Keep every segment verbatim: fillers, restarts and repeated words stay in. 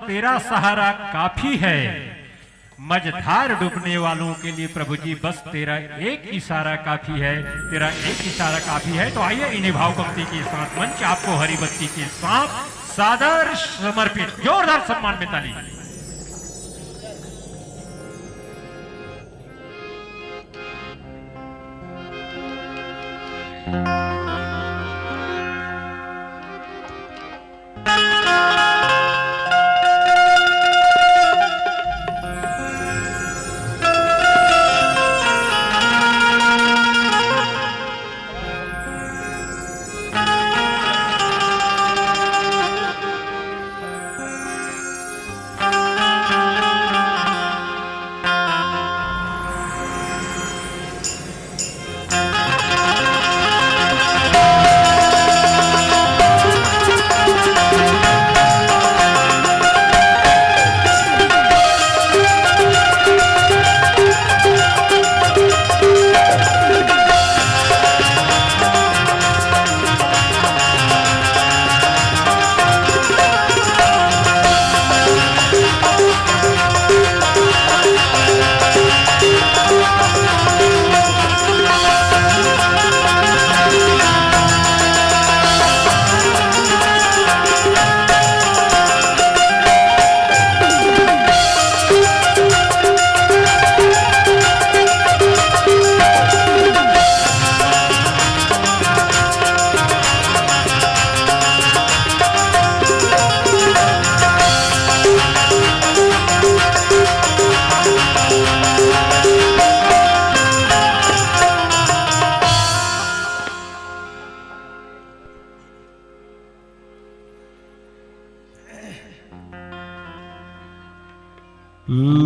तेरा सहारा काफी है। मझधार डूबने वालों के लिए प्रभु जी बस तेरा एक इशारा काफी है, तेरा एक इशारा काफी है। तो आइए इन्हीं भाव भक्ति के साथ मंच आपको हरी बत्ती के साथ सादर समर्पित, जोरदार सम्मान में ताली।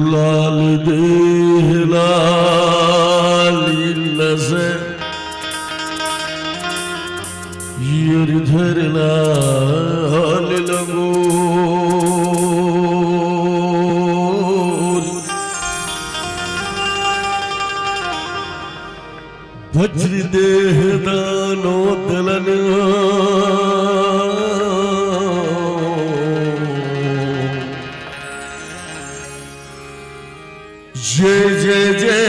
लाल देह लाल लस गिरधर लाल लंगोर। वज्र देह दानो दलन। जय जय जय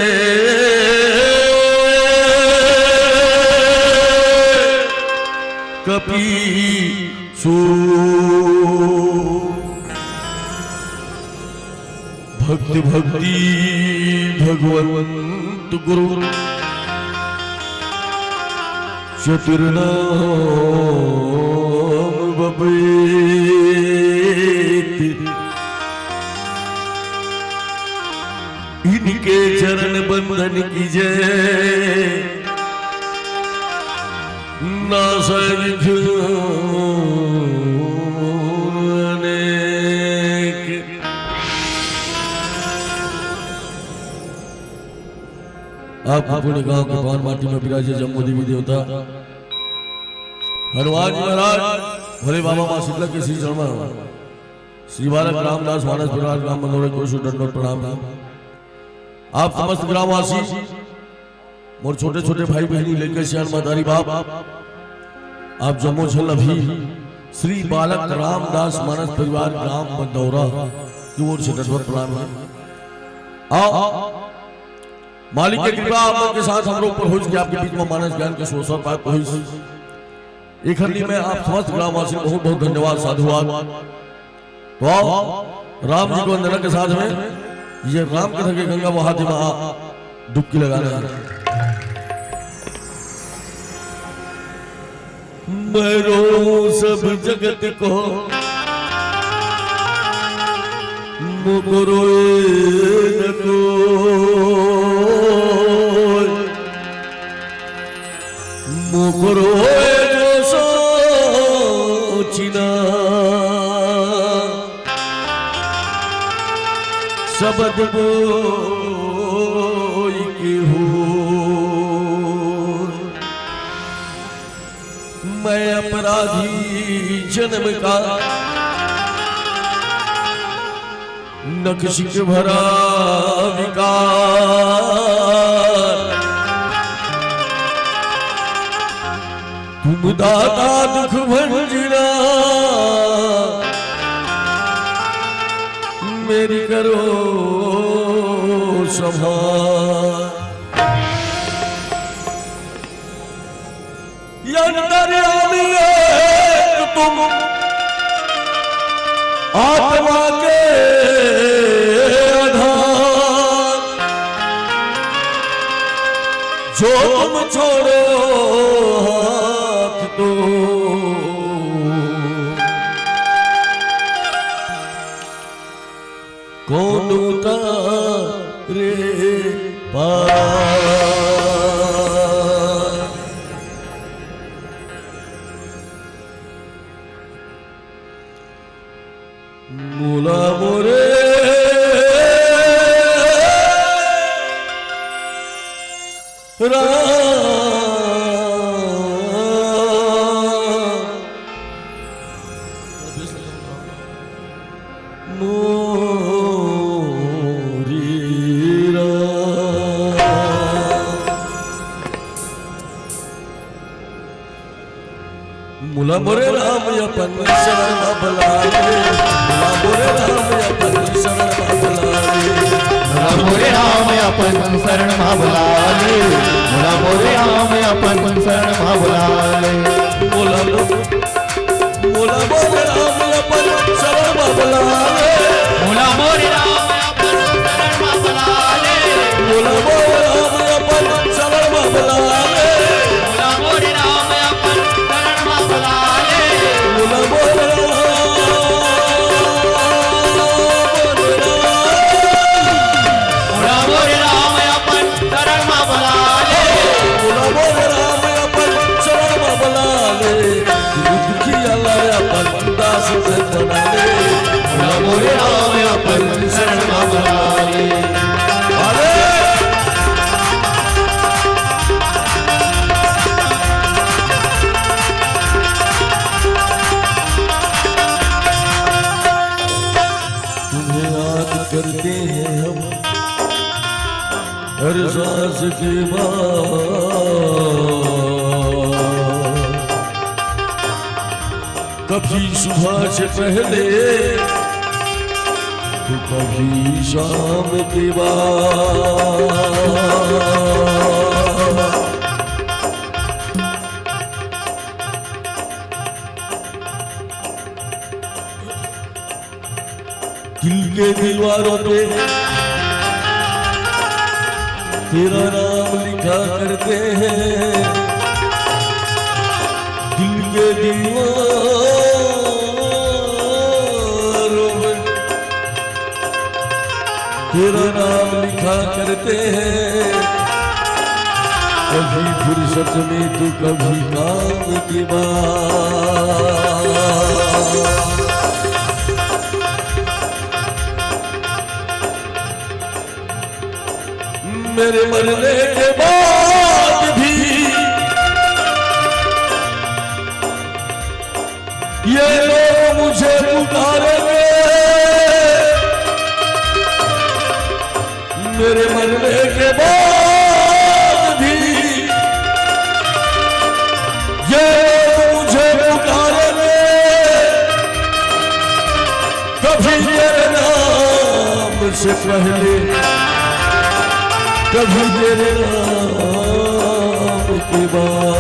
कपी सो। भक्ति भक्ति भगवंत गुरु चतुर्नाम बबैत। इनके चरण बंदन कीजे ना सर अनेक। आप अपने गांव के पावन माटी में विराजे जम्मो देवी देवता, हनुमान जी महाराज, भोले बाबा, माँ शीतला के श्री चरण में श्री बालक रामदास मानस परिवार ग्राम मंदौरा को सौ दंडवत प्रणाम है। आप समस्त ग्रामवासी, मोर छोटे छोटे भाई बहनी, लइका सियान, महतारी बाप, आप जम्मो झन ला भी श्री बालक रामदास मानस परिवार ग्राम मंदौरा की ओर से दंडवत प्रणाम है। आ, मालिक के कृपा आप लोग के साथ हमरो ऊपर होइस कि आपके बीच में मानस ज्ञान के अवसर प्राप्त होइस। एखर लिए मैं आप समस्त ग्रामवासी बहुत बहुत धन्यवाद, साधुवाद। तो आओ, राम जी को वंदना के साथ में ये राम कथा के गंगा बहाते में आप डुबकी लगाना है। मैं रोऊं सब जगत को, मुख रोए न कोई। मुख रोए जो सोचिना, शब्द बोई के हो। मैं अपराधी जन्म का, नखशिख भरा विकार। तुम दाता दुख भंजना, मेरी करो संभाल। ये अंतर्यामी एक तुम आत्मा के आधार, जो तुम छोड़ो हाथ तो कौन उतारे पार। मोला मोरे राम, मोरी राम। मोला मोरे राम अपन शरण मा बला ले। मोला मोरे राम अपन शरण मा बला ले। मोला मोरे राम अपन शरण मा बला ले। मोला मोरे राम अपन शरण मा बला ले। मोला मो-, मोला मोरे राम अपन शरण मा बला ले। मोला मोरे राम अपन शरण मा बला ले। मोला मोरे राम अपन शरण मा बला ले। मोला मोरे राम अपन शरण मा बला ले। मोला मोरे राम, मोला मोरे राम अपन शरण मा बला ले। मोला मोरे राम अपन शरण मा बला ले। दुखिया ला अपन दास जन बना ले। मोला मोरे राम अपन शरण मा बला ले। अरे! तुम्हें याद करते हैं हम हर सांस के बाद, कभी सुबह से पहले तो कभी शाम के बाद। दिल के दीवारों पे तेरा नाम लिखा करते हैं। दिल के दीवारों में तेरा नाम लिखा करते हैं। कभी फुर्सत में तो कभी काम के बाद। मेरे मरने के बाद भी ये लोग मुझे पुकारेंगे। मेरे मरने के बाद भी ये लोग मुझे पुकारेंगे। कभी तेरे नाम से पहले, कभी तेरे नाम के बाद।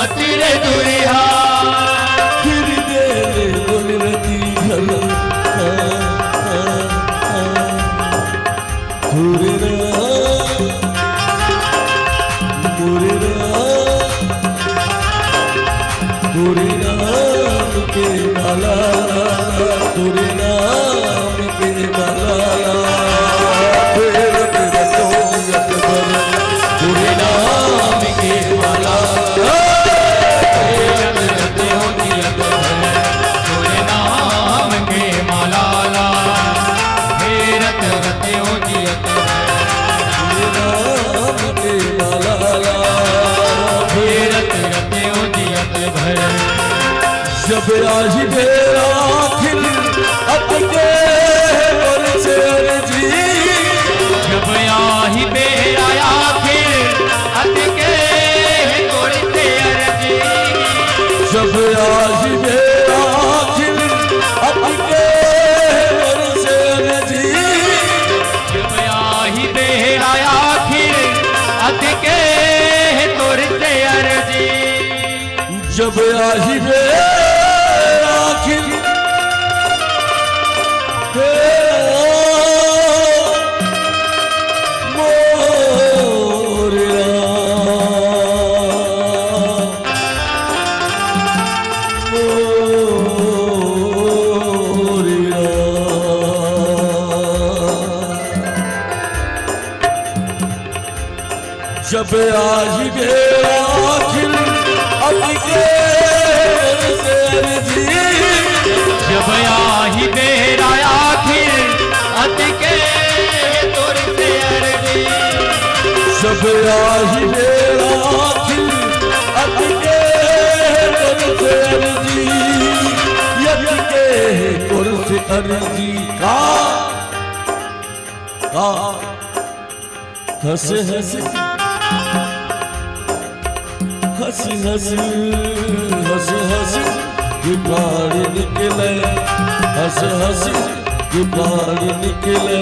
तेरे दुरिहा। फिर दे बोल रती भला। हाँ, हाँ, हाँ। तोरे नाम, तोरे नाम, तोरे नाम के माला, तोरे नाम के माला, फेरत रतों जियत भर, तोरे नाम के माला, फेरत रतों जियत भर, तोरे नाम के माला, फेरत रतों जियत भर, तोरे नाम के माला, फेरत रतों जियत भर। जब आही बेरा आखिर अतके तोर से अर्जी। जब आही बेरा आखिर अतके तोर से अर्जी। जब आही बेरा आखिर अतके तोर से अर्जी। जब आही बेरा आखिर अतके तोर से अर्जी। जब आही बेरा आखिर, हे मोर राम, मोर राम। जब आही बेरा आखिर अतके तोर से अर्जी। जब आही बेरा आखिर अतके तोर से अर्जी। जब आही बेरा आखिर अतके तोर से अर्जी। अतके तोर से अर्जी। का? का? हंस हंस, हंस हंस, हंस हंस के प्राण निकले। हंस हंस के प्राण निकले।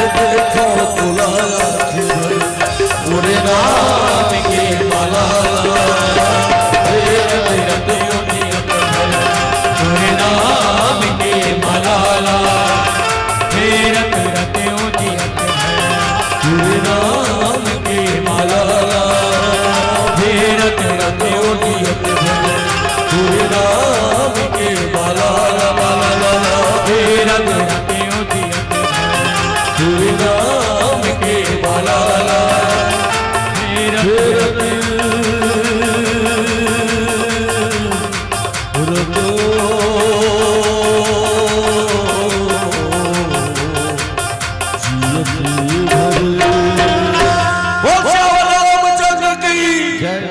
देखो बुलाया खिदर, तोरे नाम के माला, फेरत रतों जियत भर, तोरे नाम के माला, फेरत रतों जियत भर, तोरे नाम के माला, फेरत रतों जियत भर, तोरे नाम के माला, माला, माला, फेरत रतों जियत भर, तोरे नाम के माला, फेरत रतों जियत भर। बोल सियावर रामचंद्र की जय।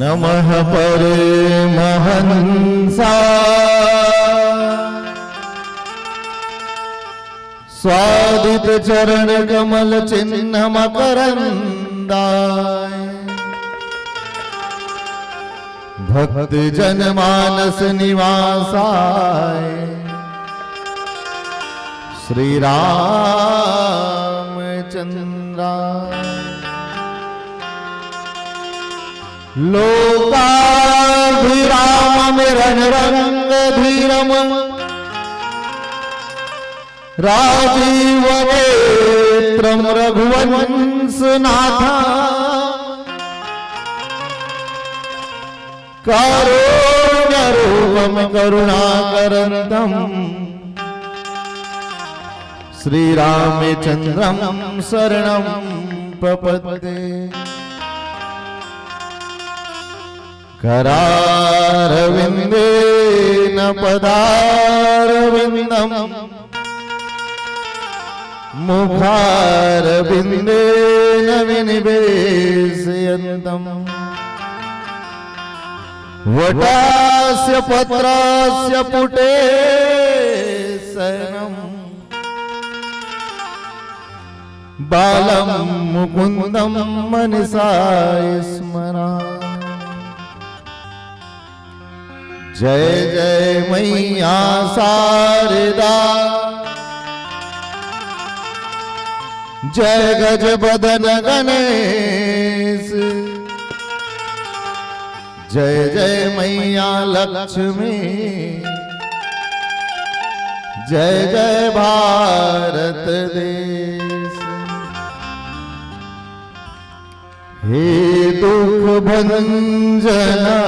नमः परमहंसा स्वादित चरण कमल चिन्ह मकरंदाय। भक्त जन मानस निवासाय श्री रामचंद्राय। लोकाभिरामं रणरंगधीरं राजीवनेत्रं रघुवंशनाथं। कारुण्यरूपं करुणाकरन्तं श्रीरामचन्द्रं शरणं प्रपद्ये। करारविन्देन पदारविन्दं मुखारविन्देन विनिवेशयन्तम्। वटस्य पत्रस्य पुटे शयनं बालं मुकुन्दं मनसा स्मरामि। जय जय मैया शारदा, जय गजबदन गणेश। जय जय मैया लक्ष्मी, जय जय भारत देश। हे दुख भंजना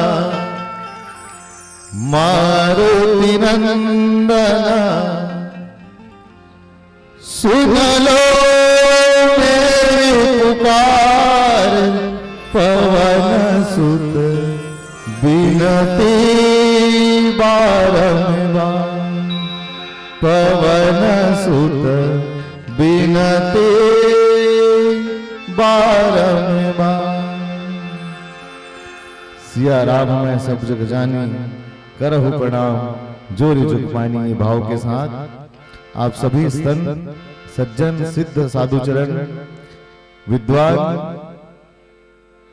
मारुति नंदना, सुन लो मेरी पुकार, पवन सुत बिनती बारंबार, पवन सुत बिनती बारंबार। सिया राम मैं सब जग जानी, करहु प्रणाम जोरि जुग पानी। ये भाव के साथ आप सभी संत, सज्जन, सिद्ध, साधुचरण, विद्वान,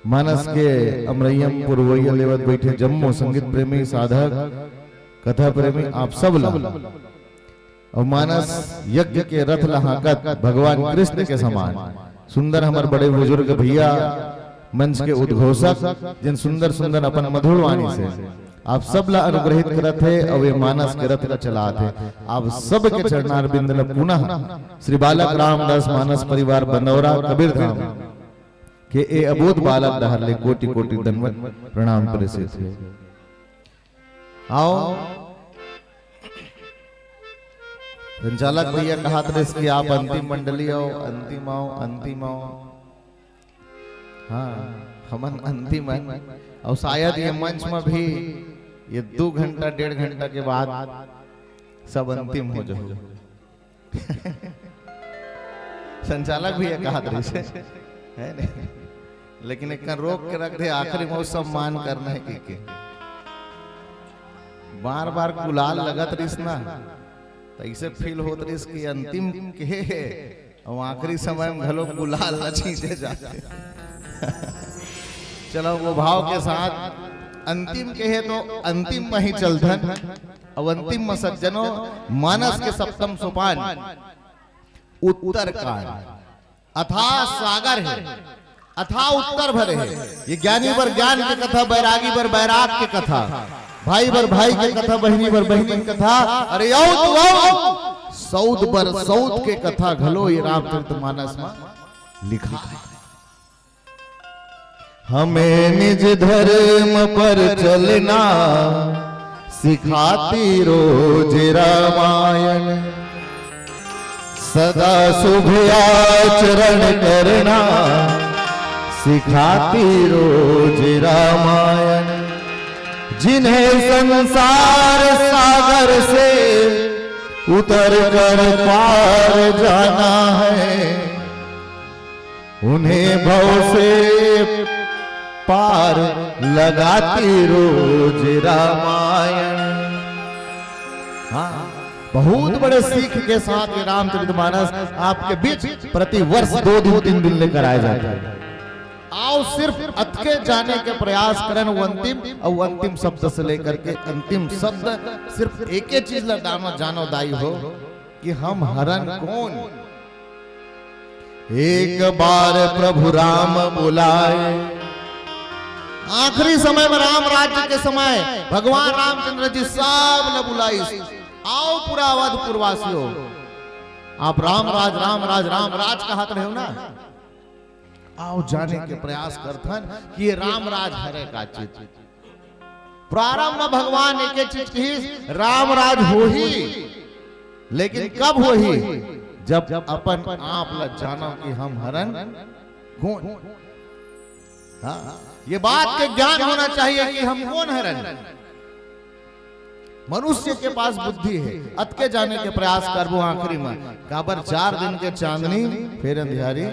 मानस के अमरैयम पुरवैया लेवत बैठे जम्मो संगीत प्रेमी, साधक, कथा प्रेमी, आप सब ला अउ मानस यज्ञ के रथ ला हाँकत भगवान कृष्ण के समान सुंदर हमर बड़े बुजुर्ग भैया, मंच के उद्घोषक, जिन सुंदर सुंदर अपन मधुर वाणी से आप सब ला अनुग्रहित करत हे अउ ये मानस के रथ ला चलात हे। आप सब के चरणार बिंद ला पुनः श्री बालक रामदास मानस परिवार बंदौरा कबीरधाम के ए अबोध बालक डहर ले कोटि कोटि दंडवत प्रणाम प्रेषित हे। आओ, संचालक भैया कहत रहिस कि आप अंतिम मंडली आओ, अंतिम आओ, अंतिम आओ। हाँ, हमन अंतिम है। और शायद ये मंच में भी ये दो घंटा, डेढ़ घंटा के बाद सब अंतिम हो जाओ। संचालक भी ये कहत रहिस हे, है नहीं? लेकिन एक रोक के रख दे, आखिरी में सम्मान करना है कि के। बार बार गुलाल लगत रहिस ना, तो ऐसे फील होत रहिस कि अंतिम के हे, और आखिरी समय में घलो गुलाल ला छींचे जाथे। चलो, वो भाव के साथ अंतिम के हे तो अंतिम में ही चलथन। अब अंतिम में सज्जनों, मानस के सप्तम सोपान उत्तर कांड, अथाह सागर हे, अथाह उत्तर भरे हे। ये ज्ञानी बर ज्ञान के कथा, बैरागी बर बैराग के कथा, भाई बर भाई के कथा, बहिनी बर बहिनी के कथा, अरे आओ तो आओ, सौत बर सौत के कथा घलो ये रामचरित मानस में लिखा है। हमें निज धर्म पर चलना सिखाती रोज रामायण, सदा शुभ आचरण करना सिखाती रोज रामायण। जिन्हें संसार सागर से उतर कर पार जाना है, उन्हें भव से पार लगाती रोज रामायण। हाँ, बहुत बड़े सीख के साथ ये रामचरितमानस आपके बीच प्रति वर्ष दो दिन, तीन दिन ले कराए जाते हैं। आओ, सिर्फ अतके जाने के प्रयास करन, वो अंतिम, और वो अंतिम शब्द से लेकर के अंतिम शब्द, सिर्फ एक ही चीज ला जानो, जानो दाई हो कि हम हरन कौन। एक बार प्रभु राम बुलाए। आखिरी समय में राम राज्य के समय भगवान रामचंद्र जी सब ला बुलाइस, आओ पूरा अवधपुर वासियों, आप राम राज, राम राज, राम राज कहत रहे हो ना, आओ जाने के प्रयास करथन कि ये राम राज हरे का चीज। प्रारंभ में भगवान एके चीज कहिस, राम राज होही, लेकिन कब होही? जब अपन आप ला जानो कि हम हरन कौन। हाँ, ये बात के ज्ञान होना चाहिए कि हम कौन हरन। मनुष्य के पास बुद्धि हे, अतके जाने के प्रयास करबो आखिरी में। काबर चार दिन के चांदनी, फेर अंधियारी।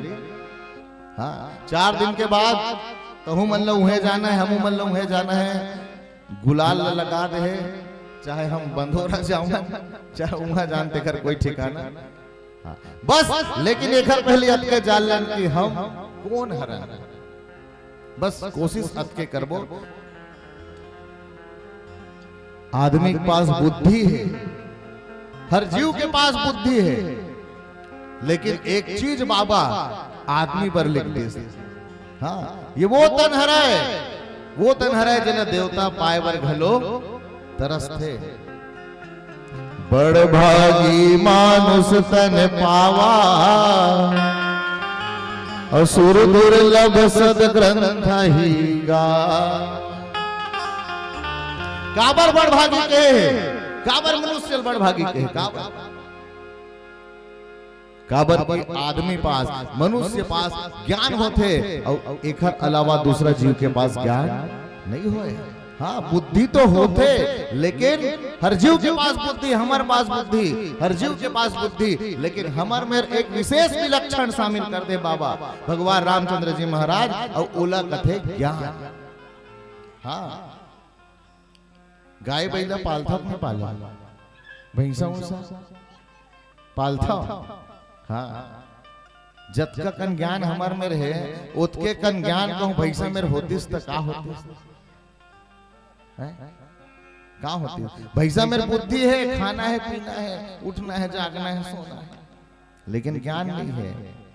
हाँ, चार दिन के बाद तहू मन ल उहें जाना हे, हमू मन ल उहें जाना हे। गुलाल ल लगा दे हे, चाहे हम बंदौरा जावन, चाहे उहाँ जान, तेकर कोई ठिकाना। हाँ, बस, लेकिन एकर पहले अतके जान लेन कि हम कौन हरन। बस कोशिश अतके करबो। आदमी के पास बुद्धि हे, हर जीव के पास बुद्धि हे, लेकिन एक चीज बाबा आदमी बर लिख दिस। हाँ, ये वो तन हरे, वो तन हरय जेन देवता पाए बर घलो तरसथे। बड़ भागी मानुष तन पावा, असुर दुर्लभ सद ग्रंथ ही गा। काबर बड़ भागी कहे हे? काबर मनुष्य ल बड़ भागी कहे हे? काबर? काबर कि आदमी पास, मनुष्य पास ज्ञान होथे, अउ एखर अलावा दूसरा जीव के पास ज्ञान नहीं होय। हाँ, बुद्धि तो होथे, लेकिन हर जीव के पास बुद्धि, हमर पास बुद्धि, हर जीव के पास बुद्धि, लेकिन हमर मेर एक विशेष विलक्षण शामिल कर दे बाबा भगवान रामचंद्र जी महाराज, अउ ओला कथे ज्ञान। हाँ, गाय बइला पालथव कि नहीं पालव? भैंसा उसा पालथव? हाँ। जतका कन ज्ञान हमर मेर हे, ओतके कन ज्ञान कहूँ भैंसा मेर होतिस त का होतिस? हैं? का होतिस? भैंसा मेर बुद्धि हे, खाना हे, पीना हे, उठना हे, जागना हे, सोना हे। लेकिन ज्ञान नहीं हे।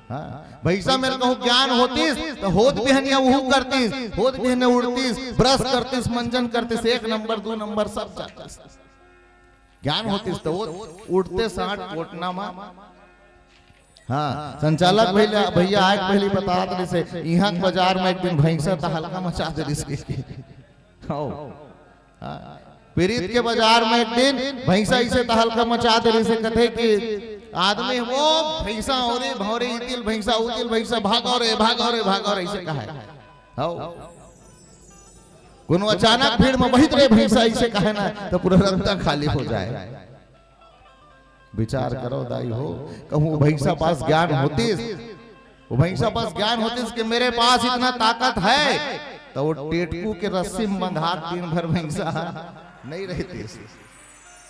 हाँ, भैंसा मेर कहूँ ज्ञान होतिस, त होत बिहनिया उहू करतिस, होत बिहनिया उठतिस, brush करतिस, मंजन करतिस, एक नंबर, दू नंबर, सब जातिस। ज्ञान होतिस, त वो उठते साठ कोटना मा। हाँ, संचालक भैया, भैया आए के पहली बतात रहिसे, इहाँ के बाजार में एक दिन भैंसा तहलका मचा दे रहिसे। हो। हाँ। पीरित के बाजार में एक दिन भैंसा इसे तहलका मचा दे रहिसे, कथे कि आदमी वो भैंसा हो रे, भौरे इतिल भैंसा, उतिल भैंसा, भागो रे, भागो रे, भागो रे, इसे कहे। हो। कोनो अचानक भीड़ में बहित रे भैंसा, इसे कहे ना, त पूरा रद्दा खाली हो जाए। विचार करो दाई हो, कहूँ वो भैंसा पास ज्ञान होतिस, वो भैंसा पास ज्ञान होतिस कि मेरे पास इतना ताकत है, त वो टेटकू के रस्सी में बंधात दिन भर भैंसा नहीं रहतिस।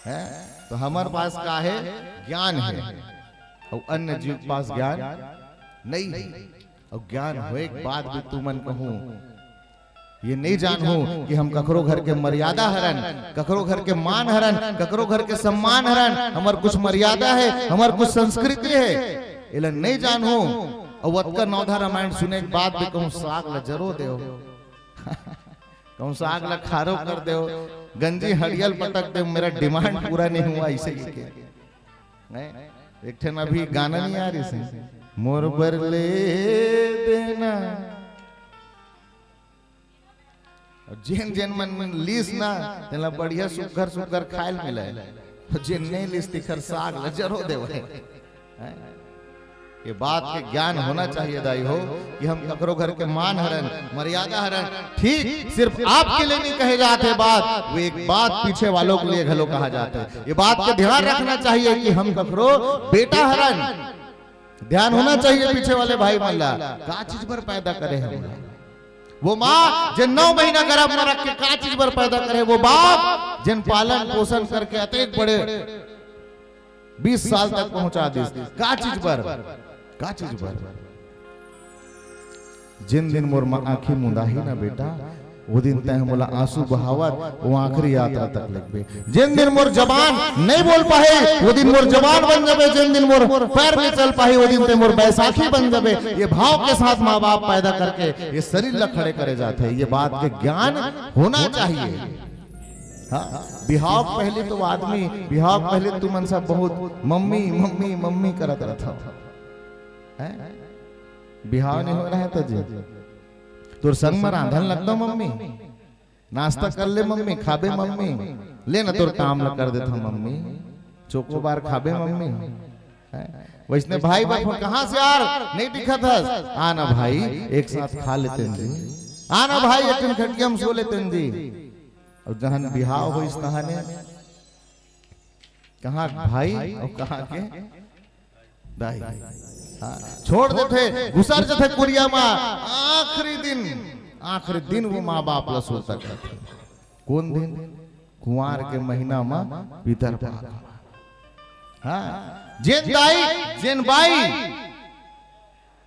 हैं? त हमर पास का हे? ज्ञान हे। अउ अन्य जीव के पास ज्ञान नहीं हे। अउ ज्ञान होए के बाद भी तुमन कहूँ ये नहीं जानहू कि हम ककरो घर के मर्यादा हरन, ककरो घर के मान हरन, ककरो घर के सम्मान हरन, हमर कुछ मर्यादा हे, हमर कुछ संस्कृति हे, एला नहीं जानहू। अउ अतका नवधा रामायण सुने के बाद भी कहूँ साग ल जरो देव, कहूँ साग ल खारो कर देव, गंजी हड़ियल पटक देव, मेरा demand पूरा नहीं हुआ, इसे के। नहीं? एक ठन अभी गाना नहीं आ रहिसे, मोर बर ले देना। अउ जेन जेन मन, मन लीस ना, तेला बढ़िया सुग्घर सुग्घर खाए ल मिले। अउ जेन नहीं लीस, तिखर साग ल जरो देवे। हैं? ये बात के ज्ञान होना चाहिए दाई हो कि हम ककरो घर के मान हरन, मर्यादा हरन। ठीक सिर्फ आपके लिए नहीं कहे जाते बात, वो एक बात पीछे वालों के लिए घलो कहा जाता है। ये बात का ध्यान रखना चाहिए कि हम ककरो बेटा हरन। ध्यान होना चाहिए पीछे वाले भाई मन ला, का चीज बर पैदा करे हे हमला? वो माँ जिन नौ महीना गर्भ में रख के का चीज बर पैदा करे, वो बाप जिन पालन पोषण करके अतेक बड़े बीस साल तक पहुंचा दिस, का चीज बर, का चीज बर? जिन दिन मोर माँ आँखी मुंदाही ना बेटा, वो दिन तैं मोला आंसू बहावत वो आखिरी यात्रा तक लेगबे। जिन दिन मोर जबान नहीं बोल पाही, वो दिन मोर जबान बन जाबे। जिन दिन मोर पैर नहीं चल पाही, वो दिन तैं मोर बैसाखी बन जाबे। ये भाव के साथ माँ बाप पैदा करके ये शरीर ला खड़े करे जाथे। ये बात के ज्ञान होना चाहिए। हाँ, बिहाव के पहली तो आदमी, बिहाव के पहली तुमन सब बहुत मम्मी, मम्मी, मम्मी करत रथव। हैं? बिहाव नहीं हो रहा है तो जी, तोर संग में रांधन लगता मम्मी, नाश्ता कर ले मम्मी, खाबे मम्मी, ले ना तोर काम ला कर देता मम्मी, चोकोबार खाबे मम्मी। हैं? वैसने भाई बाप कहाँ से यार नहीं दिखत हस? आना भाई, एक साथ खा लेते हैं जी, आना भाई, एक ठन खटिया में सो लेते हैं जी। अउ जहन बिहाव होइस तहने कहाँ भाई अउ कहाँ के दाई। हाँ, छोड़ देथे, घुसर जथे कुरिया मा। आखिरी दिन, आखिरी दिन वो माँ बाप ला सुरता करथे। कौन दिन? कुंवार के महीना मा पितर पाख। हाँ, जेन दाई, जेन बाई,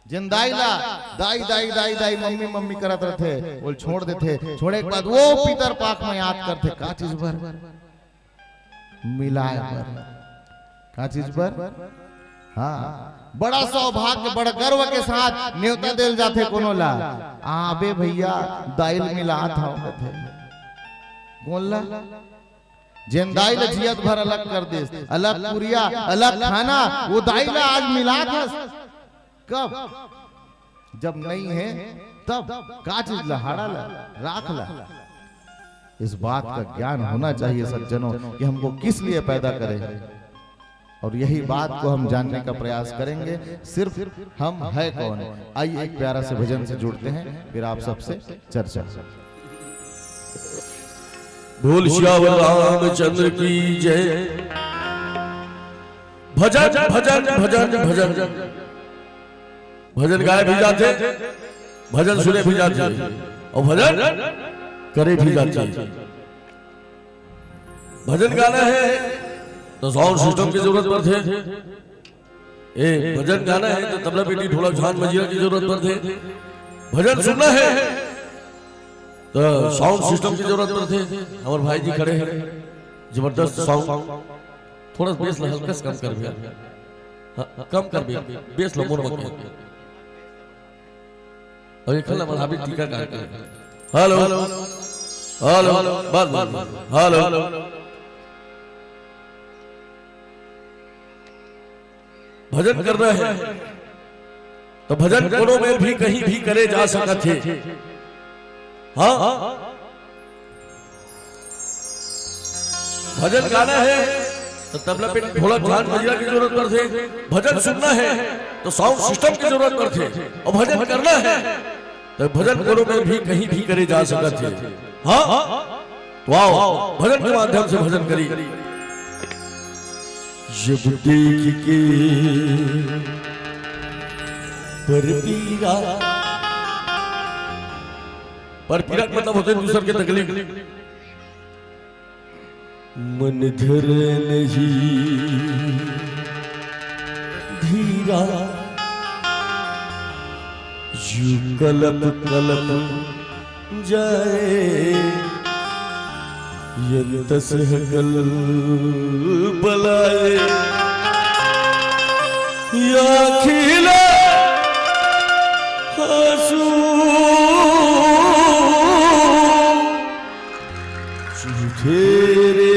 जेन दाई ला दाई, दाई, दाई, दाई, मम्मी, मम्मी करत रथे, ओला छोड़ देथे। छोड़े के बाद वो पितर पाख में याद करथे, का चीज बर? मिलाए बर। का चीज बर? हाँ, बड़ा सौभाग्य, बड़ा गर्व के साथ नेवता देल जाथे कोनो ला। "आबे भैया, दाई ल मिलात हव," कथे। कोन ला? जेन दाई ल जियत भर अलग कर देस, अलग पुरिया, अलग खाना, वो दाई ल आज मिलात हस। कब? जब नइ हे, तब। का चीज ला? हाड़ा ला, राख ला। इस बात का ज्ञान होना चाहिए सज्जनों, कि हमको किस लिए पैदा करे हैं और यही बात को हम जानने का प्रयास करेंगे, सिर्फ हम है कौन। आइए, एक प्यारा से भजन से जुड़ते हैं, फिर आप सबसे चर्चा। बोल सियावर रामचंद्र की जय। भजन, भजन, भजन, भजन। भजन गाए भी जाथे, भजन सुने भी जाथे, अउ भजन करे भी जाथे। भजन गाना हे त साउंड सिस्टम के जरूरत पड़थे। ए, भजन गाना हे त तबला, पेटी, ढोलक, झांझ, मंजीरा के जरूरत पड़थे। भजन सुनना हे त साउंड सिस्टम के जरूरत पड़थे। हमर भाई जी खड़े हे, जबरदस्त साउंड। थोड़ा सा बेस ला हल्का से कम करबे। हाँ, कम करबे, बेस ला मोर बके। अउ एक ला बढ़ाबे टीका करके। हेलो, हेलो, बस, बस, बस, हेलो। भजन करना हे त भजन कोनो मेर भी, कहीं भी करे जा सकत हे। हाँ, भजन गाना हे त तबला, पेटी, ढोलक, झांझ, मंजीरा के जरूरत पड़थे। भजन सुनना हे त साउंड सिस्टम के जरूरत पड़थे। अउ भजन करना हे त भजन कोनो मेर भी, कहीं भी करे जा सकत हे। हाँ, वाह, भजन के माध्यम से भजन करी। जब देख के परपीरा, परपीरा के मतलब होथे दूसर के तकलीफ। मन धरे नहीं धीरा, यू कलप कलप जाए, यंतस हकल बलाए। या खिले आंसू चूथे रे,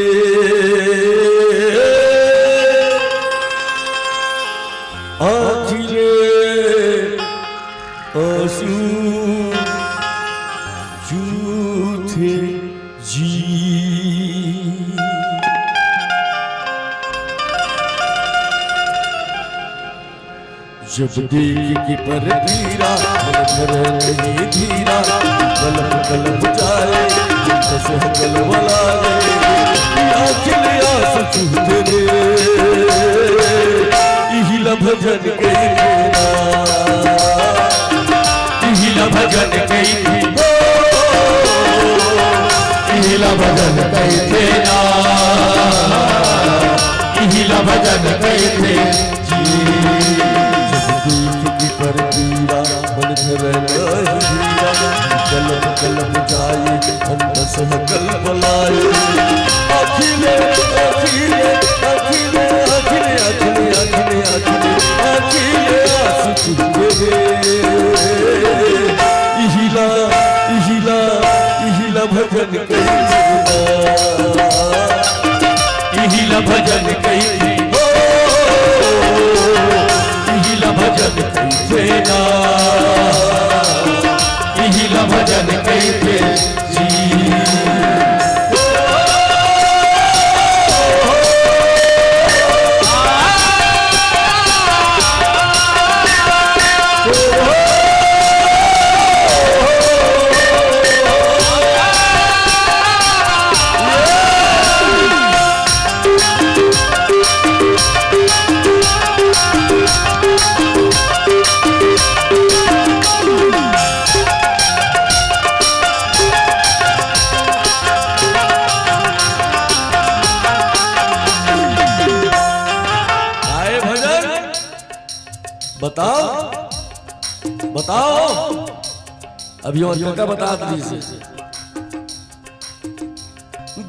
आँखी ले आंसू चूथे जी। जब देख के परपीरा, मन धरे नहीं धीरा, कलप कलप जाए, यंतस हकल बलाए। या खिले आंसू चूथे रे, इही ला भजन कहिथे ना, इही ला भजन कहिथे, ओ, इही ला भजन कहिथे ना, इही ला भजन कहिथे जी। जब देख के परपीरा, मन धरे नहीं धीरा, कलप कलप जाए, यंतस हकल बलाए। आँखी ले, आँखी ले, आँखी ले, आँखी ले, आँखी ले, आँखी ले, आँखी ले आंसू चूथे रे। इही ला, इही ला, इही ला भजन कहिथे ना, इही ला भजन कहिथे, ओ, इही ला भजन कहिथे ना, इही ला भजन कहिथे जी। आए भजन, बताओ, बताओ। अभी और क्या, क्या बता दीजिए।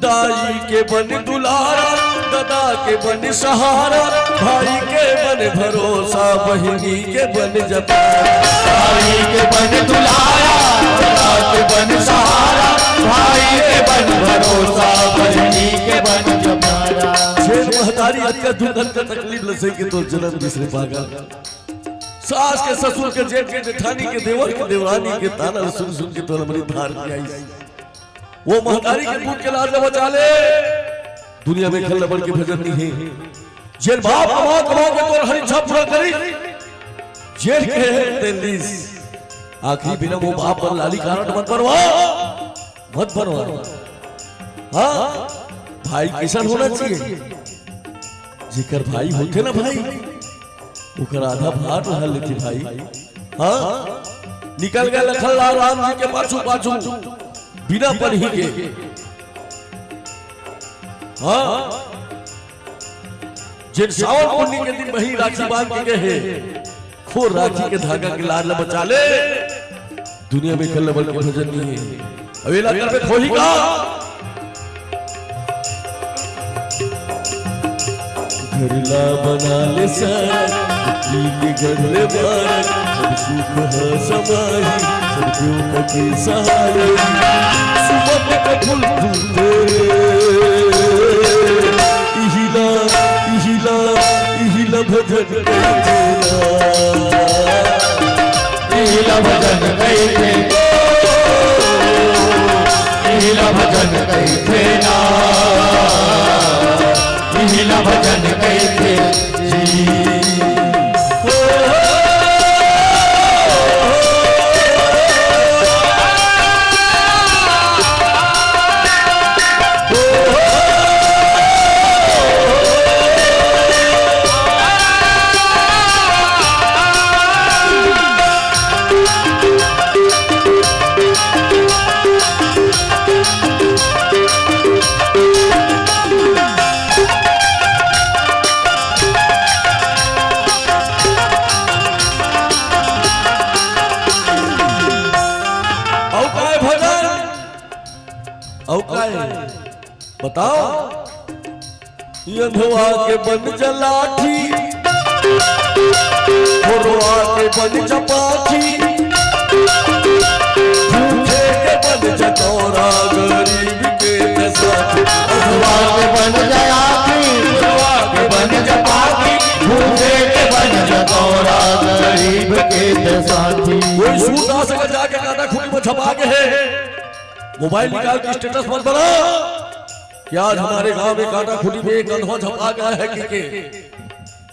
दाई के बन दुलारा, दादा के बन सहारा, भाई के बन भरोसा, बहिनी के बन जतारा। भाई के बन दुलारा, दादा के बन सहारा, भाई के बन भरोसा, बहिनी के बन जतारा। जेन महतारी अतका दुख, अतका तकलीफ ल सहि के तोर जनम दिस रे पागल। सास के, ससुर के, जेठ के, जेठानी के, देवर के, देवरानी के ताना ल सुन सुन के तोर अमृत धार पियाइस। वो महतारी के दूध के लार ल बचा ले। दुनिया में एक घन ल बड़ के भजन नइ हे। जेन बाप कमा कमा के तोर हर इच्छा पूरा करिस, जेन कहे तेन दिस। आखिरी बेरा वो बाप बर लाली कारड मत बनवा, मत बनवा। हाँ, भाई कइसन होना चाहिए? जेकर भाई होथे ना भाई, ओकर आधा भार ला लेथे भाई। हाँ, निकल गे लखन लाल राम जी के पाछू पाछू, बिना पनही के। हाँ, जेन सावन पुन्नी के दिन बहिनी राखी बांध के गे हे, वो राखी के धागा के लार ल बचा ले। दुनिया में एक घन ल बड़ के भजन नइ हे। अब एला करबे त होही का? घर ला बना ले सड़क, मिट्टी के घर ले मारक, सब सुख ह समाही, सब दुख के सहारे। सुमन के फूल फूले, इहिला, इहिला, इहिला भजन कहिथे ना। इहिला भजन कहिथे, इहिला भजन कहिथे ना, इहिला भजन कहिथे जी। अउ काय भजन? अउ काय? बताओ। अंधवा के बन जा लाठी, खोरवा के बन जा पाठी, भूखे के बन जा तोरा, गरीब के न साथी। अंधवा के बन जा लाठी, खोरवा के बन जा पाठी, भूखे के बन जा तोरा, गरीब के न साथी। कोई सूरदास अगर जाके काना खूंटी में छपा गे हे, मोबाइल निकाल के स्टेटस मत बना कि आज हमारे गांव में काना खूंटी में एक अंधवा छपा गया है, के, के।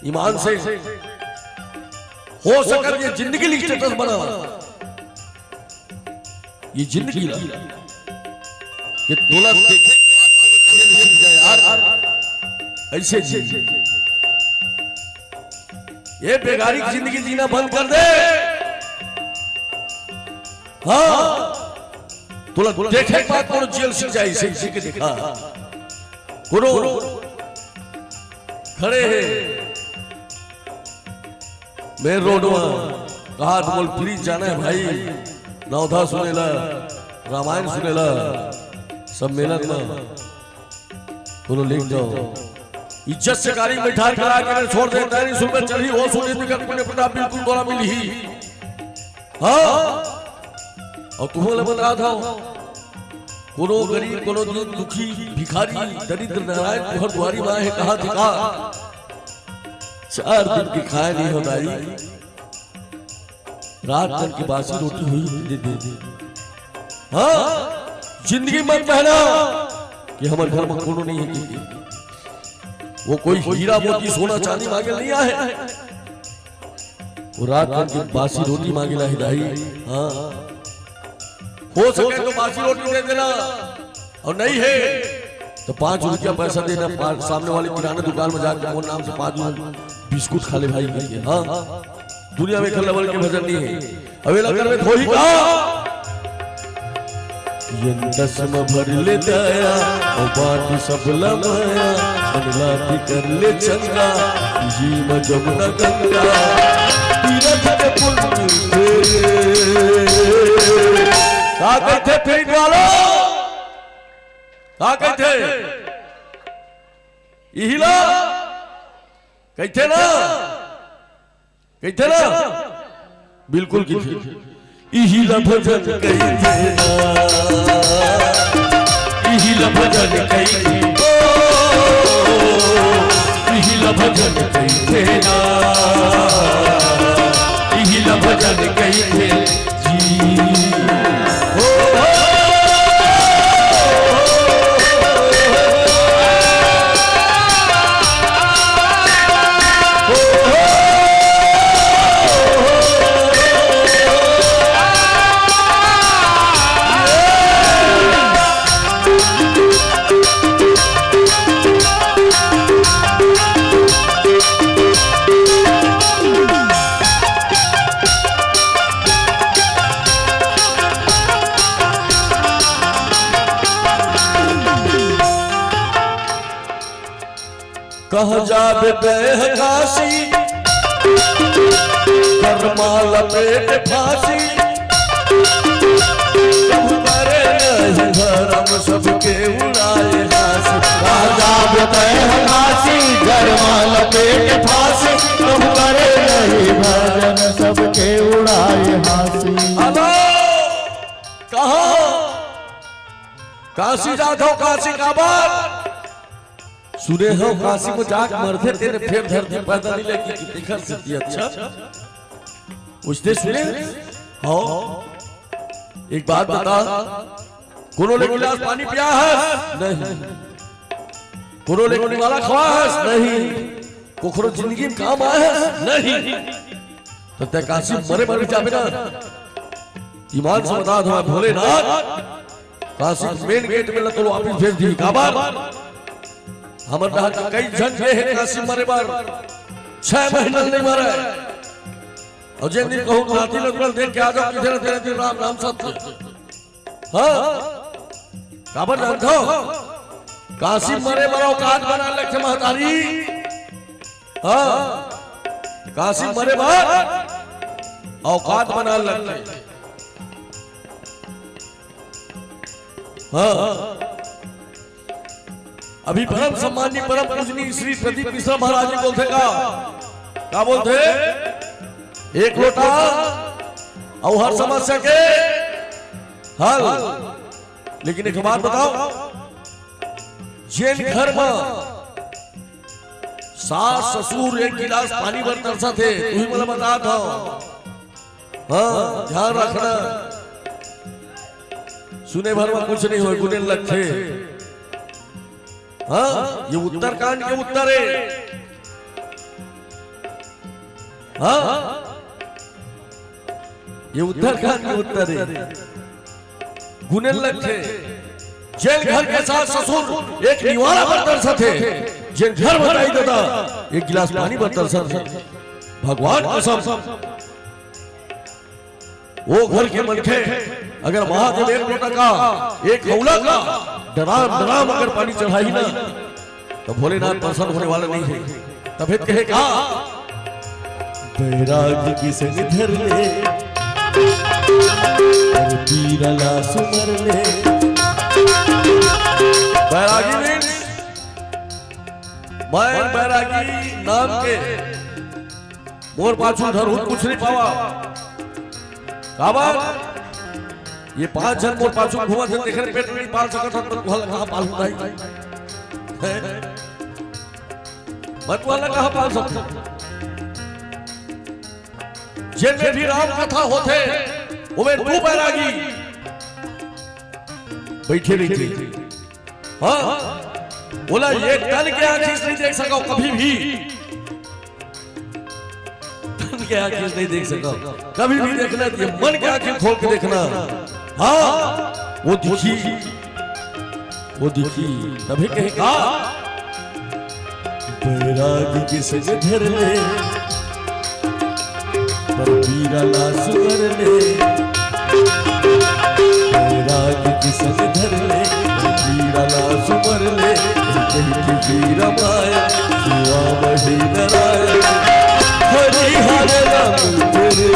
ईमान से हो सकत हे ये जिंदगी ल स्टेटस बना, ये जिंदगी ला कि तोला देखे के बाद जेल सीख जाए यार, ऐसे जी। ये बेगारी की जिंदगी जीना बंद कर दे। हाँ, तोला देखे के बाद कोनो जेल सीख जाए, ऐसे जी के देखा। कोनो खड़े हे मेन रोड में, कहा त मोला प्लीज जाना हे भाई, नवधा सुने ला, रामायण सुने ला, सम्मेलन में कोनो लेके जाओ। इज्जत से गाड़ी में बैठा के आके छोड़ देता है, सुन में चढ़ी हो सुनी बिकट पुण्य प्रताप बिल्कुल तोला मिलही। हाँ, अउ तुमन ला बता दव, कोनो गरीब, कोनो दीन दुखी, भिखारी, दरिद्र नारायण तुहर दुआरी म आए हे, कहा दिखा, चार दिन के खाए नइ हो दाई, रात कन के बासी रोटी होही दे दे। हाँ, जिंदगी मत कहना कि हमर घर में कोनो नइ हे, क्योंकि वो कोई हीरा मोती सोना चांदी मांगे नइ आए हे। वो रात कन के बासी रोटी मांगे ला हे दाई। हाँ, हो सके तो बासी रोटी दे देना, अउ नइ हे तो पाँच रुपया पैसा देना, पा-, सामने वाले किराना दुकान में जाके मोर नाम से पाँच बिस्कुट खा ले भाई करके। हाँ, दुनिया में एक घन ल बड़ के भजन नइ हे। अब एला करबे त होही का? ये अंतस म भर ले दया, अउ बांट सब ला मया, मन ला कर ले चंगा, जी म जमुना गंगा, तीरथ के पुण्य तेरे। का कहिथे पीठ वाला? का कहिथे? इही ला कहिथे ना, कहिथे ना, बिल्कुल कहिथे। इही ला भजन कहिथे ना, इही ला भजन कहिथे, ओ, इही ला भजन कहिथे ना, इही ला भजन कहिथे जी। ओ, ओ, कहाँ जाबे तैं ह काशी, करमा लपेट फांसी। कहूँ करे नहीं भरम, सबके उड़ाए हांसी। कहाँ जाबे तैं ह काशी, करमा लपेट फांसी। कहूँ करे नहीं भरम, सबके उड़ाए हांसी। अलो, कहाँ? काशी जाथव, काशी काबर? सुने हव, काशी म जाके मरथे, तेने फेर धरती पैदा नइ ले कि, कि तेखर सेती। अच्छा, उसने सुने हव। एक बात बता, कोनो ले गिलास पानी पिया हस? नहीं। कोनो ले निवाला खवा हस? नहीं। कोखरो जिंदगी म काम आए हस? नहीं। त तैं काशी मरे बर भी जाबे ना? ईमान से बता दो भोलेनाथ, काशी के मेन गेट में ल तो वापिस भेज दिही। काबर? हमर डहर के कई झन गे हे काशी मरे बर, छह महीना नइ मरे। अउ जेन दिन कहूँ नाती ल तुरंत देख के आ जाव, किथे न तेने दिन राम नाम सत्य। हाँ, काबर जानथव? काशी मरे बर औकात बनाए लगथे महतारी। हाँ, काशी मरे बर औकात बनाए लगथे। हाँ, अभी परम सम्माननीय, परम पूजनीय श्री प्रदीप मिश्रा महाराज जी बोलथे का, का बोलथे? एक लोटा अउ हर समस्या के हल। लेकिन एक बात बताओ, जेन घर म सास ससुर एक गिलास पानी बर तरसत हे, तुही मोला बतात हव। हाँ, ध्यान रखना, सुने भर म कुछ नइ होय, गुने ल लगथे। हाँ, ये उत्तरकांड के उत्तर हे। हाँ, ये उत्तरकांड के उत्तर हे। गुने ल लगथे, जेन घर के सास ससुर एक निवाला बर तरसत हे, जेन घर म दाई ददा एक गिलास पानी बर तरसत हे, भगवान कसम, वो घर के मनखे अगर महादेव एक लोटा का, एक हौला का डराम डराम अगर पानी चढ़ाही ना, त भोलेनाथ प्रसन्न होने वाला नइ हे। तभे त कहे का, बैरागी के संग धर ले, अउ पीरा ला सुमर ले। बैरागी means मैं बैरागी नाम के, मोर पाछू धरहू कुछ नइ पावा। काबर? ये पांच झन मोर पाछू घूमत हे, तेखर पेट नइ पाल सकत हन, त तुहर ला कहाँ पालहूं दाई? हैं? मैं तुहर ला कहाँ पाल सकत हूं? जेन में भी राम कथा होथे, ओमे दू बैरागी बइठे रहिथे। हाँ, बोला, ये तन के आंखी से नइ देख सकव कभी भी। तन के आंखी से नइ देख सकव, कभी भी देखना, ये मन के आंखी खोल के देखना। हाँ, वो दिखी, वो दिखी, तभे कहे का, बैरागी के संग धर ले, अउ पीरा ला सुमर ले। बैरागी के संग धर ले, अउ पीरा ला सुमर ले। कहि के पीरा माया, सुआवहि नारायण, हरि हर नाम तेरे।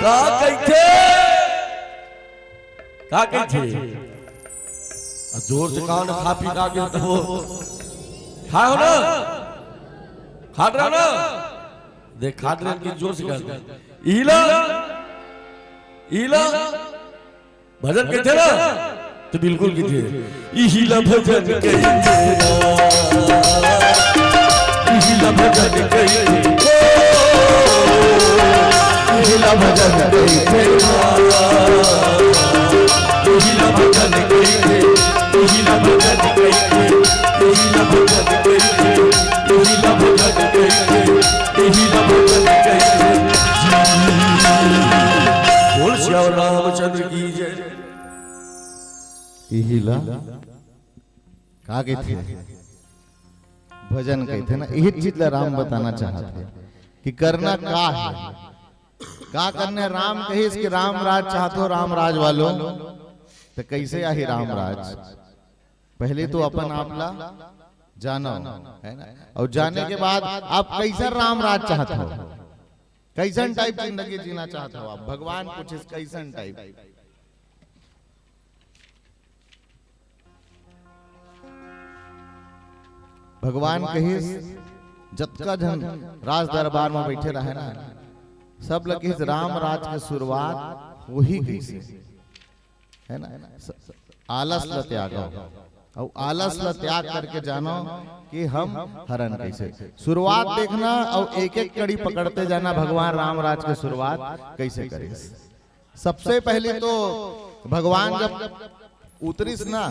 का कहिथे? का कहिथे? जोर से कहा ना, खा पी के आगे तो वो। खाए हो ना? खात रहो ना? देख, खात रहे कि जोर से खात रहे। इहिला, इहिला, भजन कहिथे ना? तो बिल्कुल कहिथे। इहिला भजन कहिथे ना। इहिला भजन कहिथे। इहिला भजन कहिथे ना। इहिला भजन कहिथे। इहिला भजन कहिथे। इहिला भजन कहिथे। इहिला भजन कहिथे। इहिला भजन कहिथे। बोल सियावर रामचंद्र की जय। इहिला का कहिथे? भजन कहिथे ना, इही चीज ला राम बताना चाहत हे कि करना का हे, का करना हे। राम कहिस कि राम राज चाहत हो, राम राज वालों, तो कैसे आही राम राज? पहले तो अपन आप ला जानो, है ना? और जाने के बाद आप कैसन राम राज चाहत हो, कैसन टाइप जिंदगी जीना चाहत हो आप? भगवान पूछिस, कैसन टाइप? भगवान कहिस, जतका झन राज दरबार में बैठे रहे ना, सब ल कहिस, राम राज के शुरुआत होही कइसे, है ना? स-, स-, आलस ल त्यागो, अउ आलस ल त्याग करके जानो कि हम हरन कइसे। शुरुआत देखना अउ एक-एक कड़ी पकड़ते जाना, भगवान राम राज के शुरुआत कइसे करिस। सबसे पहले तो भगवान जब उतरिस ना,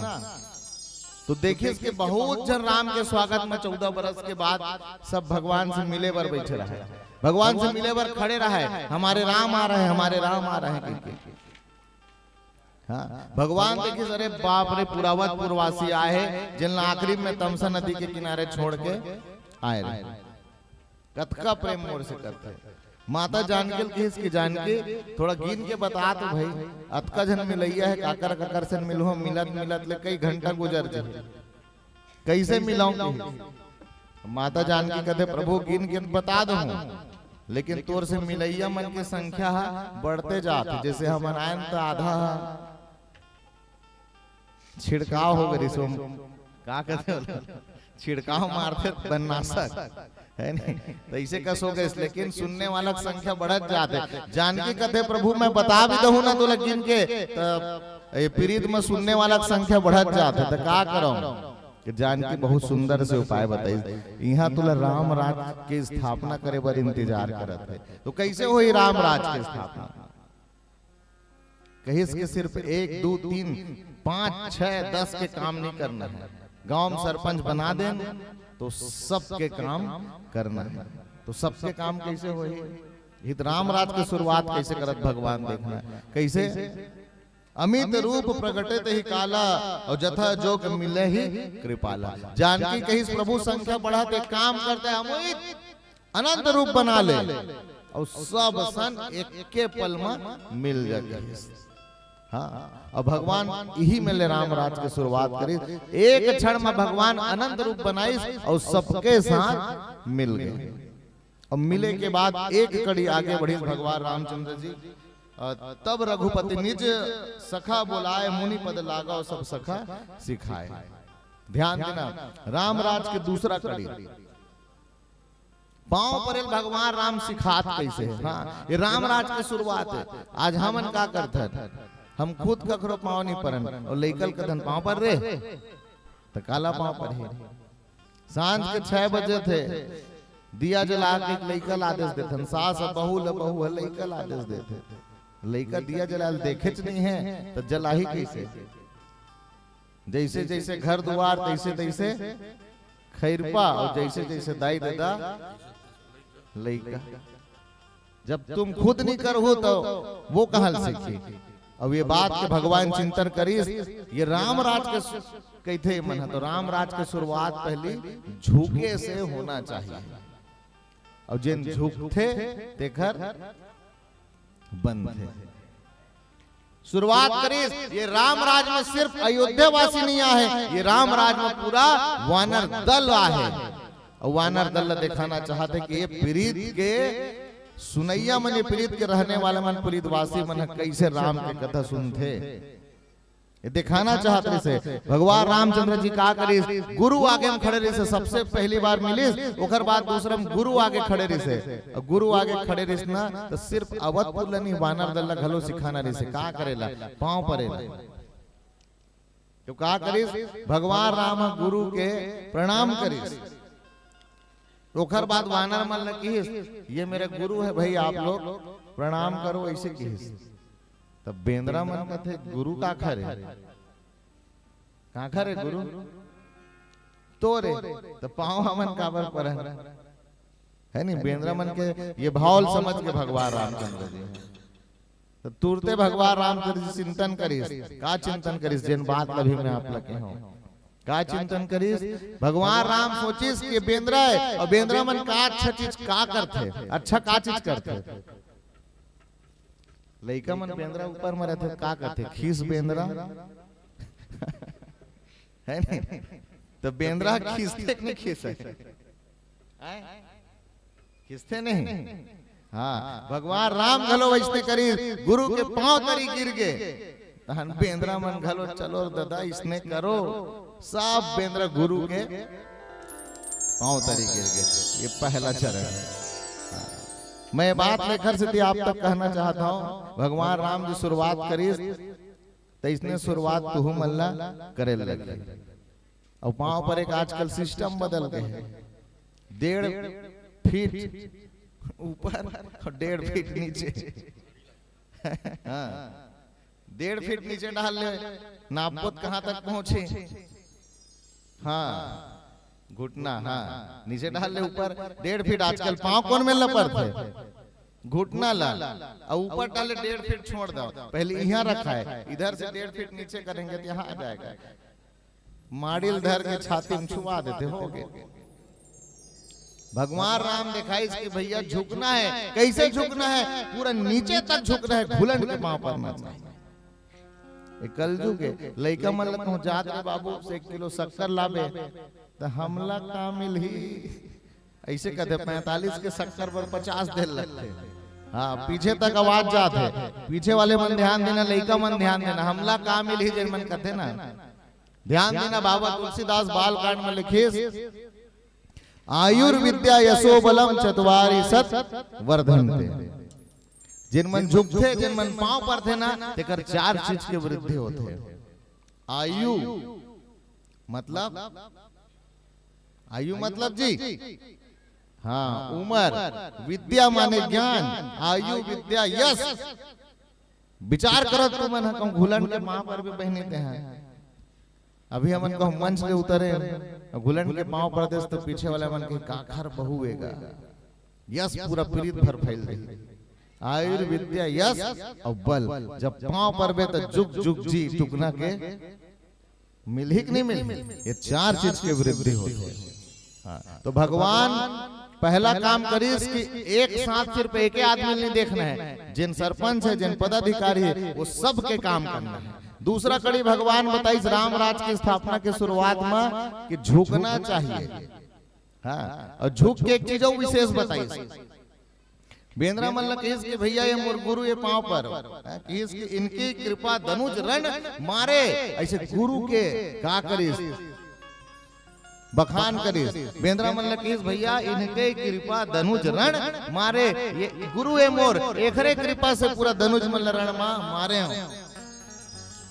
तो देखिस कि बहुत झन राम के स्वागत में चौदह बरस के बाद सब भगवान से मिले बर बैठे रहे, भगवान से मिले बर खड़े रहे, "हमारे राम आ रहे, हमारे राम आ रहे" कहिके। हाँ, भगवान देखिस, अरे बाप रे, पुरावत पुरवासी आए हे, जिन ला आखिरी में तमसा नदी के किनारे छोड़ के आए रहे। कतका प्रेम मोर से करथे। माता जानकी ल कहिस कि जानकी, थोड़ा गिन के बता तो भई, अतका झन मिलइया हे, काकर काकर से मिलहूं, मिलत मिलत ले कई घंटा गुजर जाही, कइसे मिलंव कहिस। माता जानकी कथे, प्रभु गिन के बता दूं, लेकिन तोर से मिलइया मन के संख्या ह बढ़ते जात हे, जइसे हमन आयन त आधा ह छिड़काव हो गए रिसो, का कहते हो, छिड़काव मारथे बन्नासक, है नहीं? तो ऐसे कस हो गए, लेकिन सुनने वाला की संख्या बढ़त जात हे। जानकी कथे, "प्रभु, मैं बता भी दूं ना तोला गिन के, त ये प्रीत में सुनने वाला की संख्या बढ़त जात हे, त का करंव?" कि जानकी बहुत सुंदर से उपाय बताइस, "इहां तोला राम राज के स्थापना करे बर इंतजार करत हे।" तो कैसे होही राम राज के स्थापना? कहिस कि सिर्फ एक, दू, तीन, पाँच, छह, दस के काम नहीं करना हे। गांव में सरपंच बना देन तो सबके काम करना हे। तो सबके काम कैसे होही? हित राम राज के शुरुआत कैसे करत भगवान देखना हे। कैसे? "अमित रूप प्रगटे तेहि काला, अउ जथा जोग मिलहि कृपाला।" जानकी कहिस, "प्रभु संख्या बढ़त हे, काम करते हम अमित अनंत रूप बना ले, अउ सब सन एके पल में मिल जाए।" हाँ, अउ भगवान इही में ले राम राज के शुरुआत करिस। एक क्षण में भगवान अनंत रूप बनाइस अउ सबके साथ मिल गए। अब मिले के बाद एक कड़ी आगे बढ़िस भगवान रामचंद्र जी। अ, "तब रघुपति निज सखा बोलाए, मुनि पद लागव सब सखा सिखाए।" ध्यान देना, राम राज के दूसरा कड़ी। पांव परेल भगवान राम सिखात कैसे हे। हाँ, ये राम राज के शुरुआत हे। आज हमन का करथन? हम खुद कखरो पांव नहीं परन, अउ लइका ल कथन, "पांव पर रे।" त काला पांव परही? सांझ के छह बजे थे, दिया जला के एक लइका ल आदेश देथन, सास ह बहू ल, बहू ह लइका ल आदेश देथे। लइका दिया जलाल देखेच नहीं हे, त जलाही कैसे? जैसे जैसे घर दुआर, तैसे तैसे खैरपा, और जैसे जैसे दाई ददा लइका। जब तुम खुद नहीं करहू तो वो कहाँ सीखी? अब ये बात के भगवान चिंतन करिस, ये राम राज के सु-, कहिथे मन ह, तो राम राज के शुरुआत पहली झुके से होना चाहिए। और जिन झुकथे तेखर बनथे। शुरुआत करिस, ये राम राज में सिर्फ अयोध्या वासी नहीं आहे, ये राम राज में पूरा वानर दल आहे। और वानर दल ला दिखाना चाहथे कि ये प्रीत के सुनैया मन, ये प्रीत के रहने वाला मन, प्रीतवासी मन ह कैसे राम के कथा सुनथे। ये दिखाना चाहत रहिसे। भगवान रामचंद्र जी का करिस, गुरु आगे में खड़े रहिसे, सबसे पहली बार मिलिस, ओकर बाद दूसरा में गुरु आगे खड़े रहिसे। अउ गुरु आगे खड़े रहिस ना, त सिर्फ अवधपुर ल नहीं, वानर दल ल घलो सिखाना रहिसे। का करेला? पाँव परेला। तो का करिस? भगवान राम ह गुरु के प्रणाम करिस। ओकर बाद वानर मन ल किहिस, "ये मेरे गुरु है भाई, आप लोग प्रणाम करो," ऐसे किहिस। तब बेंदरा मन कथे, "गुरु काखर हे? काखर हे गुरु?" "तोरे, त पाँव हमन काबर परन?" है नी, बेंदरा मन के ये भाव ल समझ के भगवान रामचंद्र जी, त तुरते भगवान रामचंद्र जी चिंतन करिस। का चिंतन करिस? जेन बात ल अभी मैं आप ल कहे हूँ। का चिंतन करिस? भगवान राम सोचिस कि बेंदरा हे, अउ बेंदरा मन का अच्छा चीज का करथे, अच्छा का चीज करथे? लइका मन बेंदरा ऊपर में रहिथे, का कथे? खीस बेंदरा। है नहीं? त बेंदरा खीसथे कि नहीं खीसे? हैं? खीसथे नहीं? हाँ, भगवान राम घलो वइसने करिस, गुरु के पाँव तरी गिर गे। तहन बेंदरा मन घलो, "चलो रे ददा, इसने करो।" सब बेंदरा गुरु के पाँव तरी गिर गे। ये पहला चरण हे। हाँ। मैं बात लेखर सेती आप तक कहना चाहत हूँ, भगवान राम जी शुरुआत करिस, त इसने शुरुआत तुहू मन ला करे लगही। अउ पाँव परे के आजकल system बदल गे हे, डेढ़ फीट ऊपर अउ डेढ़ फीट नीचे। हाँ, डेढ़ फीट नीचे डाल ले, नापबो त कहाँ तक पहुँचे? हाँ, घुटना, हाँ, नीचे डाल ले, ऊपर डेढ़ फीट। आजकल पाँव कोन मेर ल परथे? घुटना ला। अउ ऊपर डाले डेढ़ फीट छोड़ दो, पहले यहाँ रखा है, इधर से डेढ़ फीट नीचे करेंगे तो यहाँ आ जाएगा। माड़ी ल धर के छाती में छुआ देथे, हो गे। भगवान राम देखाइस कि भैया झुकना है। कैसे झुकना है? पूरा नीचे तक झुकना है, घुलंड के पाँव परना चाहिए। ए कलजुग हे, लइका मन ल कहूँ, "जात रे बाबू से एक किलो शक्कर लाबे," त हमला का मिलही? ऐसे कथे, "पैंतालीस के शक्कर बर पचास दे ल लगथे।" हाँ, पीछे तक आवाज जात हे, पीछे वाले मन ध्यान देना, लइका मन ध्यान देना, हमला का मिलही जेन मन कथे ना। ध्यान देना, बाबा तुलसीदास बालकांड में लिखिस, "आयुर्विद्या यशो बलम चत्वारिशत वर्धन्ते।" जेन मन झुकथे, जेन मन पाँव परथे ना, तेकर चार चीज के वृद्धि होथे। आयु मतलब, आयु मतलब जी, हाँ, उमर, विद्या माने ज्ञान, आयु विद्या यश। विचार करत तुमन ह, कहूँ घुलंड के पाँव परबे बहिनी तेहा। अभी हमन कहूँ मंच ले उतरे, घुलंड के पाँव परदेस त पीछे वाला मन के काखर बहू एगा। यश पूरा पीरित भर फैल दे। आयुर्विद्या यश अउ बल, जब पाँव परबे त जुग जुग जी टुकना के मिलही कि नहीं मिलही? ये चार चीज के वृद्धि होथे। हाँ, तो भगवान पहला काम करिस कि एक साथ सिर्फ एके आदमी ल नहीं देखना है, जेन सरपंच है, जेन पदाधिकारी है, वो सबके काम करना है। दूसरा कड़ी भगवान बताइस राम राज की स्थापना के शुरुआत में कि झुकना चाहिए। हाँ, अउ झुक के एक चीज अउ विशेष बताइस। बेंदरा मन ल कहिस कि भैया ये मोर गुरु ये पाँव पर, हाँ, कहिस कि इनकी कृपा दनुज रण मारे, ऐसे गुरु के का करिस, बखान करिस। बेंदरा मन ल कहिस भैया इनके कृपा दनुज रण मारे, ये गुरु ये मोर, एखरे कृपा से पूरा दनुज मन ल रण मा मारे हूँ।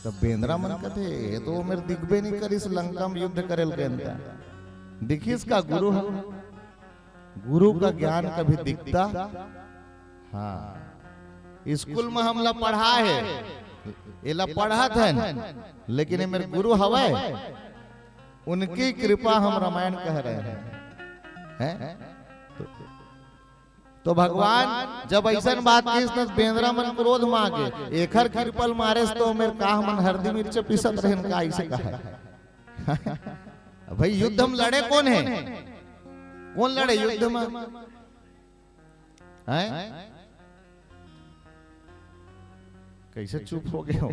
तब बेंदरा मन कथे, "ये तो मेर दिखबे नहीं करिस, लंका में युद्ध करे ल गेंता।" दिखिस का गुरु ह? गुरु का ज्ञान कभी दिखता? हाँ, स्कूल में हमला पढ़ा है, एला पढ़त हन, लेकिन ये मेर गुरु हवय, उनकी कृपा हम रामायण कह रहे हैं, हैं? तो, तो भगवान जब ऐसन बात किस, त बेंदरा मन क्रोध में आगे, "एखर कृपा ल मारेस तो मेर का हमन हरदी मिर्च पीसत रहन का?" ऐसे कहा। भाई, युद्ध में लड़े कोन हे? कोन लड़े युद्ध में? हैं? कैसे चुप हो गए हो?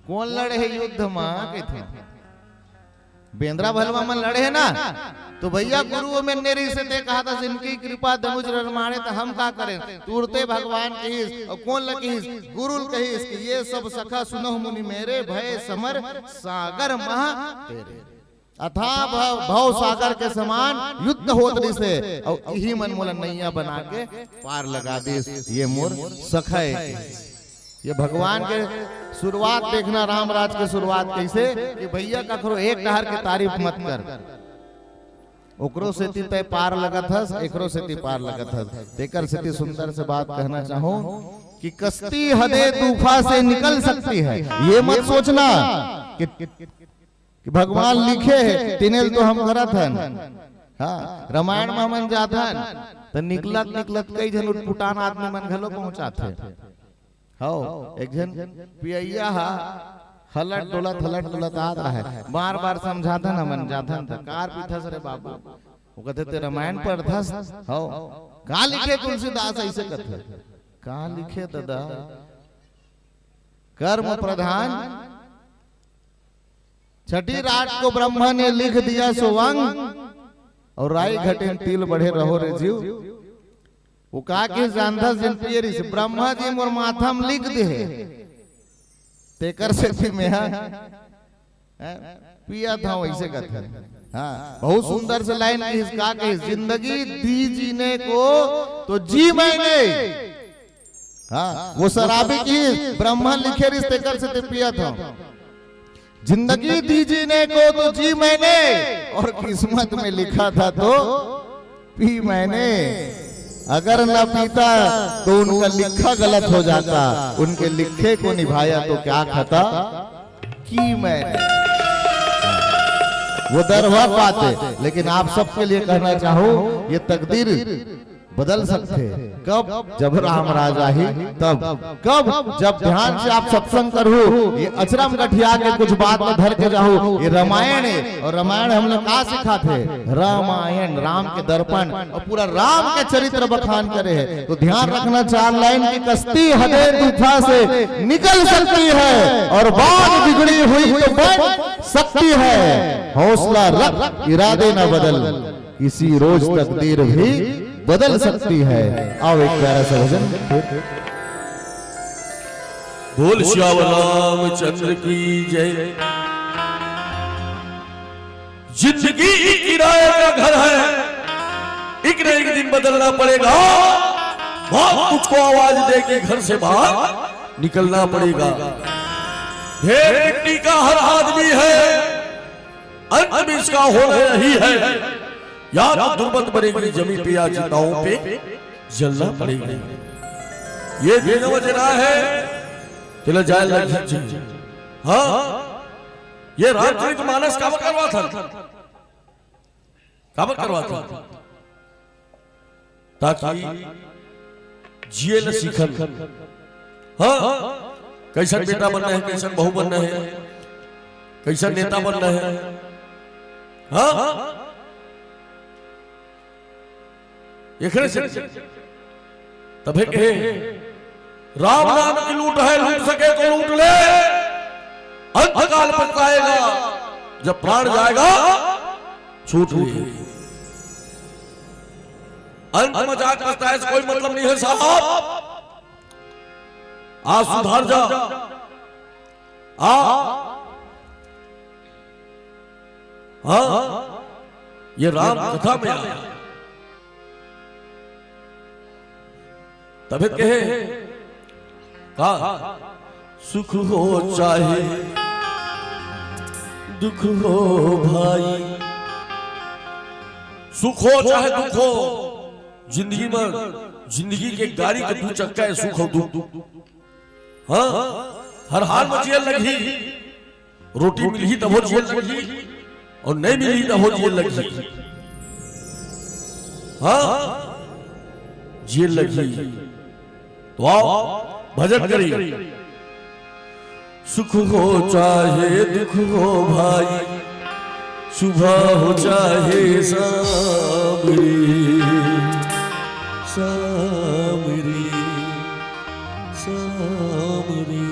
कोन लड़े हे युद्ध में? कहिथे, बेंदरा भलवा मन लड़े हे ना, तो भैया गुरु ओमे नइ रहिसे, ते कहत हस इनकी कृपा दनुज रमाड़े, त हम का करें? तुरते भगवान कहिस, अउ कोन ल कहिस? गुरु ल कहिस कि ये सब सखा सुनहु मुनि मेरे, भय समर सागर महा तेरे। अथाह भव, भव सागर के समान युद्ध होत रहिसे, अउ इही मन मोला नैया बना के पार लगा दिस, ये मोर सखा ए। ये भगवान के शुरुआत देखना, रामराज के शुरुआत कइसे कि भैया कखरो एक डहर के तारीफ मत कर, ओकरो सेती तय पार लगत हस, एकरो सेती पार लगत हस। तेकर सेती सुंदर से बात कहना चाहूं कि कस्ती हदे तूफा से निकल सकती है। ये मत सोचना कि, कि भगवान लिखे हे, तिने ल तो हम करत हन। हाँ, रामायण म हमन जाथन, त निकलत निकलत कई झन उटपुटान आदमी मन घलो पहुंचाथे। हव, एक झन पियइया ह हलत डोलत, हलत डोलत आत रहय, बार बार समझाथन, हमन जाथन त, "कार पीथस रे बाबू?" वो कथे, "ते रामायण पढ़थस?" हव। "का लिखे तुलसीदास?" अइसे कथे। "का लिखे ददा?" कर्म प्रधान। "छठी रात को ब्रह्मा ने लिख दिया सो अंग, और राई घटिन तिल बढ़े रहो रे जीव।" वो का के जानथस, जेन पिए रहिस, "ब्रह्मा जी मोर माथा म लिख दे हे, तेकर सेती मेहा, हैं, पियत हंव," अइसे कथे। हाँ, बहुत सुंदर से लाइन कहिस, का कहिस, "जिंदगी दी जीने को तो जी मैंने।" हाँ, वो शराबी कहिस, "ब्रह्मा लिखे रहिस, तेकर सेती पियत हंव।" "जिंदगी दी जीने को तो जी मैंने, और किस्मत में लिखा था तो पी मैंने। अगर न पीता तो उनका लिखा गलत हो जाता, उनके लिखे को निभाया तो क्या खता की मैंने।" वो दर बात है, लेकिन आप सबके लिए कहना चाहूं, ये तकदीर बदल सकथे। कब? जब राम राज आही तब। कब? जब ध्यान से आप सत्संग करहू, ये अचरा म गठिया के कुछ बात ल धर के जाहू। ये रामायण हे, अउ रामायण हमला का सिखाथे? रामायण, राम के दर्पण, अउ पूरा राम के चरित्र बखान करे हे। तो ध्यान रखना, चार लाइन की कस्ती हदे तूफा से निकल सकती है, और बात बिगड़ी हुई तो बन सकती है। हौसला रख, इरादे न बदल, किसी रोज तकदीर भी बदल सकती है। आओ एक प्यारा सा भजन। बोल सियावर रामचंद्र की जय। जिंदगी एक किराए का घर है, एक न एक दिन बदलना पड़ेगा। मौत तुझको आवाज देगी, घर से बाहर निकलना पड़ेगा। भेड़ मिट्टी का हर आदमी है, अंत में इसका होना यही है। या तो दुर्मत बनेगी जमीन पे, या चिताओं पे जलना पड़ेगा। ये दिन बजना है, तेला जाय लग। हाँ, ये रामचरित मानस काबर करवाथन? काबर करवाथन? ताकि जिए ल सीखन। हाँ, कइसन बेटा बनना हे, कइसन बहू बनना हे, कइसन नेता बनना हे। हाँ, एकरे से तभे कहे, राम नाम की लूट है, लूट सके तो लूट ले, अंत काल पछताएगा, जब प्राण जाएगा छूट ले। अंत में जाके पछताए से कोई मतलब नहीं है साहब। आज सुधर जा। आ, हाँ, ये राम कथा में आया। तभे कहे, का? सुख हो चाहे दुख हो भाई, सुख हो चाहे दुख हो, जिंदगी में, जिंदगी के गाड़ी के दू चक्का हे, सुख हो दुख। हाँ, हर हाल में जिए लगही। रोटी मिलही तभो जिए लगही, अउ नइ मिलही तभो जिए लगही। हाँ, जिए लगही। तो आओ, भजन करी। सुख हो चाहे दुख हो भाई, सुबह हो चाहे शाम रे, शाम रे, शाम रे।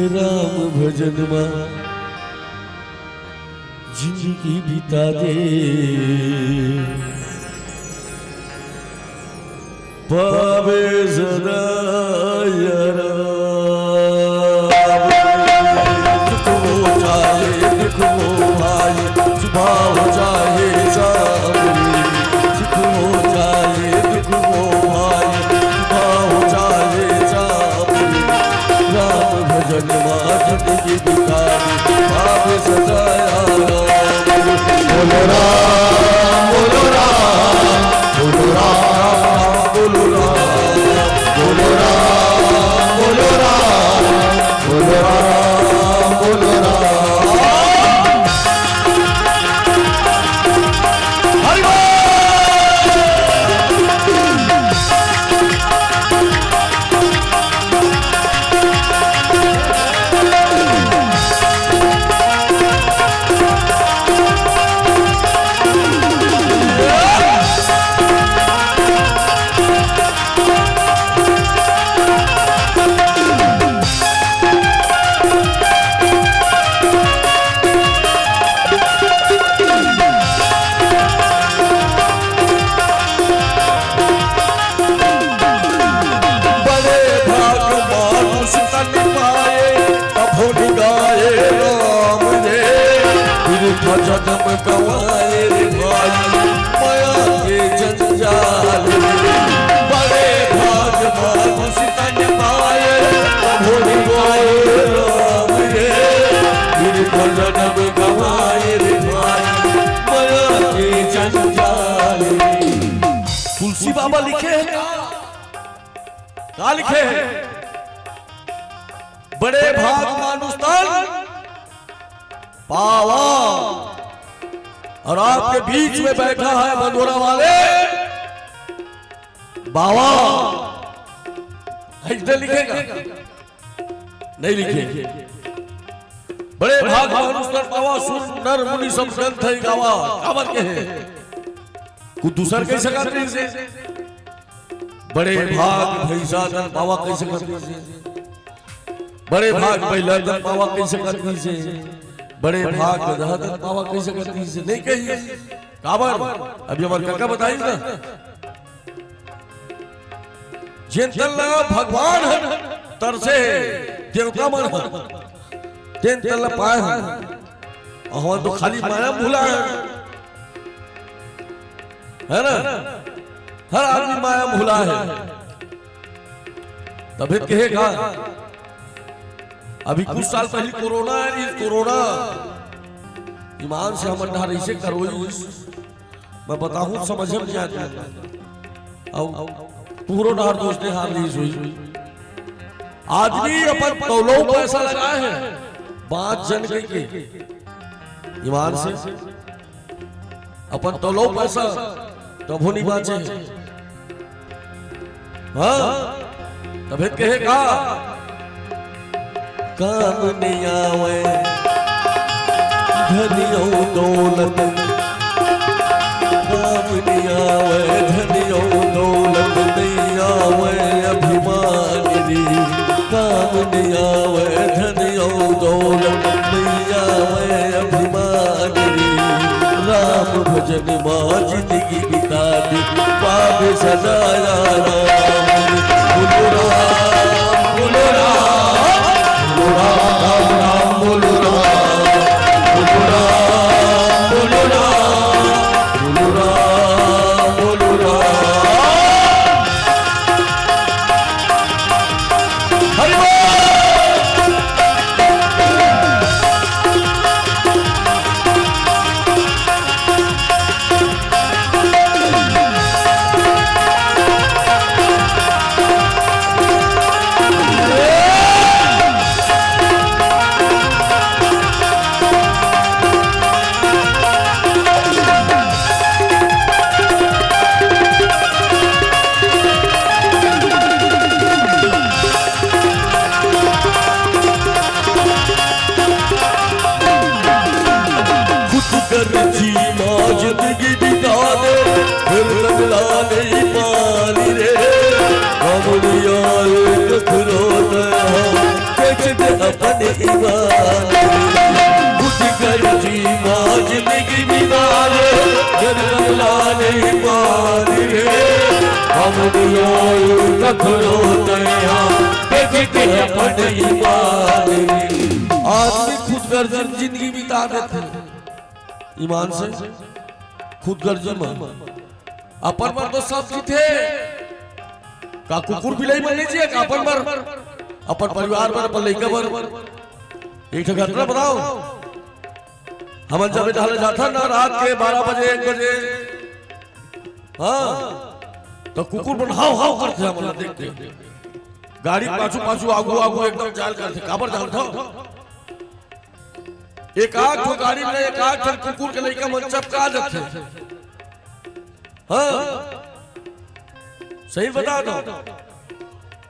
राम भजन मा जिंदगी बिता दे, पावे सदा यारा। सुख हो चाहे दुख हो भाई, सुबह हो चाहे शाम रे। सुख हो चाहे दुख हो भाई, सुबह हो चाहे शाम रे। राम भजन मा जिंदगी बिता दे, पावे सदा यारा। बोलो राम, बोलो राम, बोलो राम, बोलो राम, बोलो राम, बोलो राम, बोलो राम, बोलो राम। हरि बोल। बड़े भाग मानुष तन पाए, तभो निगाहे राम रे। बिरथ जन्म गवाए रे भाई, माया के जंजाल रे। बड़े भाग मानुष तन पाए, तभो निगाहे राम रे। बिरथ जन्म गवाए रे भाई, माया के जंजाल रे। तुलसी बाबा लिखे हैं का? का लिखे हैं? बड़े भाग मानुष तन पावा। और आपके बीच में बैठा है मंदोरा वाले बावा। ऐसे लिखेगा? नहीं लिखे। बड़े भाग मानुष तन पावा, सुर नर मुनि सब ग्रंथ है गावा। काबर कहे? कुछ दूसर कहि सकत नहीं से। बड़े भाग भैंसा तन पावा कहि सकत नहीं से। बड़े भाग बइला तन पावा कहि सकत नहीं से। बड़े भाग गदहा तन पावा कहि सकत नहीं से। नहीं कही। काबर? अभी हमर कका बताइस ना। जेन तन ला भगवान ह तरसे हे, देवता मन ह, तेन तन ला पाए हन। अउ हमन तो खाली माया भुला हन, है ना? हर आदमी माया भुला हे। तभे कहे का, अभी कुछ साल पहले कोरोना आय रहिस, कोरोना ईमान से हमर डहर अइसे करोई होइस, मैं बताहूं, समझ में नहीं आत। अउ तुहरो डहर दोस्त ने हार लीस होही। आदमी अपन तौलो पैसा लगाए हे, बाँच झन कहिके। ईमान से अपन तौलो पैसा तभो नहीं बाँचे। हाँ, तभे कहे का, काम नहीं आवे धन अउ दौलत, काम नहीं आवे धन अउ दौलत, नहीं आवे अभिमान रे। काम नहीं आवे धन अउ दौलत, नहीं आवे अभिमान रे। राम भजन मा जिंदगी बिता दे, पावे सदा यारा। बोलो राम, बोलो राम, बोलो राम, राम, राम, बोलो राम, बोलो राम, बोलो राम, बोलो राम, बोलो राम। हरि बोल। करला नहीं पार रे, हम दियो कखनो तैया, बेच के अपन ईमान रे। आदमी खुदगर्जी म जिंदगी बिता देथे, ईमान से खुदगर्जी म। अपन बर तो सब जीथे, का कुकुर बिलाई मन नहीं जिए, का अपन बर, अपन परिवार बर, अपन लइका बर। एक ठो घटना बताओ, हमन जब ए डहर ले जाथन ना, रात के बारह बजे, एक बजे, हाँ, तो कुकुर मन हाव हाव करथे हमन ला देख के। गाड़ी पाछू पाछू, आगू आगू एकदम जाल करथे। काबर जानथव? एक आध ठो गाड़ी में एक आध ठन कुकुर के लइका मन चपका जथे। हाँ, सही बता दो,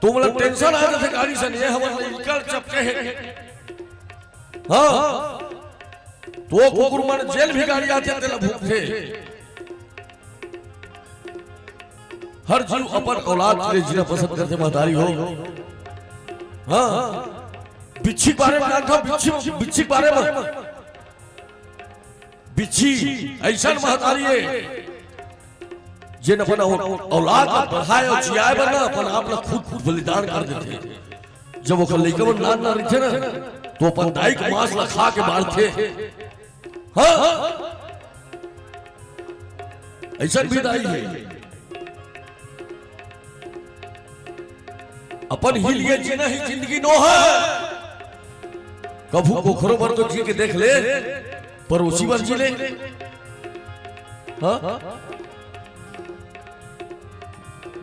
तुम लोग टेंशन आ जथे गाड़ी से, ये हमर लइका चपके हे। हाँ, तो कुकुर मन जेन भी गाड़ी आथे, तेला भूकथे। हर जीव अपन औलाद के लिए जीना पसंद करथे, महतारी हो। हाँ, बिच्छी के बारे में जानथव, बिच्छी, बिच्छी के बारे में। बिच्छी अइसन महतारी हे, जेन अपन औ-, औलाद ला बढ़ाए अउ जियाए बर ना अपन आप ला खुद बलिदान कर देथे। जब ओकर लइका मन नान नान रहिथे ना, तो अपन दाई के मांस ला खा के बाढ़थे। हाँ, अइसन भी दाई हे। अपन ही लिए जीना ही जिंदगी नोहे। कभू कोखरो बर तो जी के देख ले, परोसी बर जी ले, हाँ?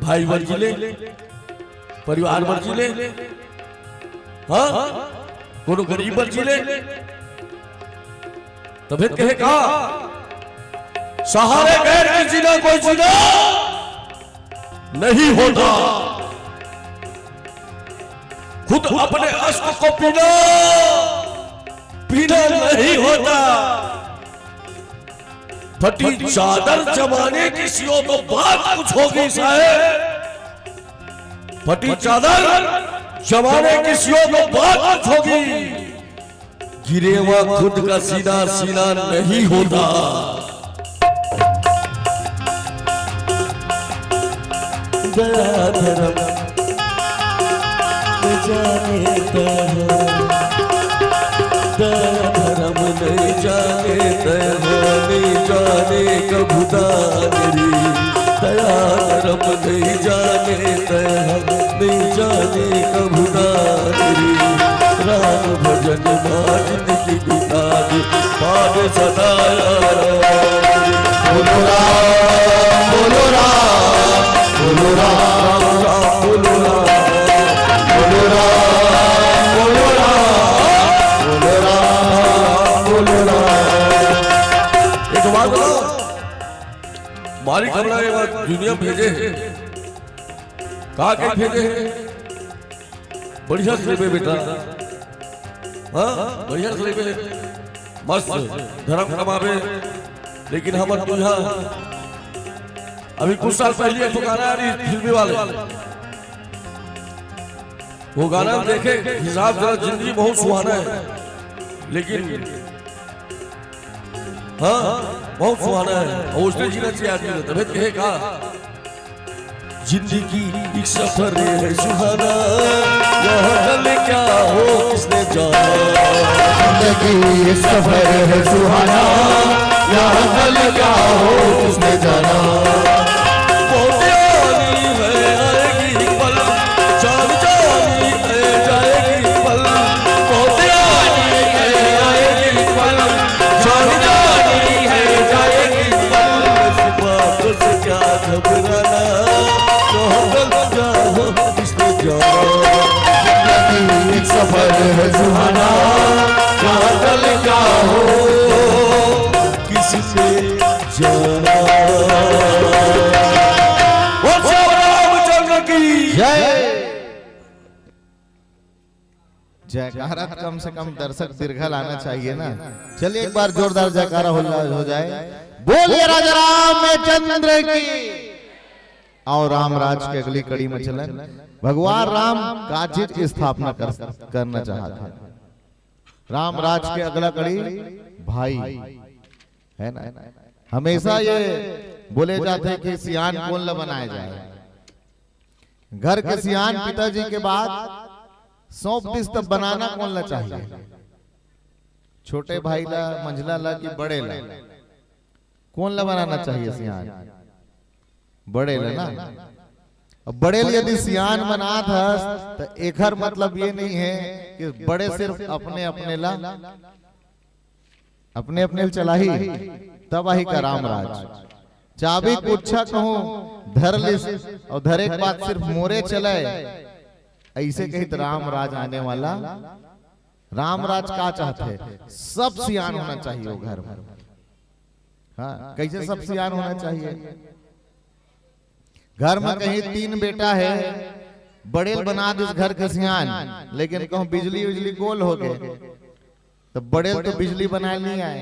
भाई बर जी ले, परिवार बर जी ले, हाँ? कोनो गरीब बर जी ले। तभे त कहे का, सहारे गैर के जीना कोई जीना नहीं होता, खुद अपने अश्क को पीना, पीना नहीं होता। फटी चादर जमाने की सियो तो बात कुछ होगी साहेब, फटी चादर जमाने की सियो तो बात कुछ होगी। गिरे हुआ खुद का सीना सीना नहीं होता। दया धर्म न जाने तो हो, दया धर्म नहीं जाने तो हो, नहीं जाने कभू दान रे। दया धर्म नहीं जाने तो हो, नहीं जाने कभू दान रे। राम भजन माज की पिताजी, पाद सदा यार। बोलो राम, बोलो राम, बोलो राम, राम, राम, बोलो राम। बोलो राम, बोलो राम, बोलो राम, बोलो राम। एक बात बताओ, मालिक हमला ये बात दुनिया भेजे हे, का के भेजे हे? बढ़िया से लेबे बेटा, हाँ, बढ़िया से लेबे, मस्त धर्म कमाबे। लेकिन हमर तुझा अभी कुछ साल पहले एक ठो गाना आ रही फिल्मी वाले, वो गाना देखे हिसाब से जिंदगी बहुत सुहाना है, लेकिन हाँ, बहुत सुहाना है। और उसने जीना चाहिए आदमी ने, तबीयत कहे का? जिंदगी एक सफर है सुहाना, यहाँ कल क्या हो किसने जाना। जिंदगी एक सफर है सुहाना, यहाँ कल क्या हो किसने जाना। मौत आनी है आएगी पल, जान जानी है जाएगी पल। मौत आनी है आएगी पल, जान जानी है जाएगी पल। इस बात से क्या घबराना, कहाँ कल क्या हो किसने जाना। जिंदगी एक सफर है सुहाना, कहाँ कल क्या हो किसने जाना। बोल श्री रामचंद्र की जय। जयकारा तो कम से कम दर्शक दीर्घा लाना चाहिए ना। चलिए एक बार जोरदार जयकारा हो जा-, हो जाए। बोलिए राजा रामचंद्र की। और राम राज के अगली कड़ी में चलन। भगवान राम का चीज की स्थापना कर, करना चाहते हैं। राम राज के अगला कड़ी भाई है ना। हमेशा ये बोले जाथे कि सियान कोन ला बनाए जाए। घर के सियान पिताजी के बाद सौंप दिस, तब बनाना कोन ला चाहिए? छोटे भाई ला, मंझला ला कि बड़े ला? कोन ला बनाना चाहिए सियान? बड़े ला ना। अब बड़े ला यदि सियान बनात हस, त एकर मतलब ये नहीं है कि बड़े सिर्फ अपने अपने ला, अपने अपने ला चलाही, तब आही का राम राज। चाबी कुच्छा कहूं धर लिस, अउ धरे के बाद सिर्फ मोरे चले, अइसे कहित राम राज आने वाला। राम राज का चाहथे? सब सियान होना चाहिए वो घर में। हाँ, कैसे सब सियान होना चाहिए? घर में कहीं तीन बेटा है, बड़े ल बना दिस घर के सियान, लेकिन कहूं बिजली उजली गोल हो गए, तो बड़े ल तो बिजली बनाए नहीं आए,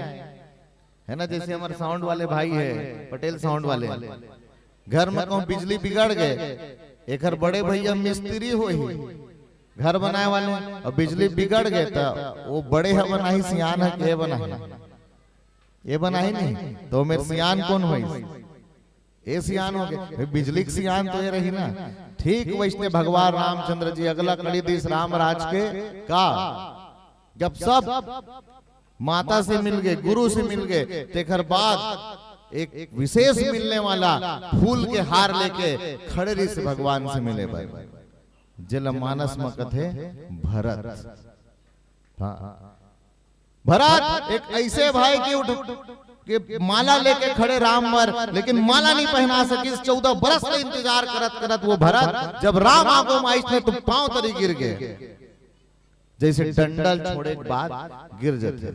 है ना? जैसे हमारे साउंड वाले भाई है, पटेल साउंड वाले, घर में कहूं बिजली बिगड़ गए, एकर बड़े भैया मिस्त्री होही, घर बनाए वाले, और बिजली बिगड़ गए, तो वो बड़े ह बनाही, सियान ह के बनाही? ये बनाही नहीं, तो मेरे सियान कोन होइस? ये सियान हो गए। भाई, बिजली के सियान तो ये रही ना। ठीक वैसने भगवान रामचंद्र जी अगला कड़ी दिस राम राज के का, जब सब माता से मिल गए, गुरु से मिल गए, तेकर बाद एक विशेष मिलने वाला फूल के हार लेके खड़े रिस भगवान से मिले बर, जेला मानस म कथे भरत। हाँ, भरत एक ऐसे भाई की उठ के माला लेके खड़े राम बर, लेकिन माला नहीं पहना सकिस। चौदह बरस ले इंतजार करत करत वो भरत जब राम आगू म आइस ने तो पांव तरी गिर गए, जैसे डंडा ल छोड़े के बाद गिर जाथे।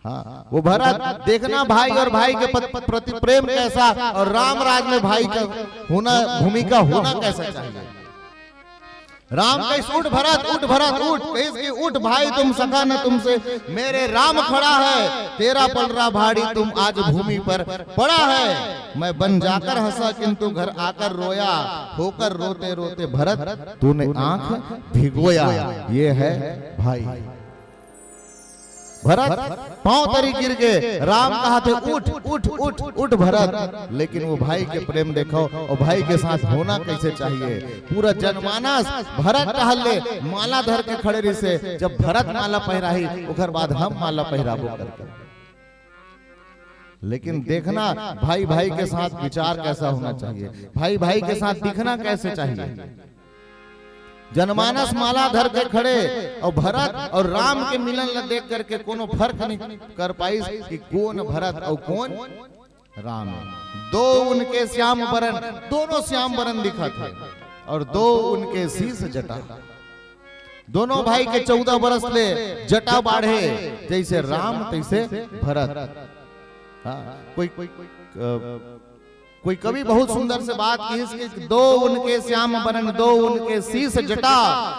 हाँ, वो भरत देखना, भाई और भाई के पत-, प्रति प्रेम कैसा, और राम राज में भाई का होना, भूमिका होना कैसा चाहिए। राम कहिस, "उठ भरत, उठ भरत, उठ।" कहिस कि, "उठ भाई तुम सखा न तुमसे, मेरे राम खड़ा है, तेरा पलड़ा भारी तुम आज भूमि पर पड़ा है। मैं बन जाकर हंसा किंतु घर आकर रोया, होकर रोते रोते भरत तूने आंख भिगोया।" ये है भाई। भरत पांव तरी गिर गे। राम कहाथे, "उठ, उठ, उठ, उठ भरत।" लेकिन वो भाई के प्रेम देखो, और भाई के साथ होना कैसे चाहिए। पूरा जनमानस भरत टहल ले माला धर के खड़े रिसे। जब भरत माला पहराही, ओकर बाद हम माला पहराबो करके। लेकिन देखना, भाई भाई के साथ विचार कैसा होना चाहिए, भाई भाई के साथ दिखना कैसे चाहिए। जनमानस माला धर के खड़े और भरत और राम के मिलन ला देख करके कोनो फर्क नहीं कर पाइस कि कौन भरत और कौन राम है। दो उनके श्याम बरन, दोनों श्याम बरन दिखत है, और दो उनके शीश जटा। दोनों भाई के चौदह बरस ले जटा बाढ़े, जैसे राम तैसे भरत। हाँ, कोई, कोई, अ, कोई कवि बहुत सुंदर से बात किहिस कि दो उनके श्याम बरन, दो उनके शीश जटा,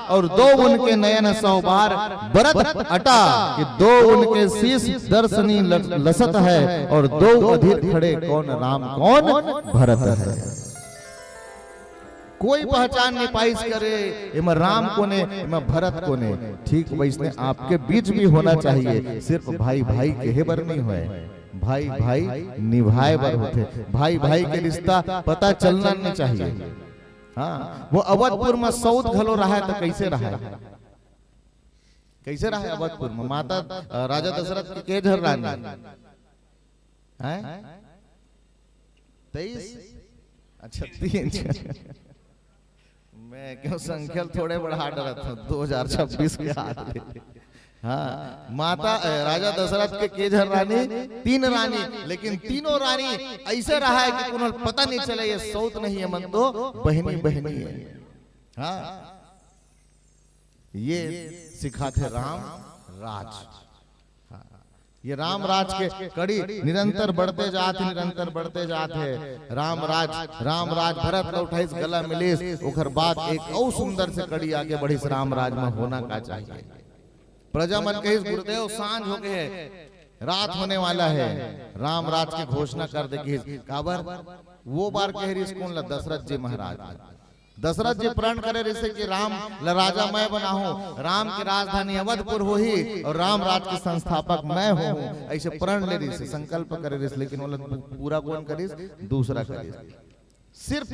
और दो उनके नयन सौ बार बरत अटा, कि दो उनके शीश दर्शनी ल-, लसत है, और दो अधीर खड़े कौन राम कौन भरत है। कोई पहचान नहीं पाइस करे, एमा राम कोने, एमा भरत कोने। ठीक वैसने आपके बीच भी होना चाहिए, सिर्फ भाई भाई कहे बर नहीं होय, भाई भाई निभाए बर होथे। भाई भाई के रिश्ता पता चलना नहीं चाहिए। हाँ, वो अवधपुर में सौत घलो रहा है तो कैसे रहा है? कैसे रहा है अवधपुर में? माता, अ, राजा दशरथ के के झन रानी? हैं? तेईस? अच्छा, तीन। मैं क्यों संख्या ल थोड़े बढ़ा डरत हूँ, दो हजार छब्बीस के हाथ ले। हाँ, माता, अ, राजा दशरथ के के झन रानी? तीन रानी, लेकिन तीनों रानी ऐसे रहा है कि कोनो ल पता नहीं चले, ये सौत नहीं है, मन तो बहिनी बहिनी है। हाँ, ये सिखाथे राम राज। हाँ, ये राम राज के कड़ी निरंतर बढ़ते जात हे, निरंतर बढ़ते जात हे। राम राज, राम राज भरत ल उठाइस, गला मिलिस, ओकर बाद एक अउ सुंदर से कड़ी आगे बढ़िस, राम राज में होना का चाहिए। प्रजा मन कहिस, "गुरुदेव, सांझ हो गए है, रात होने वाला है।" राम राज की घोषणा कर दे कहिस। काबर? वो बार कहे रिहिस कोन ला? दशरथ जी महाराज। दशरथ जी प्रण करे रहिसे कि राम ल राजा मैं बनाहूं, राम के राजधानी अवधपुर होही अउ राम राज के संस्थापक मैं होहूं, अइसे प्रण ले रहिसे, संकल्प करे रहिसे, लेकिन ओला पूरा कोन करिस? दूसरा करिस। सिर्फ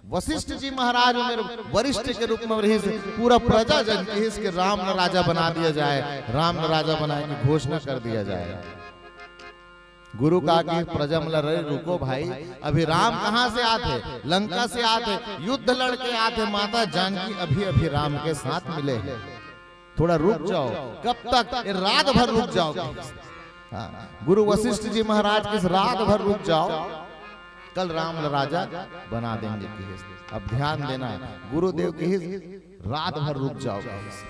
वशिष्ठ जी महाराज ओमेर वरिष्ठ के रूप में रहिस, पूरा प्रजा जन किहिस कि राम ल राजा बना दिया जाए, राम ल राजा बनाए के घोषणा कर दिया जाए। गुरु कहा कि प्रजा मन ल, "रे रुको भाई, अभी राम कहां से आथे? लंका से आथे, युद्ध लड़के आथे, माता जानकी अभी अभी राम के साथ मिले हैं, थोड़ा रुक जाओ।" कब तक? ये रात भर रुक जाओ। हाँ, गुरु वशिष्ठ जी महाराज किहिस, "रात भर रुक जाओ, कल राम ल राजा बना देंगे" किहिस। अब ध्यान देना, गुरुदेव किहिस, "रात भर रुक जाओ" किहिस।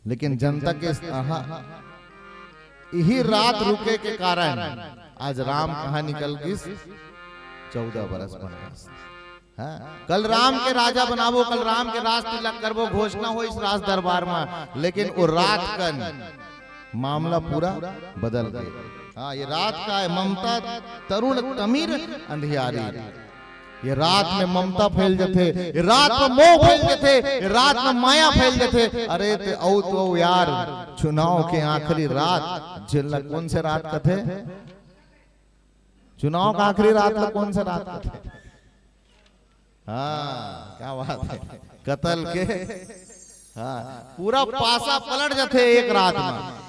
लेकिन जनता के, हाँ, इही रात रुके के कारण आज राम कहां निकल गिस? चौदह बरस बन गिस। हाँ, कल राम के राजा बनाबो, कल राम के राज तिलक करबो, घोषणा होइस राज दरबार में, लेकिन वो रात कन मामला पूरा बदल गे। हाँ, ये रात का है ममता तरुण तमिर अंधियारी। ये रात में ममता फैल जथे, ये रात में मोह फैल जथे, ये रात में माया फैल जथे। अरे ते अउ तो अउ यार, चुनाव के आखिरी रात, जेला कोन से रात कथे? चुनाव के आखिरी रात ला कोन से रात कथे? हाँ, क्या बात है, कतल के। हाँ, पूरा पासा पलट जथे एक रात में।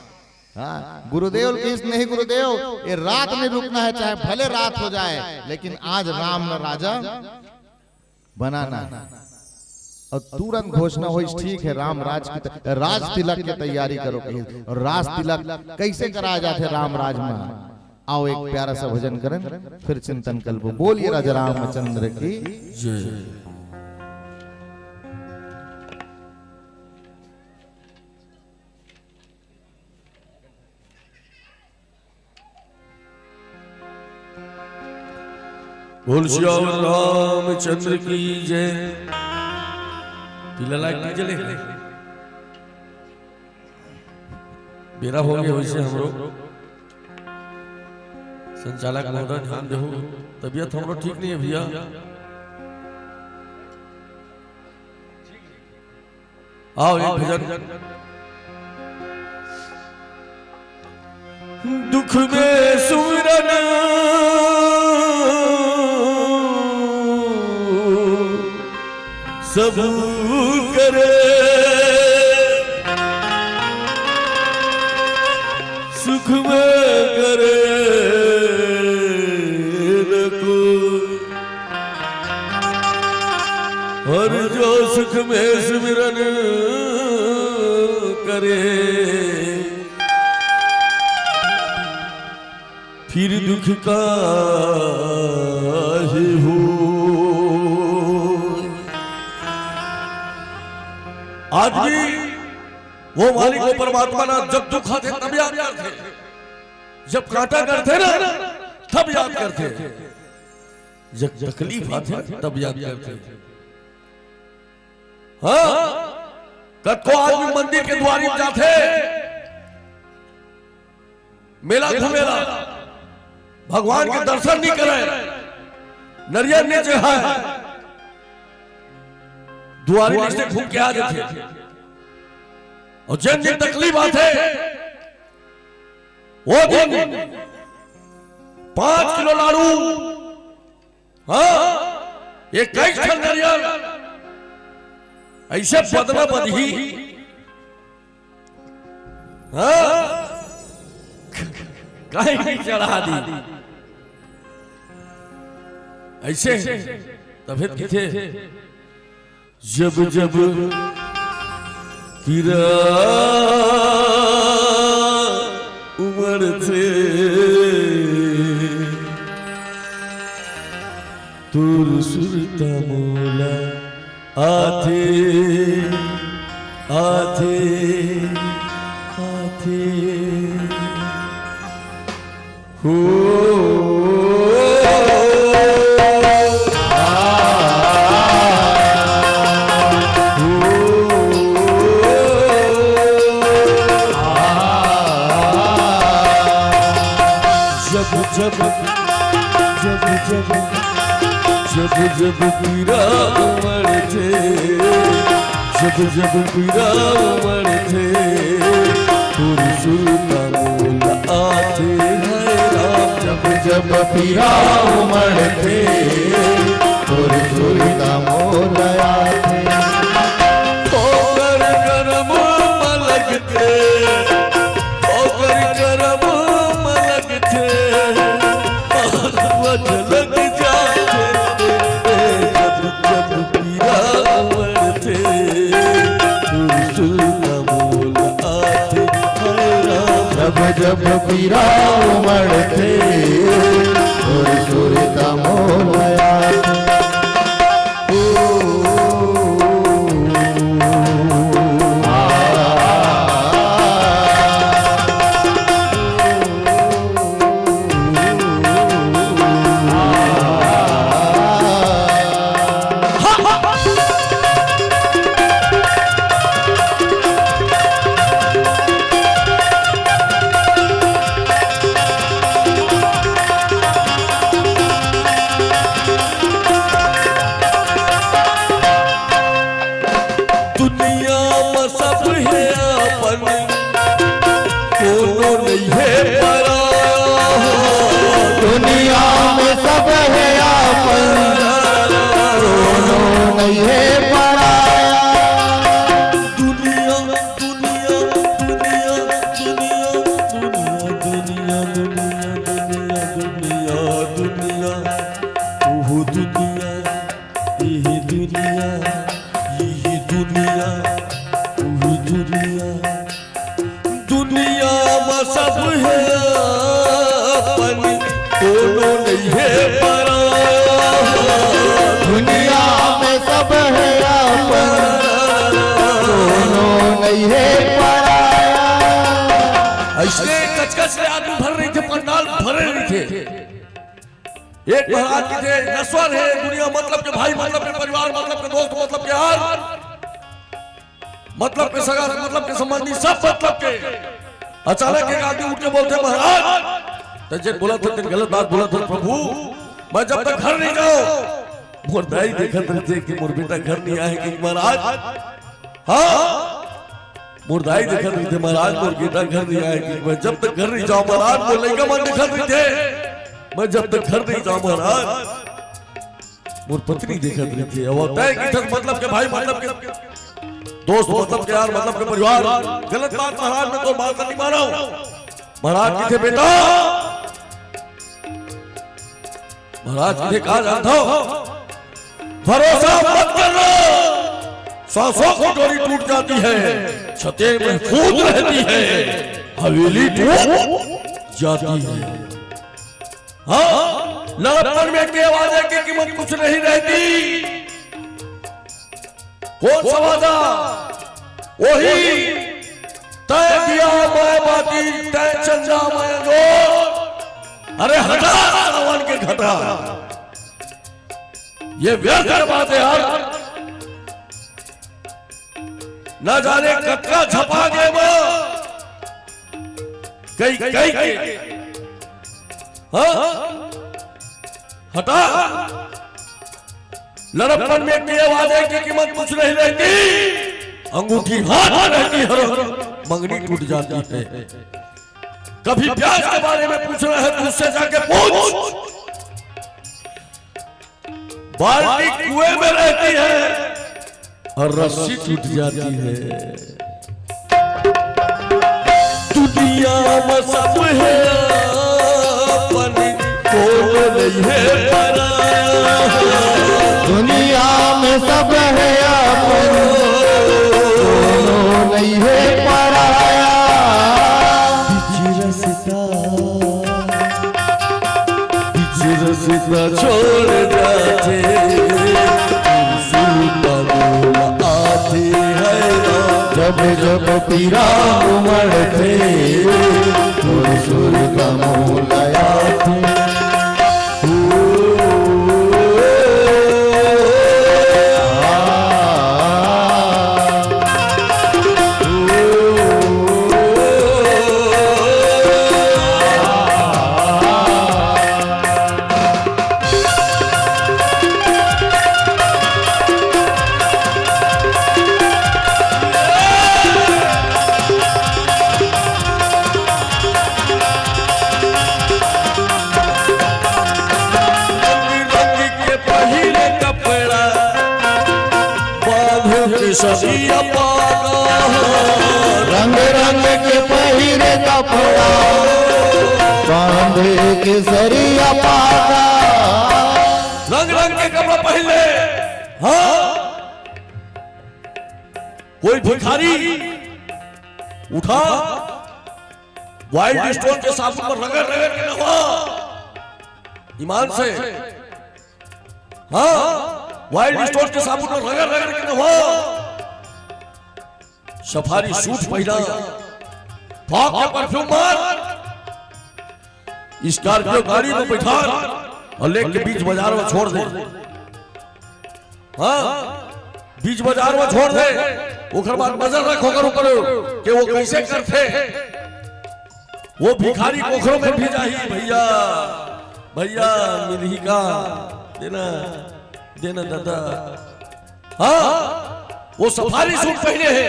हाँ, गुरुदेव किहिस, "नहीं गुरुदेव, ये रात नहीं रुकना है, चाहे भले रात हो जाए, लेकिन आज राम ल राजा बनाना है।" अउ तुरंत घोषणा होइस, "ठीक है, राम राज की त-, राज तिलक की तैयारी करो" किहिस। अउ राज तिलक कइसे कराय जाथे राम राज में? आओ एक प्यारा सा भजन करन, फिर चिंतन करबो। बोलिए राजा रामचंद्र की जय। बोल सियावर रामचंद्र की जय। पीला लाइट नहीं जले? बेरा हो गया वैसे हमरो। संचालक महोदय ध्यान देहू, तबीयत हमरो ठीक नहीं है भैया। आओ एक भजन। दुख में सुमिरन सब करे, सुख में करे न कोई। हर जो सुख में सुमिरन करे, फिर दुख काहे हो। आदमी वो मालिक, वो परमात्मा ना, जब दुख आथे तब याद करथे, जब कांटा गड़थे ना तब याद करथे, जब तकलीफ आथे तब याद करथे। हाँ, कतको आदमी मंदिर के दुवारी में जाथे, मेला घूमेला, भगवान के दर्शन नहीं करे, नरियर नहीं चढ़ाए, दुवारी नीचे घूम के आ जाथे। अउ जेन दिन तकलीफ आथे, वो दिन पांच किलो लाडू, हाँ, इक्कीस ठन नरियर, अइसे बदना बदही, हाँ, कहीं भी चढ़ा दी। अइसे तभे किथे जब जब कीरा उमड़थे, तोर सुरता मोला आथे, आथे, आथे। हो। जब जब, जब जब, जब जब पीरा उमड़थे, जब जब पीरा उमड़थे, तोर सुरता मोला आथे, हाय राम। जब जब पीरा उमड़थे, तोर सुरता मोला आथे। ओकर करम म लगथे, ओकर करम म लगथे, आगुआ झलक जाथे। जब जब पीरा उमड़थे, तोर सुरता मोला आथे, हाय राम। जब जब पीरा उमड़थे, तोर सुरता मोला आथे। दुनिया म सब हे अपन, कोनो नइ हे पराया। दुनिया म सब हे अपन, कोनो नइ हे पराया। दुनिया, दुनिया, दुनिया, दुनिया, दुनिया, दुनिया, दुनिया, दुनिया, दुनिया, ओहो दुनिया, एहे दुनिया, इही दुनिया, उही दुनिया। दुनिया म सब हे अपन, कोनो नइ हे पराया। दुनिया म सब हे अपन, कोनो नइ हे पराया। अइसने कचकच ले आदमी भर रहिथे, पंडाल भरे रहिथे। एक महाराज कहिथे, नश्वर हे दुनिया, मतलब के भाई, मतलब के परिवार, मतलब के दोस्त, मतलब के यार, मतलब के सगा, मतलब के संबंधी, सब मतलब के। अचानक एक आदमी उठ के बोलथे, महाराज, त जे बोलत हे, तेन गलत बात बोलत हे प्रभु। मैं जब तक घर नहीं जाऊं, मोर दाई देखत रहिथे कि मोर बेटा घर नहीं आए हे कि महाराज। हाँ, मोर दाई देखत रहिथे, महाराज, मोर बेटा घर नहीं आए हे कि मैं जब तक घर नहीं जाऊं, महाराज, मोर लइका मन देखत रहिथे, मैं जब तक घर नहीं जाऊं, महाराज, मोर पत्नी देखत रहिथे। अउ तैं कहिथस मतलब के भाई, मतलब के दोस्त, मतलब के यार, मतलब के परिवार। गलत बात महाराज, मैं तोर बात नहीं मानव। महाराज कहिथे, बेटा, महाराज कहिथे, का जानथव? भरोसा मत करना, सांसों की डोरी टूट जाती है, छतें महफूज रहती है, हवेली टूट जाती है। हाँ, लड़कपन में के वादे की कीमत कुछ नहीं रहती। कौन सा वादा? वही, तय दिया मैं बाकी, तय चंदा मैं अंजोर। अरे हटा सावन के घटा, ये व्यर्थ के बात है यार। ना जाने कतका झपा गे मैं, कई कई के। हाँ? हटा। लड़कपन में किए वादे की कीमत कुछ नहीं रहती, अंगूठी हाथ में रहती है, मंगनी टूट जाती है। कभी प्यास के बारे में पूछना है तो उससे जाके पूछ। बाल्टी कुएं में रहती है और रस्सी टूट जाती है। दुनिया में सब है अपन, कोनो नहीं है पराया। दुनिया में सब है अपन, कोनो नहीं है पराया। बीच रस्ता, बीच रस्ता छोड़ जाथे, सुरता मोला आथे है राम। जब जब पीरा उमड़थे, तोर सुरता मोला आथे। रंग रंग के पहिरे कपड़ा, बांधे केसरिया पागा। रंग रंग के कपड़ा पहन ले। हाँ, कोई भिखारी उठा, वाइल्ड स्टोन के साबुन में रगड़ रगड़ के नहा। ईमान से। हाँ, वाइल्ड स्टोन के साबुन में रगड़ रगड़ के नहा। सफारी सूट पहना, फॉग के परफ्यूम मार, स्कॉर्पियो गाड़ी में बैठा और लेके बीच बाजार में छोड़ दे। हाँ, बीच बाजार में छोड़ दे, ओकर बाद नजर रख ओकर ऊपर कि वो कैसे करथे। वो भिखारी कोखरो में भी जाही, "भैया, भैया, मिलही का? देना, देना दादा।" हाँ, वो सफारी सूट पहने हे,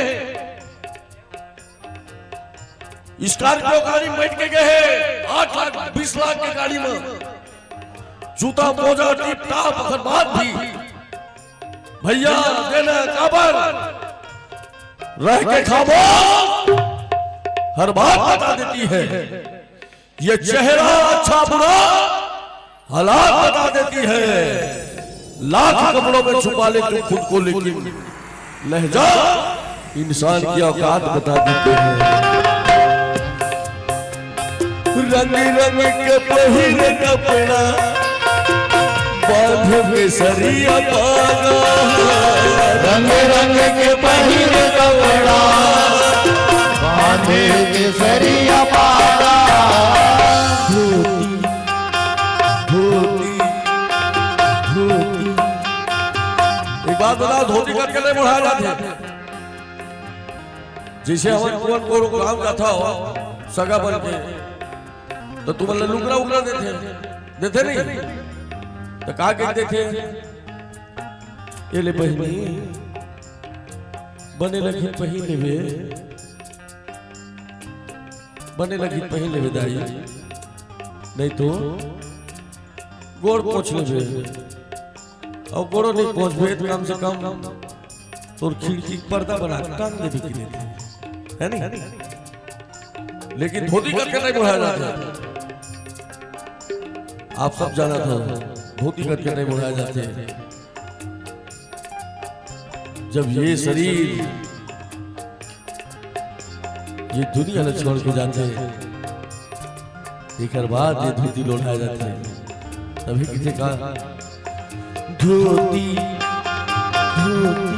स्कॉर्पियो गाड़ी में बैठ के गए हे, आठ लाख, बीस लाख के गाड़ी में, जूता मोजा टिप टाप, ओकर बाद भी, "भैया, देना काबर?" रह के खामोश, हर बात बता देती है। ये चेहरा अच्छा बुरा हालात बता देती है। लाख कपड़ों में छुपा ले तू खुद को, लेकिन लहजा इंसान की औकात बता देती है। रंग रंग के पहिरे कपड़ा, बांध केसरिया पागा। रंग रंग के पहिरे कपड़ा, बांधे केसरिया पागा। धोती, धोती, धोती। एक बात बताओ, धोती करके नहीं बढ़ाया जाता? जैसे हमन कोन कोनो गांव जाथा हो, सगा बन के, तो तुमन ला लुगरा उगरा देथे, देथे नहीं? तो का कह देथे? "ए ले बहिनी, बने लगी पहिन लेबे, बने लगी पहिन लेबे दाई, नहीं तो गोड़ पोंछ लेबे।" अउ गोड़ो नहीं पोंछबे, तो कम से कम तोर खिड़की के पर्दा बना के टांग देबे कि नहीं, है नहीं? लेकिन धोती करके नहीं बढ़ाया जाता। आप सब जानत हो, धोती करके नहीं बढ़ाया जाते। जब ये शरीर ये दुनिया ल छोड़ के जाथे, एकर बाद ये धोती ल ओढ़ाए जाथे। तभी किथे का धोती, धोती,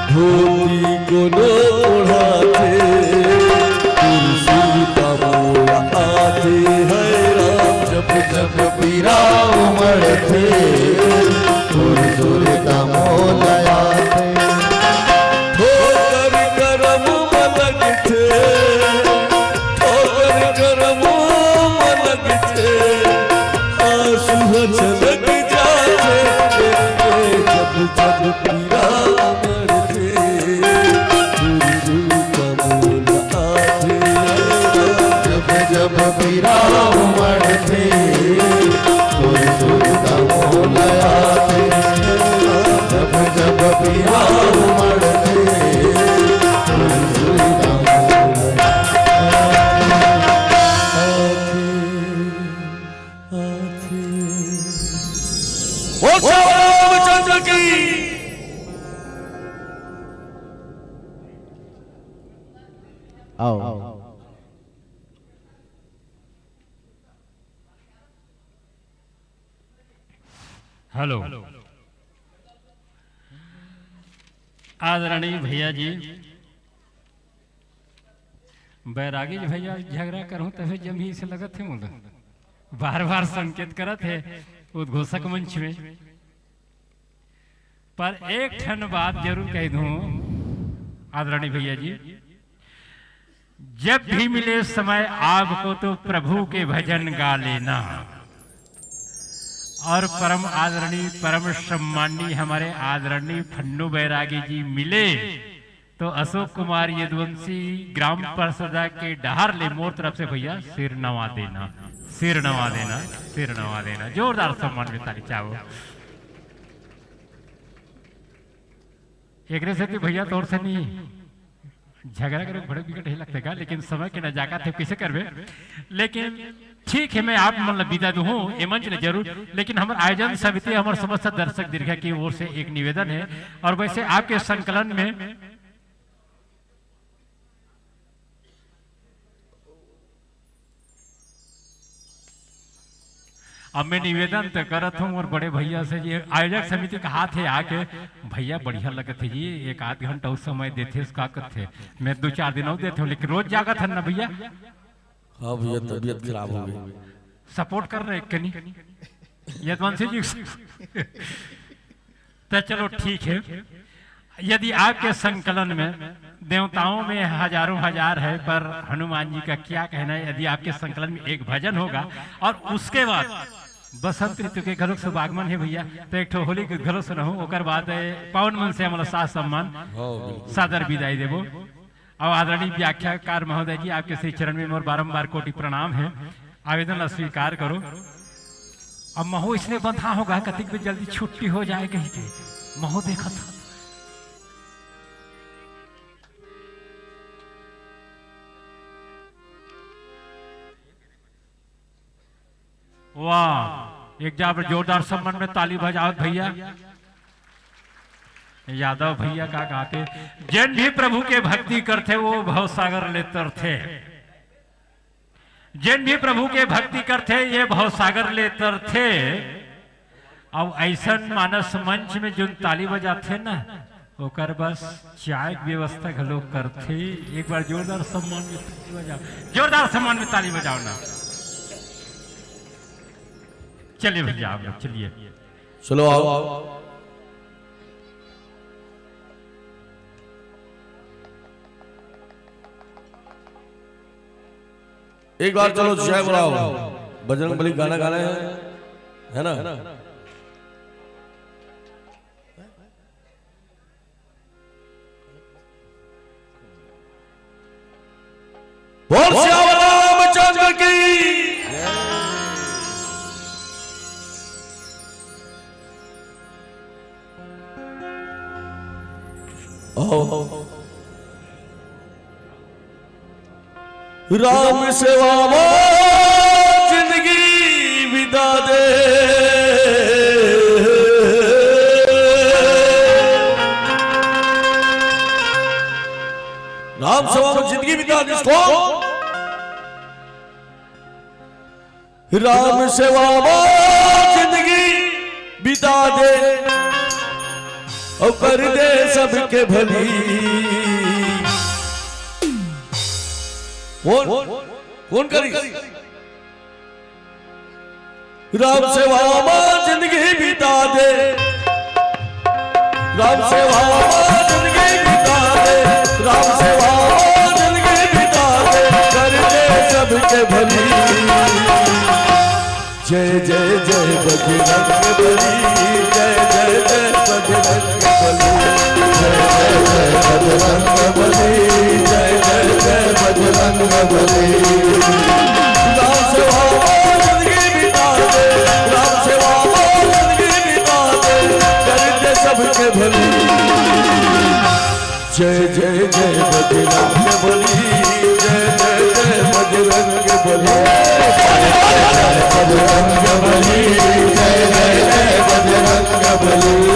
धोती कोनो ओढ़ाथे, तुलसी तमोला आथे है राम। जब जब पीरा उमड़थे, सुर सुर तमोला आथे। ठोकर करम म लगथे, ठोकर करम म लगथे, आंसू ह छलक जाथे, जब जब पीरा उमड़थे, सुर सुर तमोला आथे। जब जब पीरा उमड़थे, सुर सुर तमोला आथे। जब जब पीरा उमड़थे, सुर सुर तमोला आथे। बोल श्याम रामचंद्र की। आओ। हेलो। आदरणीय भैया जी, बैरागी जी भैया, झगड़ा करहूं तभे जमही से लगत हे मोला। बार बार संकेत करत हे उद्घोषक मंच में। पर एक ठन बात जरूर कह दूं आदरणीय भैया जी, जब भी मिले समय आपको तो प्रभु के भजन गा लेना। और परम आदरणीय, परम सम्माननीय हमारे आदरणीय फन्नू बैरागी जी मिले तो अशोक कुमार यदुवंशी ग्राम परसदा के डहार ले मोर तरफ से भैया सिर नवा देना, सिर नवा देना, सिर नवा देना। जोरदार सम्मान में ताली चाहो। एकरे सेती भैया तोर से नहीं झगड़ा करे बड़े बिकट ही लगथे का, लेकिन समय के नजाकत हे, कइसे करबे। लेकिन ठीक हे, मैं आप मन ला बिदा दूहूँ ए मंच ले जरूर, लेकिन हमर आयोजन समिति, हमर समस्त दर्शक दीर्घा की ओर से एक निवेदन हे, और वैसे आपके संकलन में अब मैं निवेदन तो करत हूँ मोर बड़े भैया से, ये आयोजक समिति कहाथे आके, "भैया बढ़िया लगत हे जी, एक आध घंटा अउ समय देथे, उसका कथे।" मैं दो चार दिन अउ देथे हूँ, लेकिन रोज जागत हन ना भैया। हाँ भैया, तबीयत खराब हो गई। सपोर्ट कर रहे कनी यदवंशी जी। तो चलो ठीक है, यदि आपके संकलन में देवताओं में हजारों हजार है, पर हनुमान जी का क्या कहना है, यदि आपके संकलन में एक भजन होगा और उसके बाद बसंत ऋतु के घलोक शुभागमन है भैया, तो एक ठो होली के घलो सुनाहूँ, ओकर बाद ए, पावन मन से हमला साथ सम्मान हाँ, बिल्कुल। सादर विदाई देबो। अब आदरणीय व्याख्याकार महोदय जी, आपके श्री चरण में मोर बारंबार कोटि प्रणाम है। आवेदन ला स्वीकार करो। अब महू इसने बंधा होगा, कतिक भी जल्दी छुट्टी हो जाए कहीं के। महू देखत हो। वाह, एक बार जोरदार सम्मान में ताली बजाओ भैया। यादव भैया का गाते, "जेन भी प्रभु के भक्ति करथे, वो भवसागर ले तरथे।" जेन भी प्रभु के भक्ति करथे, ये भवसागर ले तरथे। अब ऐसन मानस मंच में जोन ताली बजाथे ना, ओकर बस चाय के व्यवस्था घलो करथे। एक बार जोरदार सम्मान में ताली बजाओ, जोरदार सम्मान में ताली बजाओ ना। चलिए भैया, आप लोग चलिए। चलो आओ। एक बार चलो जय बुलाओ, बजरंग बली गाना गाना है, है ना? बोल सियावर रामचंद्र की। आओ। राम सेवा में जिंदगी बिता दे। राम सेवा में जिंदगी बिता दे इसको। राम सेवा में जिंदगी बिता दे और कर दे सबके भली। कौन, कौन करी? राम सेवा में जिंदगी बिता दे, राम सेवा में जिंदगी बिता दे, राम सेवा में जिंदगी बिता दे, कर दे सबके भली। जय जय जय बजरंग बली, जय जय जय बजरंग बली, जय जय जय बजरंग बली, जय जय जय बजरंग बली। राम सेवा में जिंदगी बिता दे, राम सेवा में जिंदगी बिता दे, कर दे सबके भली। जय जय जय बजरंग बली, जय जय जय बजरंग बली, जय जय जय बजरंग बली, जय जय जय बजरंग बली।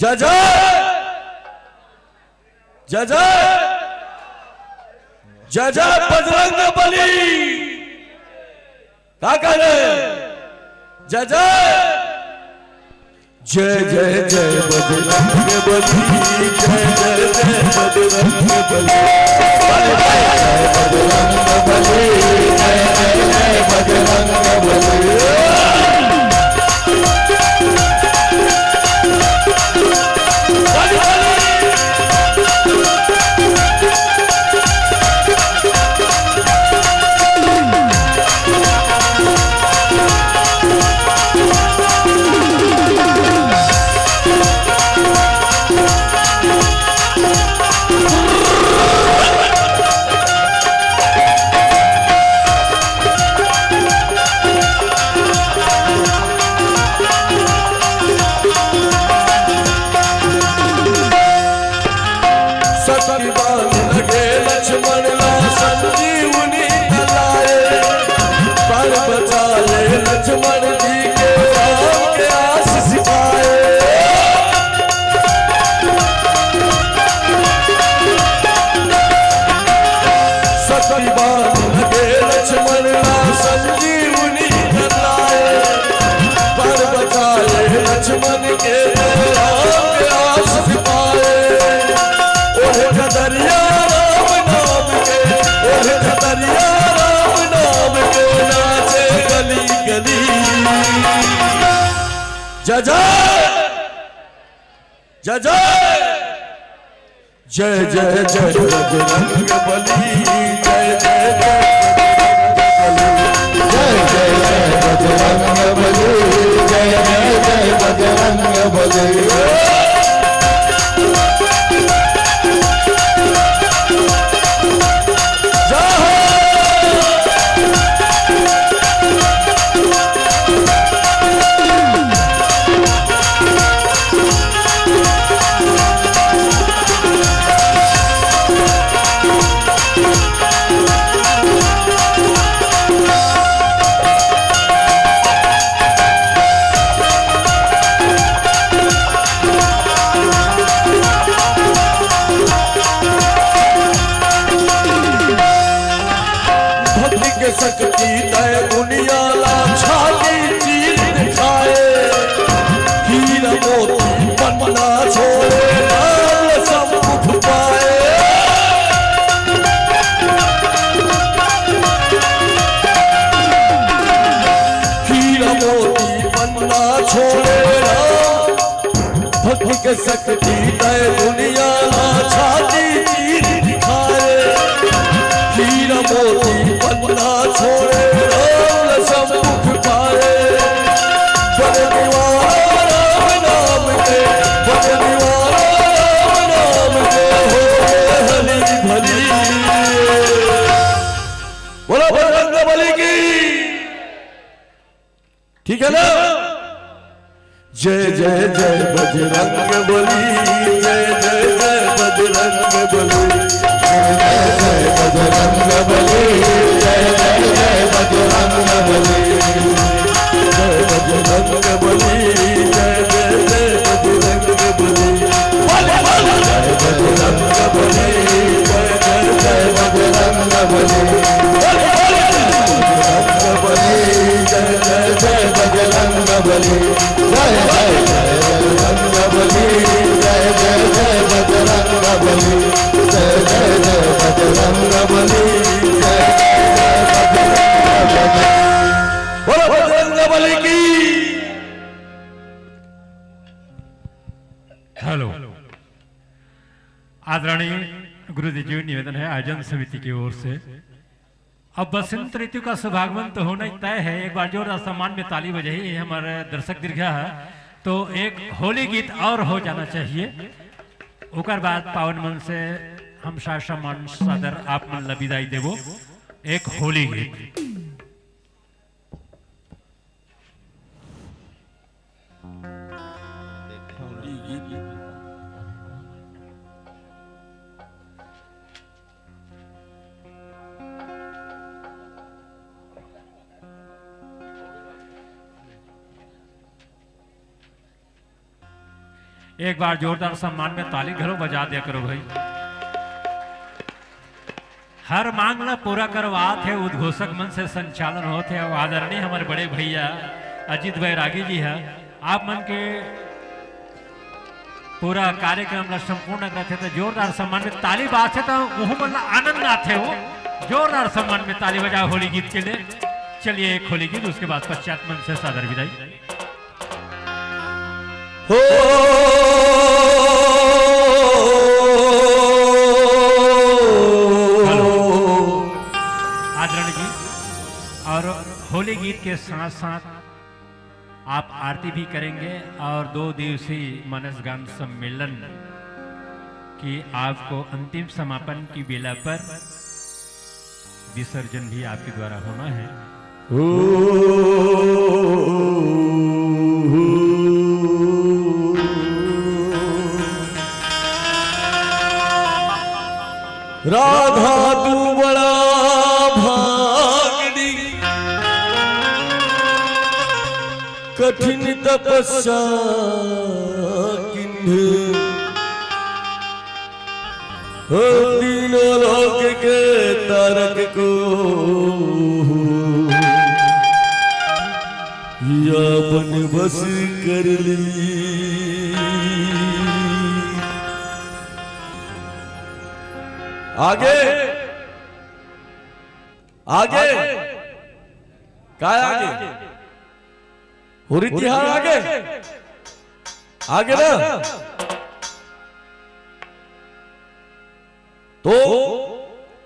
जय जय, जय जय, जय जय बजरंग बली। का कहले? जय जय, जय जय जय बजरंग बली, जय जय जय बजरंग बली। जय बजरंग बली, जय जय जय बजरंग बली। शक्ति बाण लगे लक्ष्मण ला, संजीवनी न लाए। प्राण बचा ले लक्ष्मण जी के, राम के आशीष पाए। शक्ति बाण लगे लक्ष्मण ला, संजीवनी न लाए। प्राण बचा ले लक्ष्मण के, राम के आशीष पाए। ओढ़ खदरिया राम नाम के, ओढ़ खदरिया राम नाम के, नाचे गली गली। जय जय, जय जय, जय जय जय बजरंग बली, जय जय जय बजरंग बली, जय जय जय बजरंग बली, जय जय जय बजरंग बली। जय हो। भक्ति के शक्ति तय दुनिया ला छाती चीर दिखाए। हीरा मोती पन्ना छोड़े लाल सब कुछ पाए। हीरा मोती पन्ना छोड़े लाल भक्ति के शक्ति तय दुनिया ला छाती चीर दिखाए। हीरा मोती पन्ना छोड़े राम सब दुख पाए। बन निवारा राम नाम के, बन निवारा राम नाम के, हो हली भली। बोलो बजरंग बली की। ठीक है ना? जय जय जय बजरंग बली, जय जय जय बजरंग बली, जय जय जय बजरंग बली, जय जय जय बजरंग बली, जय बजरंग बली, जय जय जय बजरंग बली। जय बजरंग बली, जय जय जय बजरंग बली। बजरंग बली, जय जय जय बजरंग बली। जय जय जय बजरंग बली, जय जय जय बजरंग बली। जय जय जय बजरंग बली, जय जय जय बजरंग बली। बोलो बजरंग बली की। हेलो। आदरणीय गुरुजी जी, निवेदन है आयोजन समिति की ओर से। अब बसंत ऋतु का शुभागमन तो होना ही तय है। एक बार जोरदार सम्मान में ताली बजाइए, ये हमारे दर्शक दीर्घा है। तो एक होली गीत और हो जाना चाहिए, ओकर बाद पावन मन से हम सार सम्मान सादर आप मन ला विदाई देबो। एक होली गीत। एक बार जोरदार सम्मान में ताली घलो बजा दिया करो भाई। हर मांग ला पूरा करवात हे, उद्घोषक मन से संचालन होत हे। अउ आदरणीय हमर बड़े भैया अजीत बैरागी जी ह आप मन के पूरा कार्यक्रम ला संपूर्ण करत हे, त जोरदार सम्मान में ताली बाजथे, त उहू मन ला आनंद आथे। वो जोरदार सम्मान में ताली बजाओ होली गीत के लिए। चलिए एक होली गीत, उसके बाद पश्चात मन से सादर विदाई। हो। हेलो। आदरणीय जी, और होली गीत के साथ साथ आप आरती भी करेंगे और दो दिवसीय मनस गान सम्मेलन की आपको अंतिम समापन की बेला पर विसर्जन भी आपके द्वारा होना है। राधा तू बड़ा भागनी, कठिन तपस्या किन्हे। हो तीनों लोक के तारक को या अपन बस कर ली। आगे, आगे, काय आगे? होरी तिहार आगे, आगे ना। तो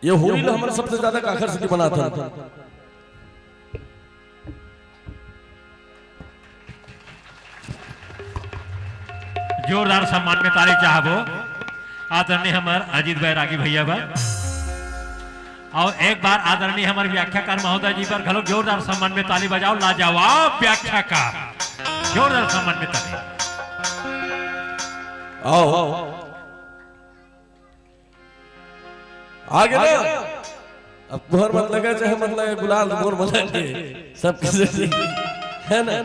ये होरी ला हमन सबसे ज्यादा काखर सेती मनाथन। जोरदार सम्मान में ताली चाहबो आदरणीय हमर अजीत बैरागी भैया बर। और एक बार आदरणीय हमर व्याख्याकार महोदय जी बर घलो जोरदार सम्मान में ताली बजाओ, लाजवाब व्याख्याकार। जोरदार सम्मान में ताली। आओ। आगे ना, अब तोहर मत लगे, चाहे मत लगे, गुलाल मोर मत लगे, सब किसी है ना?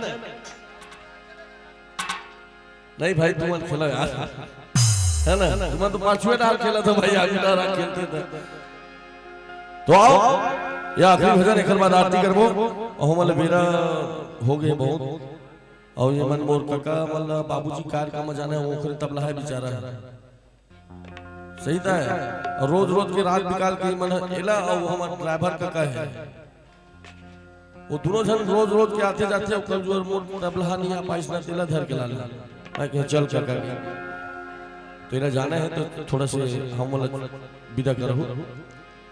नहीं भाई, तुमन खेलो यार, है ना? तुमन तो पांचवें डाल खेला था भाई, आगे डाल खेलते थे। तो आओ, ये आखिरी भजन, एक बार आरती करबो, और हमन ला बेरा हो गए बहुत, और ये मन मोर कका, मतलब बाबूजी कार्यक्रम में जाना है, वो ओखरे तबला है बेचारा है। सही त हे। और रोज रोज के रात निकाल के मन एला अउ हमर ड्राइवर कका हे, वो दोनों झन रोज रोज के आथे जाथे, अउ कमजोर मोर तबला नहीं आ पाइस ना, तेला धर के लाने। मैं कहे, "चल कका, तेला जाना हे तो थोड़ा से हमला विदा करहू।"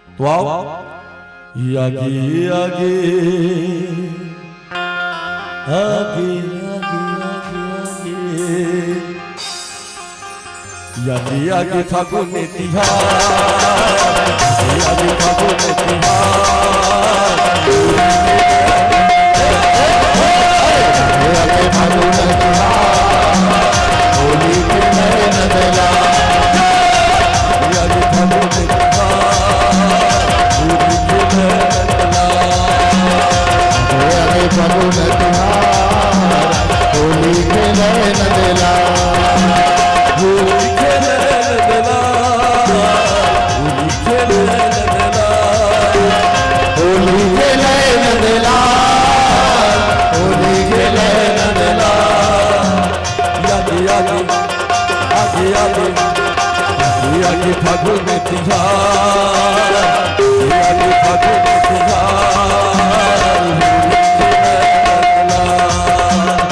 तो आओ। आगे, आगे, आगे, आगे, आगे, आगे। आगे, आगे फागुन तिहार, आगे, आगे फागुन तिहार। आगे, आगे फागुन तिहार, होली के नैन देला। आगे, आगे फागुन तिहार, होली के नैन देला। आगे, आगे फागुन तिहार, होली के नैन देला। होली के नैन देला, होली के नैन देला। होली के नैन देला, होली के नैन देला। आगे, आगे, आगे, आगे, आगे, आगे फागुन तिहार, आगे, आगे फागुन तिहार।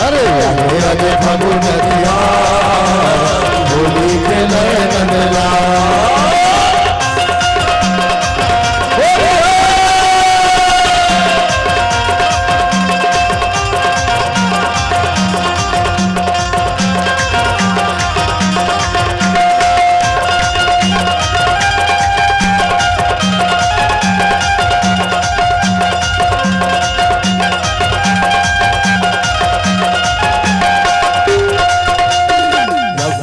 अरे आगे, आगे फागुन तिहार, होली के नैन देला।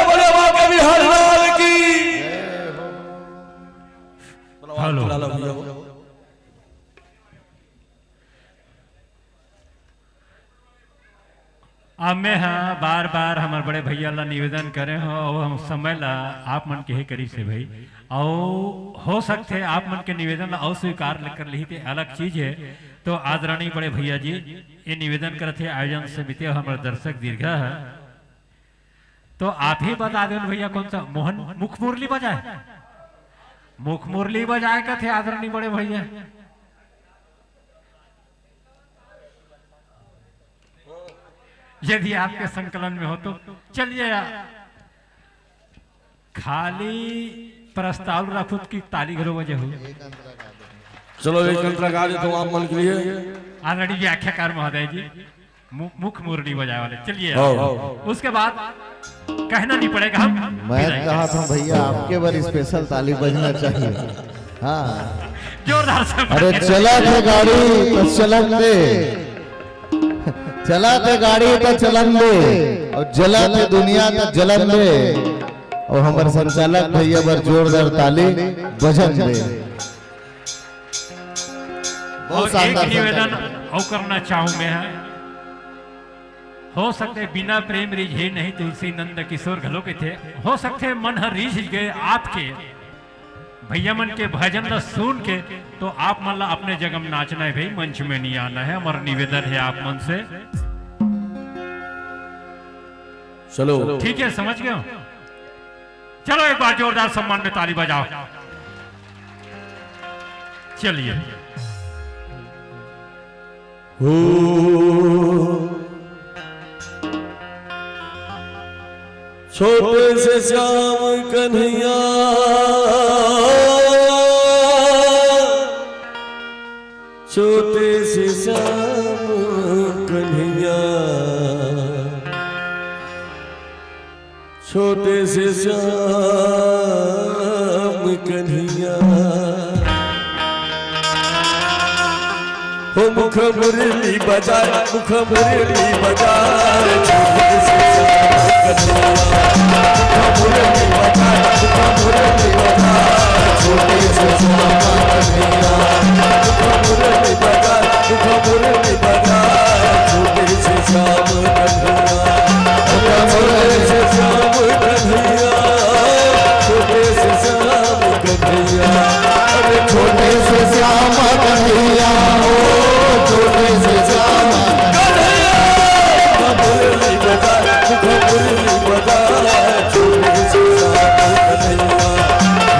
बोले बाबा बिहारी लाल की। हेलो। बुला लो भैया। अब मैं ह बार बार हमर बड़े भैया ला निवेदन करे हो, अउ हम समय ला आप मन के ही करीब से भाई, अउ हो सकथे आप मन के निवेदन ला अस्वीकार कर लिही ते अलग चीज है। तो आदरणीय बड़े भैया जी, ये निवेदन करत हे आयोजन समिति अउ हमर दर्शक दीर्घा है, तो आप ही बता देव भैया कौन सा मोहन मुख मुरली बजाए, मुख मुरली बजाए कथे आदरणीय बड़े भैया। यदि आपके संकलन में हो तो चलिए यार, खाली प्रस्ताव रखुत की ताली घलो बजे हो। चलो एक अंतरा गा देता हूँ आप मन के लिए। Already व्याख्याकार महोदय जी मु-, मुख मुरली बजाए वाले। चलिए यार। हाँ। उसके बाद कहना नहीं पड़ेगा हम मैं विदाई कहा करेंगे। था भैया आपके बार स्पेशल ताली बजना चाहिए। हाँ। जोरदार से अरे चला थे गाड़ी तो चलन दे, चला थे गाड़ी तो चलन दे, अउ जला थे दुनिया तो जलन दे। अउ हमर संचालक भैया बर जोरदार ताली बजन दे। बहुत अउ एक शानदार निवेदन संचालन। अउ करना चाहूं मैं है, हो सकथे बिना प्रेम रिझे नहीं तुलसी नंद किशोर घलो कथे, हो सकथे मन ह रिझ गए आपके भैया मन के भजन ल सुन के, तो आप मन ला अपने जगह में नाचना है भाई, मंच में नहीं आना है। हमर निवेदन है आप मन से। चलो। ठीक है, समझ गए हो? चलो एक बार जोरदार सम्मान में ताली बजाओ। चलिए। हो छोटे से श्याम कन्हैया, छोटे से श्याम कन्हैया, छोटे से श्याम कन्हैया, हो मुख मुरली बजाए, मुख मुरली बजाए, छोटे से श्याम कन्हैया, मुख मुरली बजाए, मुख मुरली बजाए, छोटे से श्याम कन्हैया, मुख मुरली बजाए, मुख मुरली बजाए, छोटे से श्याम कन्हैया। मुख मुरली से श्याम कन्हैया, छोटे से श्याम कन्हैया। अरे छोटे से श्याम कन्हैया हो, छोटे से श्याम कन्हैया। मुख मुरली बजाए, मुख मुरली बजाए, छोटे से श्याम कन्हैया।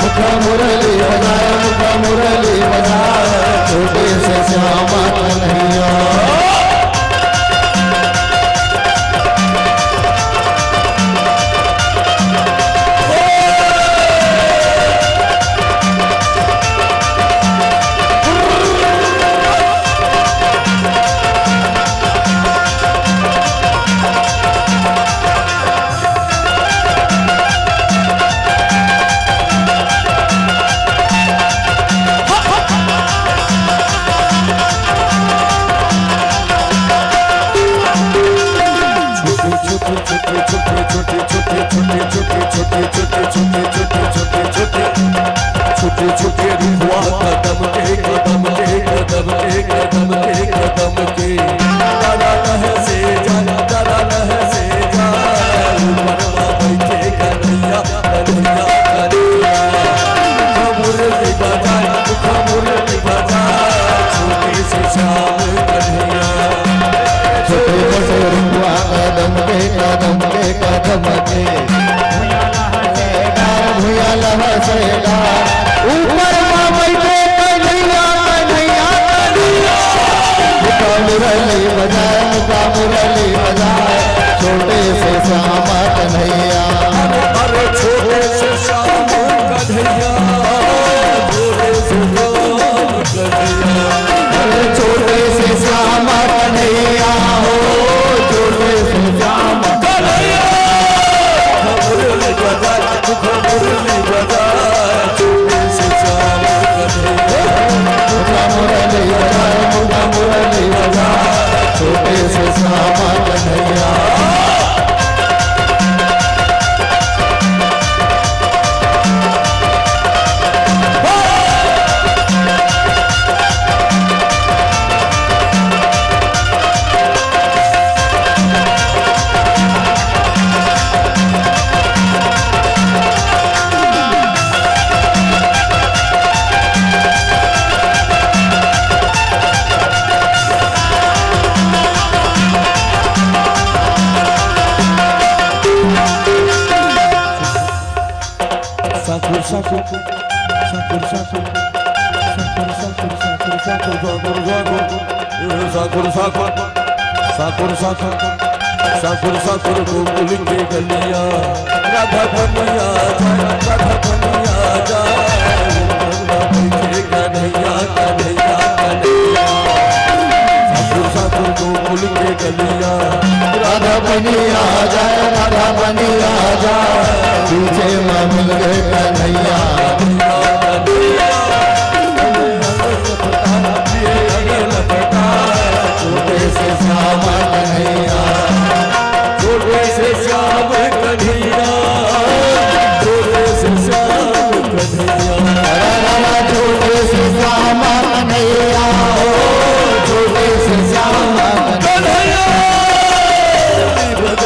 मुख मुरली बजाए, मुख मुरली बजाए, छोटे से श्याम कन्हैया। छोटे छोटे रुपवा कदम के, कदम के, कदम के, कदम के, कदम के। दादा लह से जा, दादा लह से जा, ऊपर मा बैठे कन्हैया, कन्हैया, कन्हैया। मुख मुरली बजाए, मुख मुरली बजाए, छोटे से श्याम कन्हैया। छोटे छोटे रुपवा कदम के, कदम के, कदम के। भुइयां लहसेला, ऊपर मा बैठे कन्हैया, कन्हैया, कन्हैया। मुख मुरली बजाए, मुख मुरली बजाए, छोटे से श्याम कन्हैया। अरे छोटे से श्याम कन्हैया, छोटे से श्याम कन्हैया। अरे छोटे से श्याम कन्हैया हो, छोटे से श्याम कन्हैया। मुख मुरली बजाए, मुख मुरली बजाए, छोटे से श्याम कन्हैया। मुख मुरली बजाए, मुख मुरली बजाए, छोटे से श्याम कन्हैया। साकुर साकुर, साकुर साकुर, साकुर साकुर, साकुर साकुर, साकुर साकुर, साकुर साकुर, साकुर साकुर, साकुर साकुर गोकुल के गलिया। राधा बनिया जाए, राधा बनिया जाए, बैठे कन्हैया, कन्हैया, कन्हैया। साकुर साकुर गोकुल के गलिया। राधा बनिया जाए, राधा बनिया जाए, पीछे मा मिल गए कन्हैया। छोटे से श्याम कन्हैया, छोटे से श्याम कन्हैया, छोटे से श्याम कन्हैया। अरे राधा छोटे से श्याम कन्हैया हो, छोटे से श्याम कन्हैया। मुख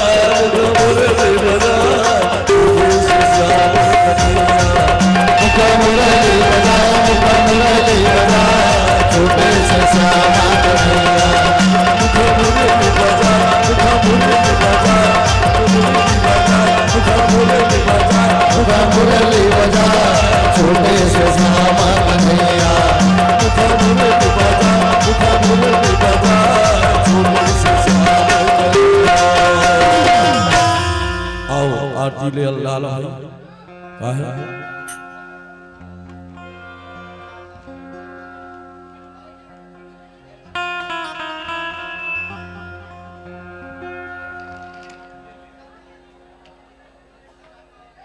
मुरली बजाए, मुख मुरली बजाए, छोटे से श्याम कन्हैया। मुख मुरली बजाए, मुख मुरली बजाए, मुख मुरली बजाए, मुख मुरली बजाए, छोटे से श्याम कन्हैया। मुख मुरली बजाए, मुख मुरली बजाए, छोटे से श्याम कन्हैया। आओ, आरती ले लाल भाई। काहे?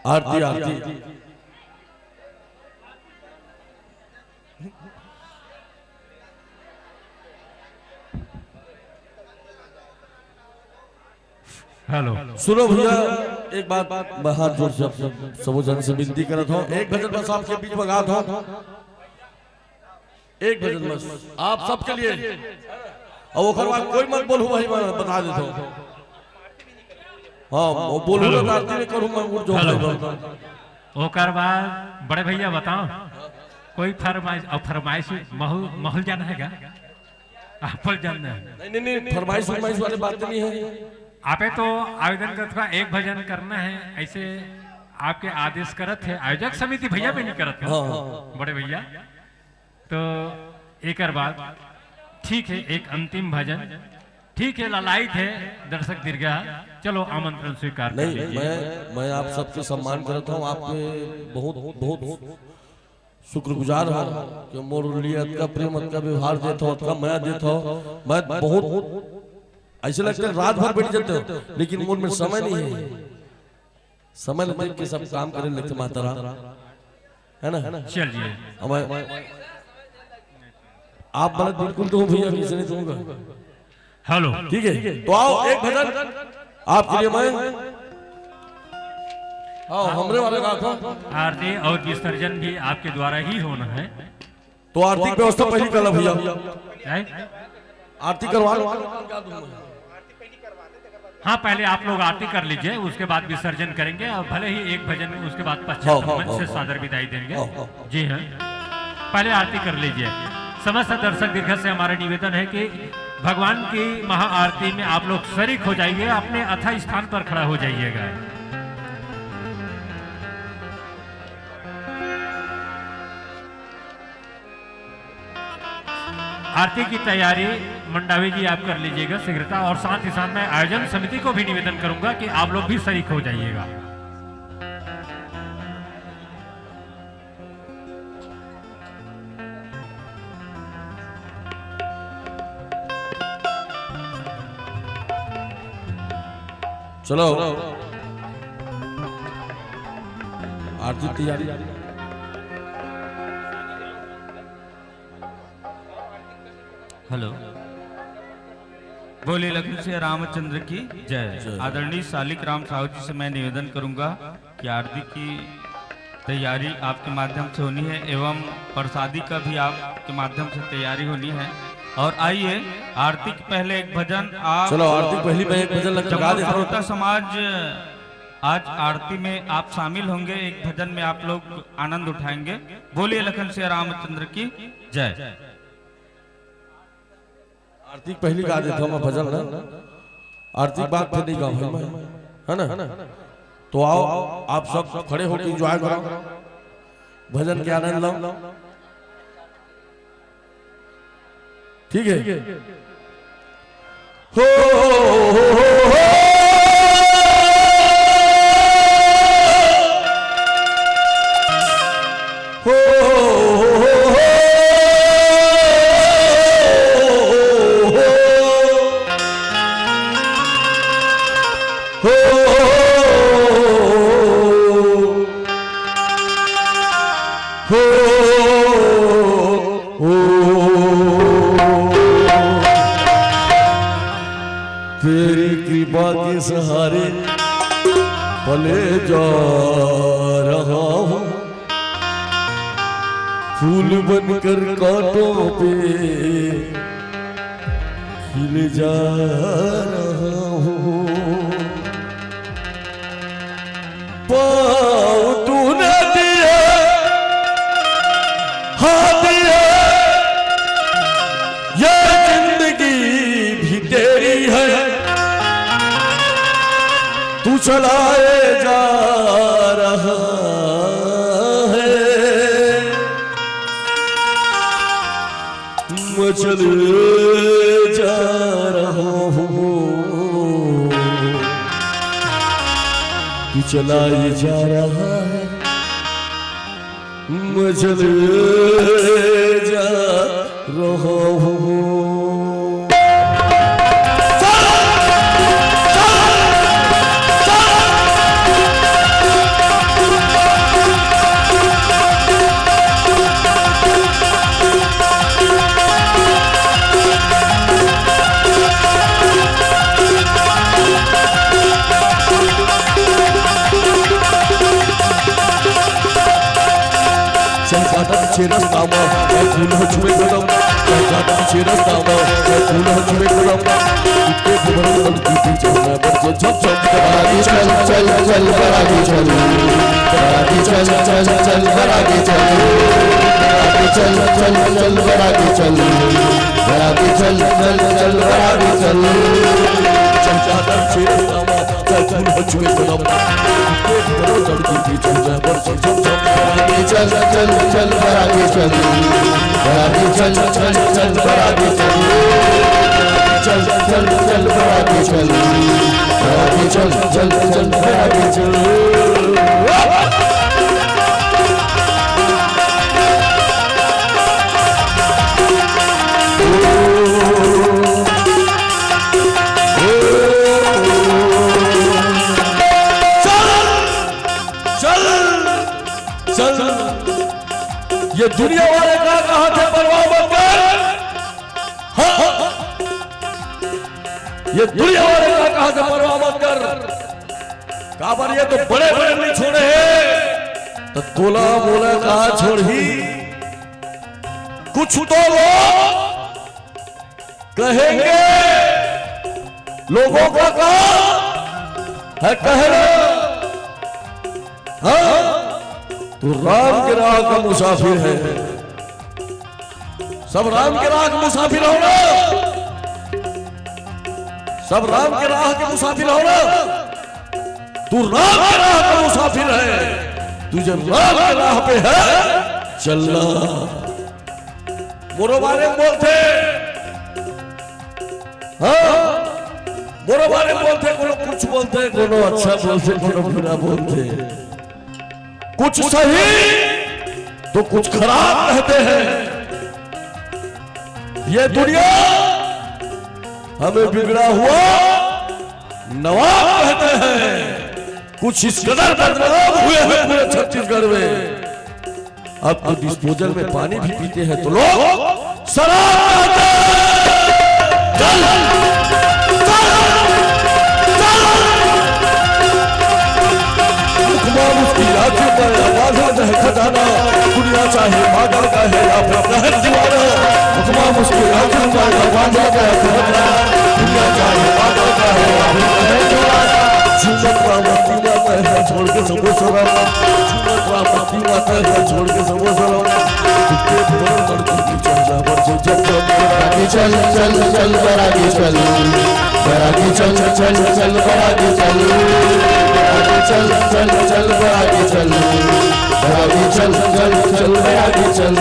आरती, आरती। हेलो। सुनो भैया, एक बात मैं हाथ जोड़ के आप सब, सबो जन से विनती करत हूँ, एक भजन बस आपके बीच में गात हूँ, एक भजन बस आप सबके लिए, और ओकर बाद कोई मत बोलू भाई, मैं बता देता हूँ। हाँ, वो बोलू हेलो। ना, आरती में करूँ मैं, उठ जाऊँ हेलो। भाई, मैं। ओकर बाद बड़े भैया बताओ, कोई फरमाइश, और फरमाइश माहौल, माहौल जाना है क्या? आप पर जानना है। नहीं, नहीं, नहीं, फरमाइश फरमाइश वाली बात नहीं है। आपे तो आवेदन करत का एक भजन करना है, ऐसे आपके आदेश करत है, आयोजक समिति भैया भी नहीं करत है, हाँ, हाँ। बड़े भैया। तो एकर बाद ठीक है, एक अंतिम भजन, ठीक है, लालायित है दर्शक दीर्घा, चलो आमंत्रण स्वीकार कर नहीं, लीजिए। मैं, मैं आप सबके सम्मान करता हूँ, आपके बहुत, बहुत शुक्रगुजार हूँ कि मोर लिए अतका प्रेम, अतका व्यवहार देत हो, अतका मया देत हो। मैं बहुत ऐसे लगते हैं रात भर बैठ जाते हो, लेकिन मोर में समय नहीं है। समय ल देख के सब काम करे लगते माता राम, है ना? चलिए। हमारे आप मदद बिल्कुल दो भैया, किसी नहीं दूंगा। हेलो। ठीक है, तो आओ एक भजन आपके लिए मैं, आओ हमरे वाले गा दो। आरती और विसर्जन भी आपके द्वारा ही होना है। तो आरती की व्यवस्था पहली कर लो भैया। हैं? आरती करवा लो। हाँ, पहले आप लोग आरती कर लीजिए, उसके बाद विसर्जन करेंगे और भले ही एक भजन, उसके बाद पश्चात हाँ, हाँ, मंच हाँ, से हाँ। सादर विदाई देंगे। हाँ, हाँ। जी हाँ, पहले आरती कर लीजिए। समस्त दर्शक दीर्घा से हमारा निवेदन है कि भगवान की महाआरती में आप लोग शरीक हो जाइए, अपने अथाह स्थान पर खड़ा हो जाइएगा। आरती की तैयारी मंडावी जी आप कर लीजिएगा शीघ्रता, और साथ ही साथ मैं आयोजन समिति को भी निवेदन करूंगा कि आप लोग भी शरीक हो जाइएगा। चलो, आरती तैयारी। हेलो, बोलिए लखन सिया रामचंद्र की जय। जय। आदरणीय सालिक राम साहू जी से मैं निवेदन करूंगा कि आरती की तैयारी आपके माध्यम से होनी है एवं प्रसादी का भी आपके माध्यम से तैयारी होनी है। और आइए, आरती के पहले एक भजन आप चलो, आरती पहली में एक भजन लग गा जम्मू देता हूँ। श्रोता समाज, आज आरती में आप शामिल होंगे, एक भजन में आप लोग आनंद उठाएंगे। बोलिए लखन सिया रामचंद्र की जय। आरती पहली गा देता हूँ मैं भजन ना, आरती के बाद फिर नहीं गाऊँ भाई मैं, है ना? तो आओ, आप सब खड़े होकर एंजॉय करो, भजन के आनंद लो। ठीक है। हो, हो, हो, हो, हो। हो, हो, हो, हो। हो, हो, हो। तेरी कृपा के सहारे पले जा रहा हूँ, फूल बनकर कांटों पे खिल जा रहा हूँ। पाँव तूने दिए, हाथ दिए, ये जिंदगी भी तेरी है, तू चलाए जा रहा है। मैं चले जा रहा हूँ, तू चला ही जा रहा है, मैं चले जा रहा हूँ। रस्ता म, मैं फूल ह छुए कदम, मैं जात पीछे रस्ता म, मैं फूल ह छुए कदम। इतने बुमरंग लड़की पीछे मैं बन के झप झप। बराती चल, चल, चल, बराती चल। बराती चल, चल, चल, बराती चल। बराती चल, चल, चल, बराती चल। बराती चल, चल, चल, बराती चल। चल चादर छुए रस्ता म, चल फूल ह छुए कदम। इतने बुमरंग लड़की पीछे मैं बन के झप झप। बराती चल, चल, चल, बराती चल। बराती चल, चल, चल, बराती चल। चल, चल, चल, बराती चल। बराती चल, चल, चल, बराती चल। चल, चल, चल। ये दुनिया वाले का कहा थे परवाह मत कर। हाँ, ये दुनिया वाले का कहा थे परवाह मत कर। काबर ये तो बड़े बड़े नहीं छोड़े हैं, तो तोला मोला कहा छोड़ही। कुछ तो लोग कहेंगे, लोगों का काम है कहना। हाँ, तू राम के राह का मुसाफिर है। सब राम के राह के मुसाफिर हो ना, सब राम के राह के मुसाफिर हो ना। तू राम के राह का मुसाफिर है, तू जब राम के राह पे है, चलना। मोरो बारे में बोलते, हाँ, मोरो बारे में बोलते, कोनो कुछ बोलते, कोनो अच्छा बोलते, कोनो बुरा बोलते। कुछ सही तो कुछ खराब कहते हैं। ये दुनिया हमें बिगड़ा हुआ नवाब कहते हैं। कुछ इस कदर बदनाम हुए हैं पूरे छत्तीसगढ़ में। अब तो डिस्पोजल में पानी भी पीते हैं तो लोग शराब कहते हैं। चल, चल, चल। मुखमा मुस्की आंखें में आवाज है खजाना। दुनिया चाहे पागल का है या फिर कहर दीवाना। मुखमा मुस्की आंखें में आवाज है खजाना। दुनिया चाहे पागल का है या फिर कहर दीवाना। झूमत राम दीवाना है छोड़ के सबो सलाम। झूमत राम दीवाना है छोड़ के सबो सलाम। बराती चल, चल, चल, बराती चल। बराती चल, चल, चल, बराती चल। बराती चल, चल, चल, बराती चल। बराती चल, चल, चल, बराती चल।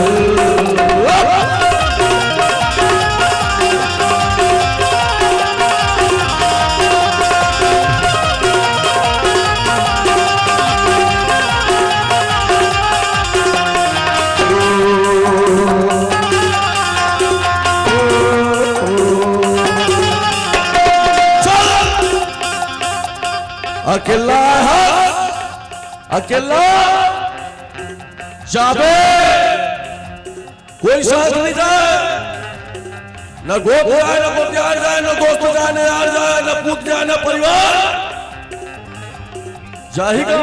अकेला है, अकेला जाबे, कोई साथ नहीं जाए, न गोत जाए, न गोतियार जाए, न दोस्त जाए, न यार जाए, न पूत जाए, न परिवार जाही का।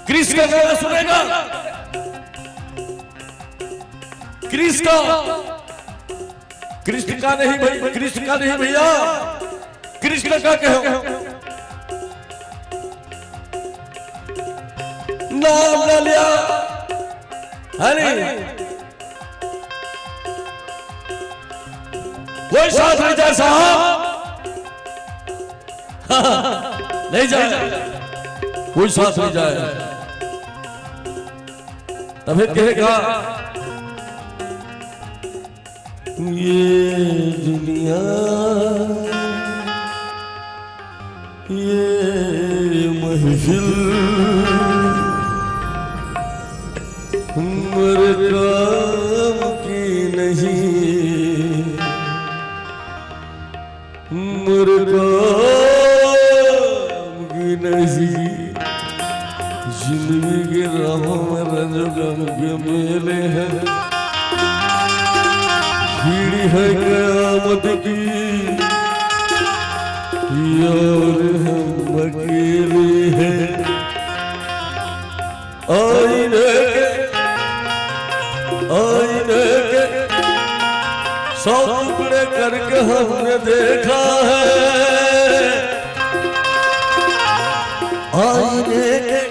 कृष्ण का गाना सुनेगा, कृष्ण का, कृष्ण का नहीं भाई, कृष्ण का नहीं भैया, कृष्ण का कहो। नाम ना लिया, है नहीं? कोई साथ नहीं जाए साहब, नहीं जाए, कोई साथ नहीं जाए। तभी कहेगा, ये दुनिया, ये महफिल हमर काम की नहीं, हमर काम की नहीं। जिंदगी के राहों में रंज गम के मेले हैं, भीड़ है कयामत की, और हम अकेले हैं। आईने के आईने के सौ टुकड़े करके हमने देखा है, आईने के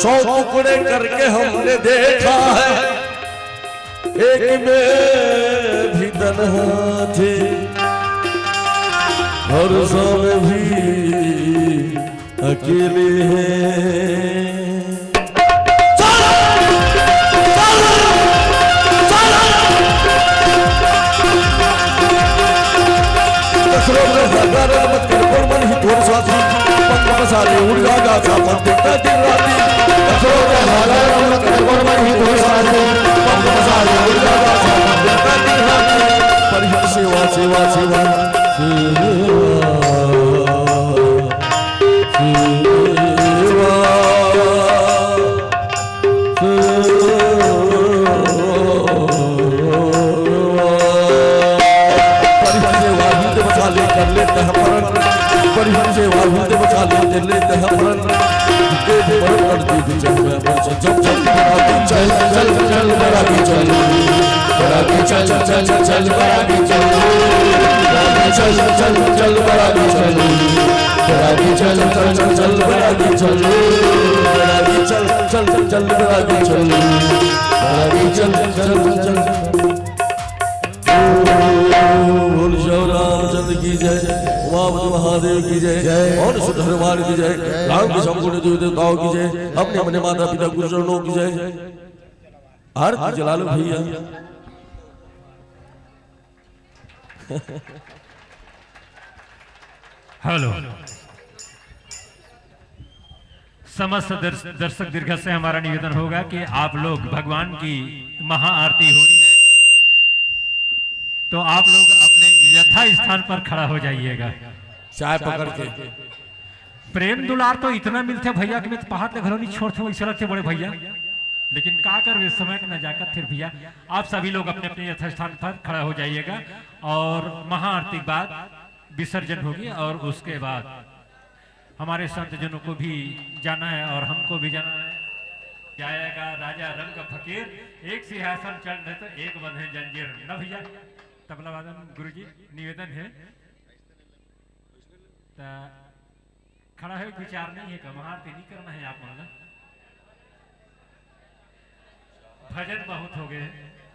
सौ टुकड़े करके हमने देखा है, एक में भी तन्हा थे, हर सौ में भी अकेले हैं। चल! चल! चल! दशरथ ने हजारों मत कर, कौन मन ही तोर साथी, पंख पसारे उड़ जागा सा, पंख देखता दिन राती। दशरथ ने हजारों मत कर, कौन मन ही तोर साथी, पंख पसारे उड़ जागा सा, पंख देखता दिन राती। परिहर सेवा, सेवा, सेवा, सेवा। सेवा, सेवा। परिहर सेवा ही ते बचा ले, कर लेते हैं प्रण। परिहर सेवा ही ते बचा ले, कर लेते हैं प्रण। एक बार कर दी विजय में बस जब जब बराती चल, चल, चल, बराती चल। बराती चल, चल, चल, चल, बराती चल। बराती चल, चल, चल, बराती चल। बराती चल, चल, चल, चल, बराती चल। बराती चल, चल, चल, चल, बराती चल। बराती चल, चल, चल, चल। बोल श्री रामचंद्र की जय, उमापति महादेव की जय, जय। और सुधरवार की जय, जय। राम की संपूर्ण देवी देवताओं की जय, अपने अपने माता पिता गुरुजनों की जय। आरती जला लो भैया। हेलो, समस्त दर्श-, दर्शक दीर्घ से हमारा निवेदन होगा कि आप लोग भगवान की महाआरती होनी है, तो आप लोग अपने यथा स्थान पर खड़ा हो जाइएगा। चाय पकड़ के। प्रेम दुलार तो इतना मिलथे भैया कि मैं तो पहाड़ ले घलो नहीं छोड़थे, वैसे लगथे बड़े भैया। लेकिन का करबे, समय के नजाकत। फिर भैया, आप सभी लोग अपने अपने यथास्थान पर खड़ा हो जाइएगा और महाआरती के बाद विसर्जन होगी और उसके बाद हमारे संत जनों को भी जाना है और हमको भी जाना है। गाएगा राजा रंग फकीर, एक सिंहासन चढ़ रहे तो एक बंधे जंजीर। ना भैया, तबला वादन गुरुजी, निवेदन है। त खड़ा है, विचार नहीं है का? महाआरती नहीं करना है आप मन ला? भजन बहुत हो गए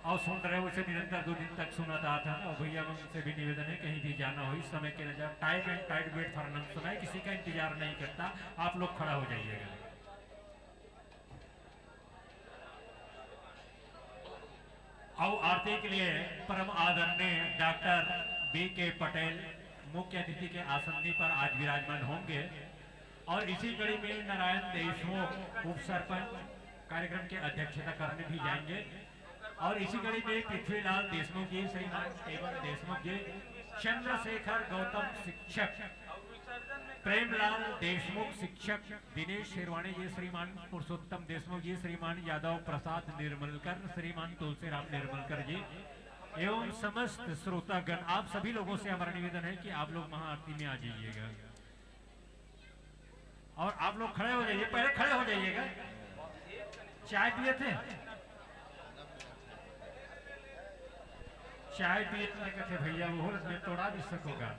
और सुन रहे हो, उसे निरंतर दो दिन तक सुनाता था ना। और भैया मन से भी निवेदन है, कहीं भी जाना हो, इस समय के नजर time and tide wait for none सुनाए, किसी का इंतजार नहीं करता, आप लोग खड़ा हो जाइएगा। और आरती के लिए परम आदरणीय डॉक्टर बी के पटेल मुख्य अतिथि के आसंदी पर आज विराजमान होंगे और इसी कड़ी में नारायण देशमुख उप सरपंच कार्यक्रम की अध्यक्षता करने भी जाएंगे और इसी कड़ी में पृथ्वीलाल देशमुख जी, श्रीमान एवं देशमुख जी, चंद्रशेखर गौतम शिक्षक, प्रेमलाल देशमुख शिक्षक, दिनेश शेरवाणी जी, श्रीमान पुरुषोत्तम देशमुख जी, श्रीमान यादव प्रसाद निर्मलकर, श्रीमान तुलसीराम निर्मलकर जी एवं समस्त श्रोतागण, आप सभी लोगों से हमारा निवेदन है कि आप लोग महाआरती में आ जाइएगा। और आप लोग खड़े हो जाइए, पहले खड़े हो जाइएगा। चाय पिए थे, चाय पिए थे, कहते भैया वो मैं तोड़ा भी सकूंगा।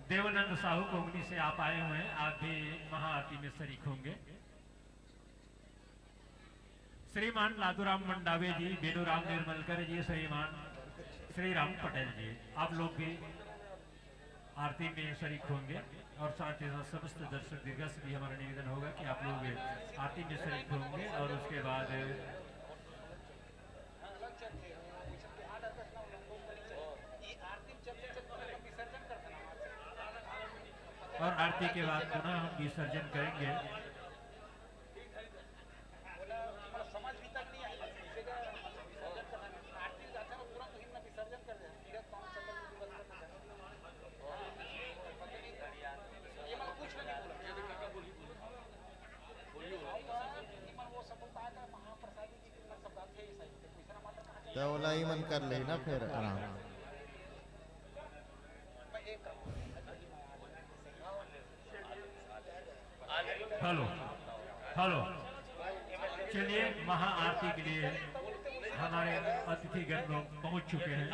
देवानंद साहू कोंगनी से आप आए हुए हैं, आप भी महाआरती में शरीक होंगे। श्रीमान लादूराम मंडावे जी, बेनूराम निर्मलकर जी, श्रीमान श्रीराम पटेल जी, आप लोग भी आरती में शरीक होंगे और साथ ही साथ समस्त दर्शक दीर्घ से भी हमारा निवेदन होगा कि आप लोग आरती में शरीक होंगे और उसके बाद और आरती के बाद पुनः हम विसर्जन करेंगे। त ओला ई मन कर ले ना, फिर आराम। Hello, hello. चलिए, महाआरती के लिए हमारे अतिथिगण लोग पहुंच चुके हैं।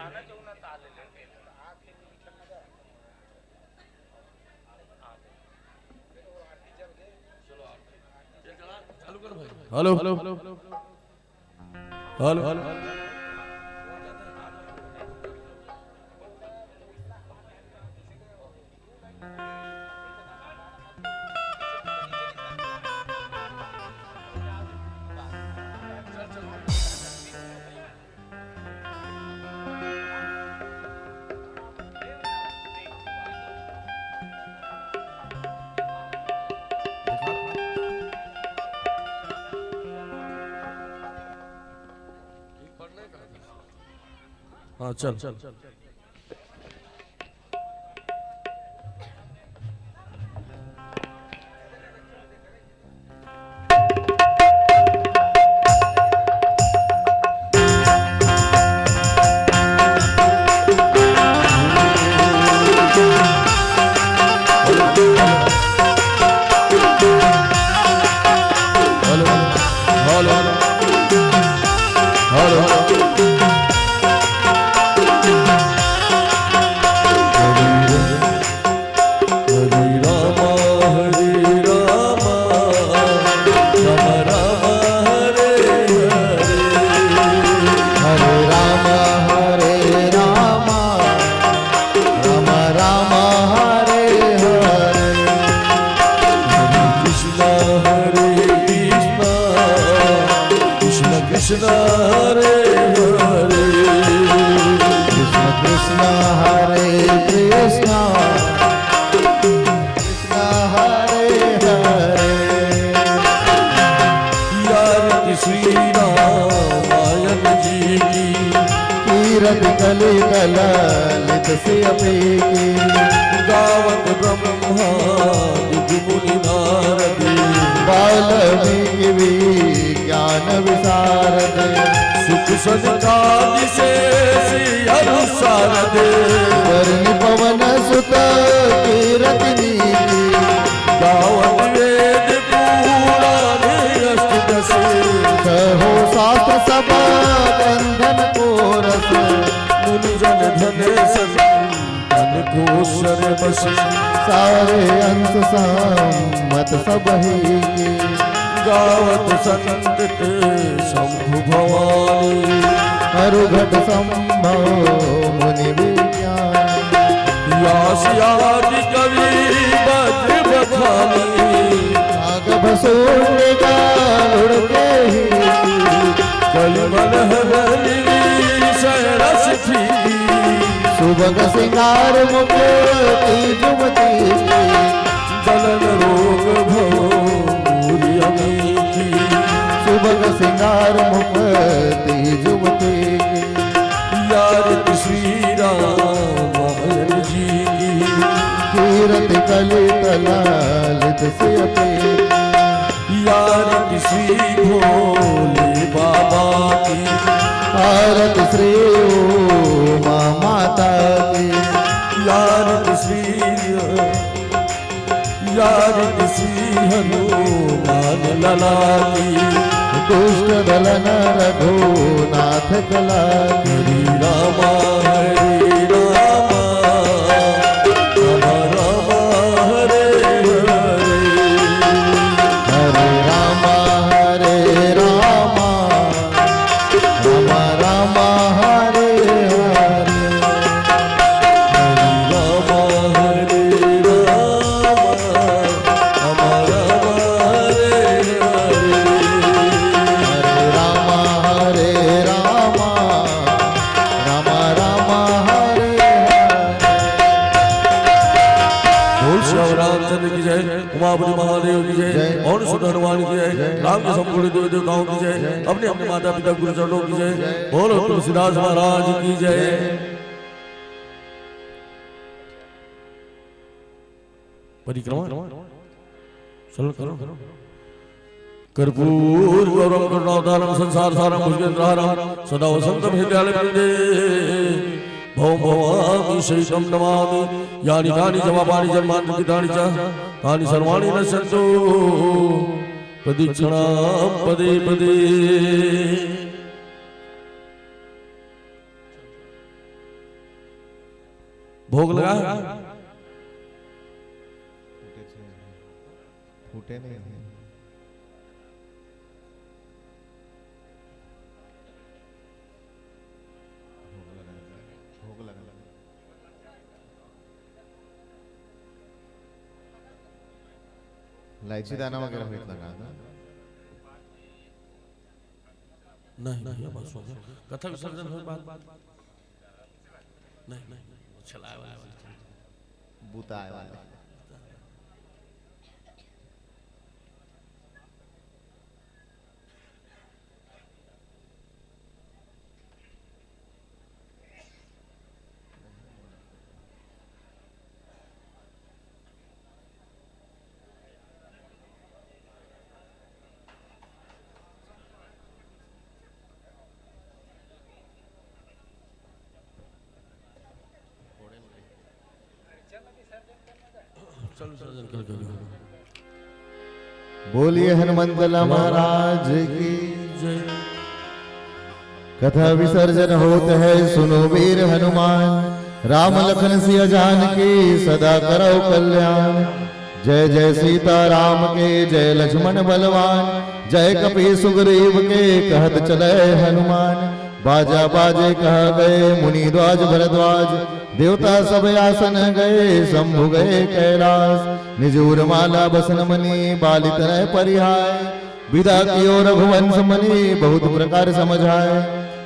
Hello, hello, hello. हाँ, चल। Hello, hello, hello. हरे रामा, हरे रामा, रामा रामा, हरे हरे। हरे रामा, हरे रामा, रामा रामा, हरे हरे। हरे कृष्णा, हरे कृष्णा, कृष्णा कृष्णा, हरे हरे। कृष्णा कृष्णा, हरे कृष्णा, कृष्णा हरे हरे। यार श्री रामायण जी की। कीरति कलित ललित सिय पी की। गावत ब्रह्मादि मुनि नारद। वाल्मीकि विज्ञान विशारद। सुख सनकादि शेष अरु सारद। बरनि पवन सुत कीरति नीकी। गावत वेद पुराण अष्टदश। कहो शास्त्र सब बंधन को रस। मुनि जन धन संतन को सर बस। सारे अंश सम्मत सब ही के। गावत संत शंभु भवानी। अरु घट संभव मुनि विज्ञानी। व्यास आदि कवि वज्र बखानी। नाग भसून गारुड़ के ही। कलिमल हरनि विषय रस फीकी। सुभग सिंगार मुकुति जुमति। दलन रोग भव भूरि अमीकी। सुभग सिंगार मुकुति जुमति। यार श्री रामायण जी की। कीरति कलित ललित सिय पी की। यार श्री भोले बाबा की। आरत श्री उमा माता की। यार श्री यार श्री हनुमान लला की। दुष्ट दलन रघुनाथ कला की। हरे रामा हरे रामा, रामा रामा हरे हरे। हरे रामा हरे रामा, रामा रामा हरे हरे। हरे रामा हरे रामा, रामा रामा हरे हरे। हरे रामा हरे रामा, रामा रामा हरे हरे। बोल श्री रामचंद्र की जय। उमापति महादेव की जय। जय। और सुत हनुमान की जय। जय। राम के संपूर्ण देव देवताओं की जय। जय। अपने अपने माता पिता गुरुजनों की जय। जय। बोलो तुलसीदास महाराज की जय। जय। परिक्रमा चलो करो। कर्पूर गौरम करुणावतारम संसार सारम भुजगेंद्रहारम सदा वसंतम हृदयालय वृंदे। ओम भवामी सहितं नमामि। यानि कानि च पापानि जन्मान्तरकृतानि च तानि सर्वाणि नश्यन्तु प्रदक्षिणां पदे पदे। भोग लगा। फूटे नहीं है। भोग लगा, भोग लगा। इलायची दाना वगैरह होइत लगा ना? नहीं, नहीं, बस हो गया। कथा विसर्जन होए बाद। नहीं, नहीं, वो चलाए वाले। बुताए वाले। बोलिए हनुमंत लाला महाराज की। कथा विसर्जन होत है, सुनो वीर हनुमान। राम लखन सिया जानकी सदा करौ कल्याण। जय जय सीता राम के, जय लक्ष्मण बलवान। जय कपि सुग्रीव के, कहत चले हनुमान। बाजा बाजे कहा गए मुनि द्वाज भरद्वाज। देवता सब आसन गए, शंभु गए कैलास। निजूर माला बसन मनि, बालि तनय परिहाय। विदा कियो रघुवंश मनि, बहुत प्रकार समझाय।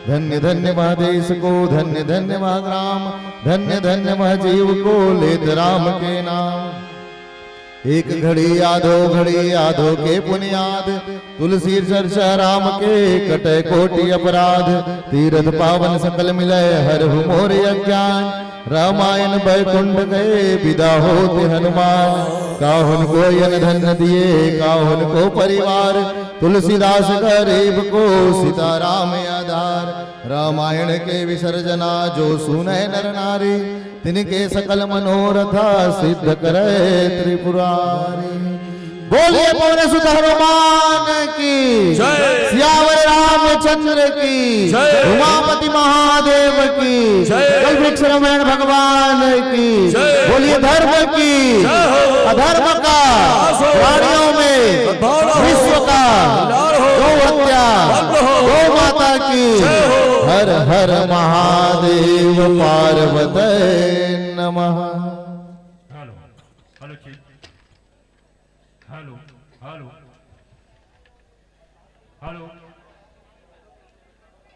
धन्य धन्य मह देश को, धन्य धन्य मह ग्राम। धन्य धन्य मह जीव को, लेत राम के नाम। एक घड़ी आधो घड़ी आधो के पुनियाद। तुलसी चर्चा राम के, कटे कोटि अपराध। तीरथ पावन सकल मिलय, हरहु मोर अज्ञान। रामायण बैकुंठ गए, विदा होत हनुमान। काहुन को अन धन दिए, काहुन को परिवार। तुलसीदास गरीब को, सीता राम आधार। रामायण के विसर्जना, जो सुने नर नारी। तिनके सकल मनोरथा, सिद्ध करे त्रिपुरारी। बोलिए पवन सुत हनुमान की। जय। सियावर रामचंद्र की। जय। उमापति महादेव की। जय। कल्पवृक्ष रमण भगवान की। जय। बोलिए धर्म की। जय हो। अधर्म का। नाश हो। प्राणियों में। सद्भावना हो। विश्व का। कल्याण हो। गौ हत्या। बंद हो। गौ माता की। जय हो। हर हर महादेव पार्वती नमः। हेलो, हेलो जी। Hello, hello, hello.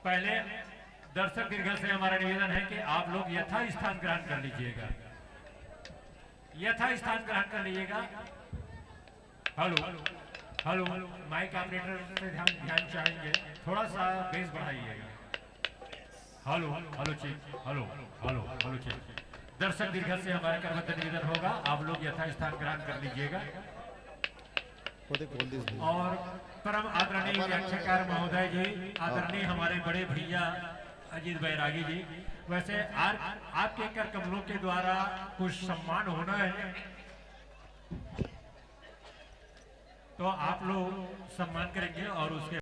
पहले दर्शक दीर्घ से हमारा निवेदन है कि आप लोग यथास्थान ग्रहण कर लीजिएगा, यथास्थान ग्रहण कर लीजिएगा। हेलो, हेलो, माइक ऑपरेटर से ध्यान, ध्यान चाहेंगे, थोड़ा सा बेस बढ़ाइएगा। Hello, hello check, hello, hello, hello check. दर्शक दीर्घ से हमारे करबद्ध निवेदन होगा, आप लोग यथास्थान ग्रहण कर लीजिएगा। और परम आदरणीय व्याख्याकार महोदय जी, आदरणीय हमारे बड़े भैया अजीत बैरागी जी, वैसे आर-, आपके कर कमलों के द्वारा कुछ सम्मान होना है, तो आप लोग सम्मान करेंगे और उसके